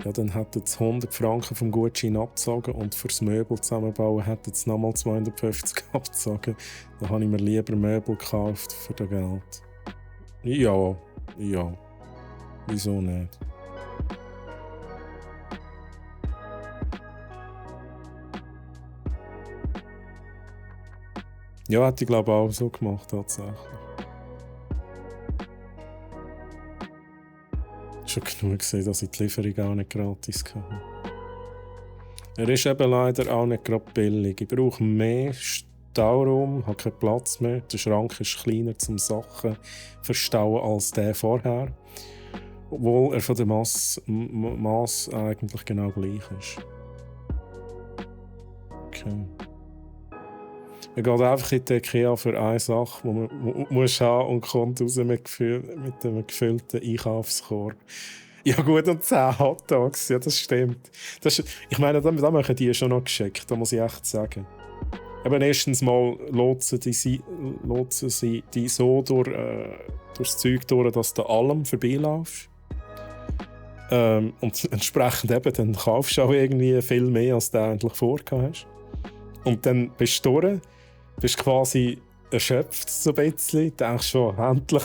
Speaker 1: Ja, dann hätten sie 100 Franken vom Gutschein abgezogen und fürs Möbel zusammenbauen hätten sie nochmal 250 abgezogen. Dann habe ich mir lieber Möbel gekauft für das Geld. Ja. Wieso nicht? Ja, hätte ich glaube auch so gemacht, tatsächlich. Schon genug gesehen, dass ich die Lieferung auch nicht gratis hatte. Er ist eben leider auch nicht gerade billig. Ich brauche mehr Stauraum, habe keinen Platz mehr. Der Schrank ist kleiner zum Sachen verstauen als der vorher. Obwohl er von der Mass eigentlich genau gleich ist. Okay. Man geht einfach in die Ikea für eine Sache, die man muss haben und kommt raus mit einem gefüllten Einkaufskorb. Ja gut, und 10 Hotdogs, ja das stimmt. Ich meine, da machen die schon noch geschickt, da muss ich echt sagen. Aber erstens mal lotsen sie die so durchs Zeug durch, dass du allem vorbeilaufst. Und entsprechend eben, dann kaufst du auch irgendwie viel mehr, als du eigentlich vorgehabt hast. Und dann bist du durch. Bist quasi erschöpft, so ein bisschen. Du denkst schon, endlich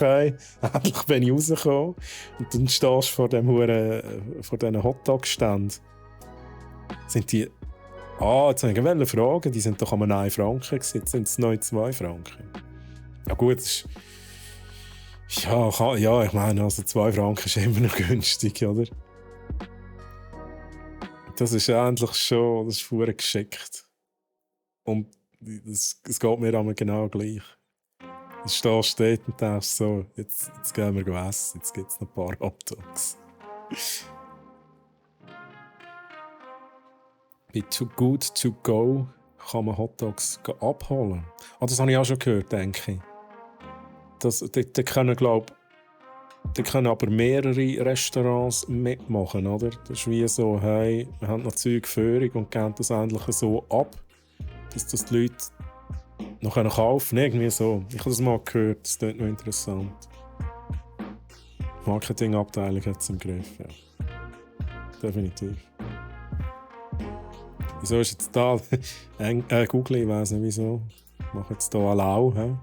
Speaker 1: bin ich rausgekommen. Und dann stehst du vor diesen Hotdog-Ständen. Sind die... jetzt wollte ich fragen, die sind doch einmal 1 Franken gewesen, jetzt sind es neu 2 Franken. Ja gut, das ist... Ja, ich meine, also 2 Franken ist immer noch günstig, oder? Das ist eigentlich schon... Das ist verdammt geschickt. Und es geht mir aber genau gleich. Du stehst dort und denkst so, jetzt gehen wir essen, jetzt gibt es noch ein paar Hotdogs. Bei Too Good To Go kann man Hotdogs abholen. Das habe ich auch schon gehört, denke ich. Die können, glaube Da können aber mehrere Restaurants mitmachen, oder? Das ist wie so, hey, wir haben noch Zeugführung und geben das endlich so ab, dass das die Leute noch kaufen können. Irgendwie so. Ich habe das mal gehört, das klingt noch interessant. Die Marketingabteilung hat es im Griff, ja. Definitiv. Wieso ist jetzt da Google, ich weiss nicht wieso. Ich mache jetzt hier Allow, hä?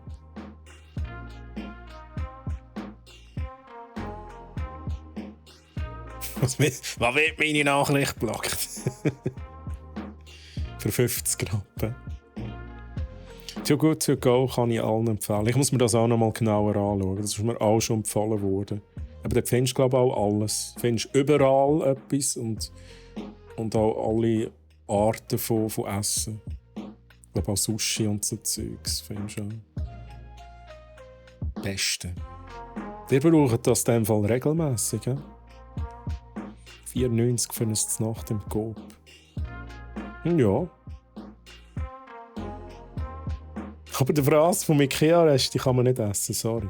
Speaker 1: Was wird meine Nachricht blockt? Für 50 Rappen. Too Good To Go kann ich allen empfehlen. Ich muss mir das auch noch mal genauer anschauen. Das ist mir auch schon empfohlen worden. Aber da findest du, glaube ich, auch alles. Du findest überall etwas und auch alle Arten von Essen. Ich glaube auch Sushi und so Zeugs findest du auch. Beste. Die brauchen das in dem Fall regelmässig. Ja? 94 für eine Nacht im Coop. Ja. Aber der Fraß vom Ikea-Rest, die kann man nicht essen, sorry.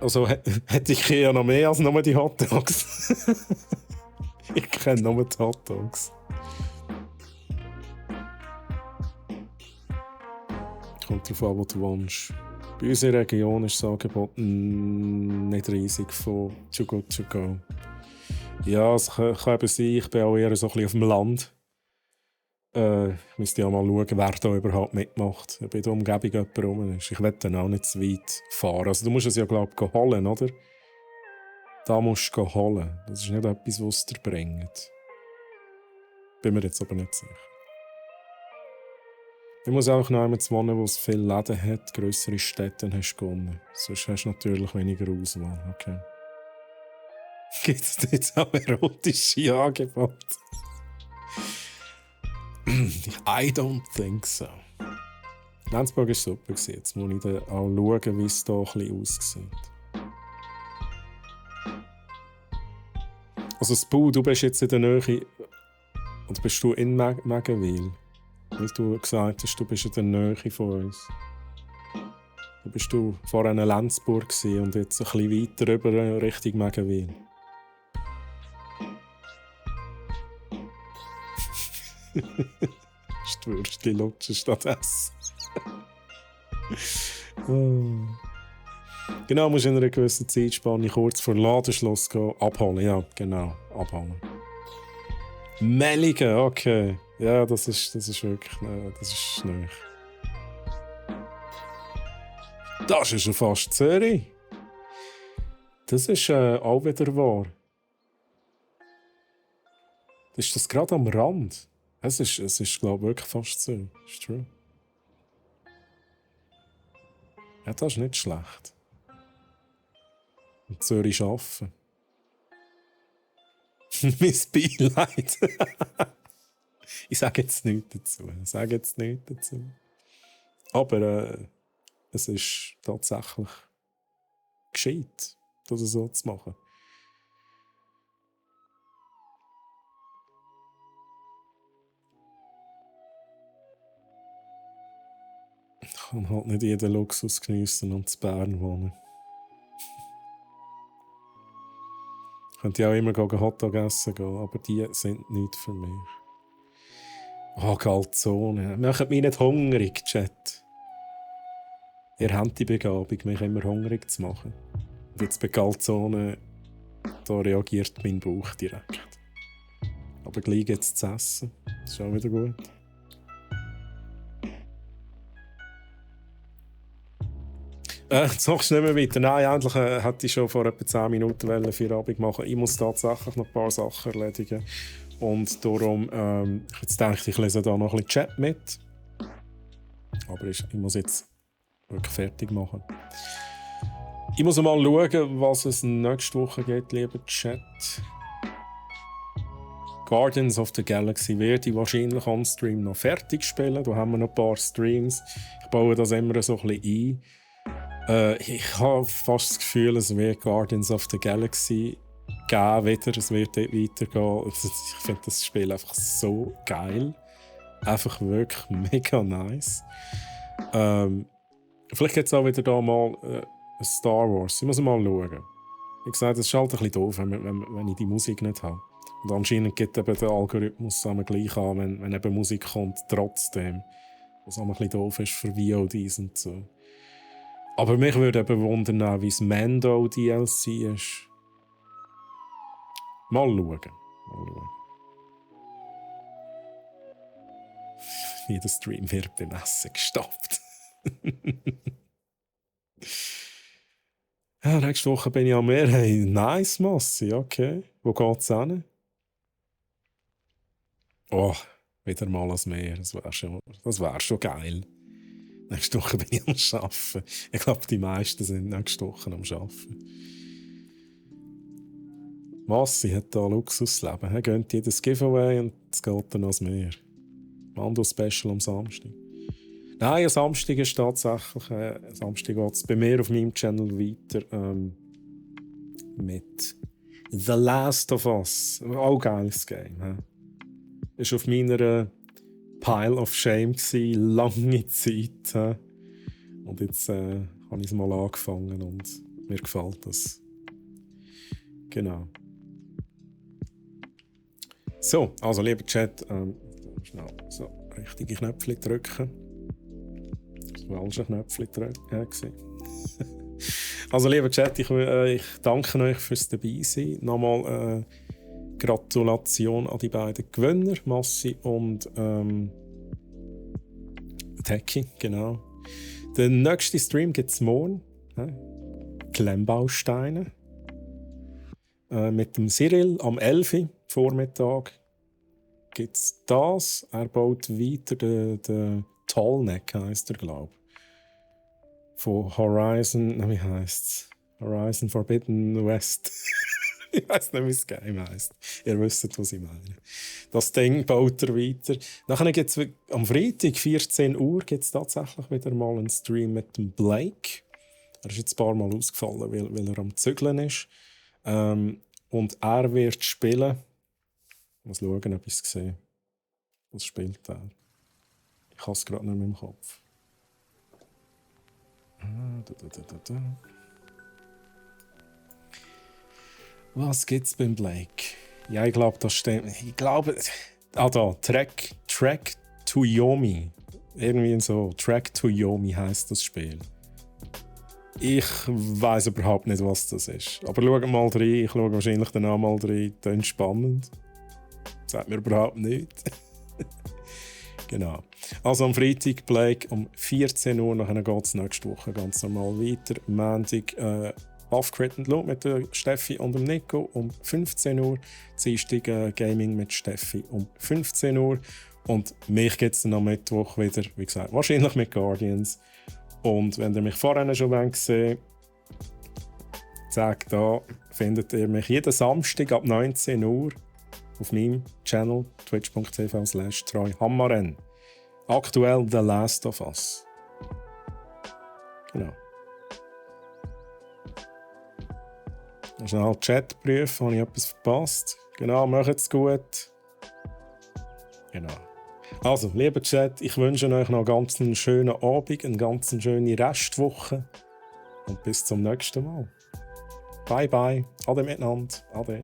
Speaker 1: Also hat Ikea noch mehr als nur die Hotdogs? Ich kenne nur die Hotdogs. Kommt darauf an, wo du wohnst. Bei uns in der Region ist das Angebot nicht riesig von Too Good To Go. Ja, es kann eben sein, ich bin auch eher so ein bisschen auf dem Land. Ich müsste ja mal schauen, wer da überhaupt mitmacht. Ob in der Umgebung jemand rum ist. Ich will dann auch nicht zu weit fahren. Also du musst es ja, glaube ich, holen, oder? Da musst du holen. Das ist nicht etwas, was es dir bringt. Bin mir jetzt aber nicht sicher. Ich muss auch noch einmal wohnen, wo es viele Läden hat, grössere Städte, dann hast du gewonnen. Sonst hast du natürlich weniger Auswahl. Okay. Gibt es jetzt auch erotische Angebote? I don't think so. Lenzburg war super. Jetzt muss ich dann auch schauen, wie es hier ein bisschen aussieht. Also Spu, du bist jetzt in der Nähe... Oder bist du in Megenwil? Weil du gesagt hast, du bist in der Nähe von uns. Da bist du vorher in Lenzburg und jetzt ein bisschen weiter rüber Richtung Megenwil. Die Würstchen lutschen statt essen. Genau, musst in einer gewissen Zeitspanne kurz vor Ladenschluss gehen, abholen. Ja, genau, abholen. Melligen, okay. Ja, das ist wirklich, das ist nahe. Das ist schon fast Zürich. Das ist auch wieder wahr. Ist das gerade am Rand? Es ist glaube ich, wirklich fast Zürich. Ist true. Ja, das ist nicht schlecht. In Zürich arbeiten. Mein Beileid. Ich sage jetzt nichts dazu. Aber es ist tatsächlich gescheit, das so zu machen. Ich kann halt nicht jeden Luxus geniessen und in Bern wohnen. Ich könnte ja auch immer Hotdog essen gehen, aber die sind nicht für mich. Oh, Calzone. Macht mich nicht hungrig, Chat. Ihr habt die Begabung, mich immer hungrig zu machen. Und jetzt bei Calzone, da reagiert mein Bauch direkt. Aber gleich jetzt zu essen, das ist auch wieder gut. Jetzt machst du nicht mehr weiter. Nein, eigentlich hätte ich schon vor etwa 10 Minuten Feierabend machen. Ich muss tatsächlich noch ein paar Sachen erledigen. Und darum, jetzt denke ich lese da noch ein bisschen Chat mit. Aber ich muss jetzt wirklich fertig machen. Ich muss mal schauen, was es nächste Woche geht, lieber Chat. Guardians of the Galaxy werde ich wahrscheinlich on Stream noch fertig spielen. Da haben wir noch ein paar Streams. Ich baue das immer so ein bisschen ein. Ich habe fast das Gefühl, es wird Guardians of the Galaxy geben wieder. Es wird dort weitergehen. Ich finde das Spiel einfach so geil. Einfach wirklich mega nice. Vielleicht gibt es auch wieder da mal Star Wars. Ich muss mal schauen. Wie gesagt, es ist halt ein bisschen doof, wenn ich die Musik nicht habe. Und anscheinend gibt eben der Algorithmus gleich an, wenn eben Musik kommt, trotzdem. Was auch ein bisschen doof ist für VODs und so. Aber mich würde eben wundern, wie es Mando DLC ist. Mal schauen. Jeder Stream wird beim Essen gestoppt. Ja, nächste Woche bin ich am Meer. Hey, nice, Massi, okay. Wo geht's hin? Oh, wieder mal ans Meer. Das wär schon geil. Nächste Woche bin ich am Arbeiten. Ich glaube, die meisten sind nächste Woche am Arbeiten. Massi hat da Luxusleben. Er gönnt jedes Giveaway und es geht dann ans Meer. Mando-Special am Samstag. Nein, am Samstag ist tatsächlich... Samstag geht es bei mir auf meinem Channel weiter mit The Last of Us. Auch ein geiles Game. Das war auf meiner Pile of Shame lange Zeit. Und jetzt habe ich es mal angefangen und mir gefällt das. Genau. So, also lieber Chat, schnell so richtige Knöpfchen drücken. Das falsche Knöpfchen drücken. Also lieber Chat, ich danke euch fürs Dabeisein. Nochmal Gratulation an die beiden Gewinner, Massi und Techie, genau. Den nächsten Stream gibt es morgen. Klemmbausteine. Mit dem Cyril am 11. Uhr Vormittag gibt es das. Er baut weiter den Tallneck, heisst er, glaube ich. Von Horizon, wie heisst es? Horizon Forbidden West. Ich weiss nicht, wie das Game heisst. Ihr wisst, was ich meine. Das Ding baut er weiter. Nachher gibt es am Freitag, 14 Uhr, gibt's tatsächlich wieder mal einen Stream mit dem Blake. Er ist jetzt ein paar Mal ausgefallen, weil er am Zügeln ist. Und er wird spielen. Ich muss schauen, ob ich es sehe. Was spielt er? Ich habe es gerade nicht mehr im Kopf. Was gibt's beim Blake? Ja, ich glaube, das stimmt. Ich glaube. Da, Track to Yomi. Irgendwie so. Track to Yomi heisst das Spiel. Ich weiss überhaupt nicht, was das ist. Aber schau mal rein. Ich schaue wahrscheinlich dann auch mal rein. Das ist spannend. Sagt mir überhaupt nichts. Genau. Also am Freitag Blake um 14 Uhr. Dann geht es nächste Woche ganz normal weiter. Montag Off-Crit and Loop mit der Steffi und dem Nico um 15 Uhr. Dienstag Gaming mit Steffi um 15 Uhr. Und mich gibt es dann am Mittwoch wieder, wie gesagt, wahrscheinlich mit Guardians. Und wenn ihr mich vorhin schon gesehen habt, da findet ihr mich jeden Samstag ab 19 Uhr auf meinem Channel twitch.tv/TroyHammarén. Aktuell The Last of Us. Genau. Schnell Chat prüfen, habe ich etwas verpasst? Genau, macht's gut. Genau. Also, lieber Chat, ich wünsche euch noch einen ganz schönen Abend, eine ganz schöne Restwoche und bis zum nächsten Mal. Bye bye, ade miteinander, ade.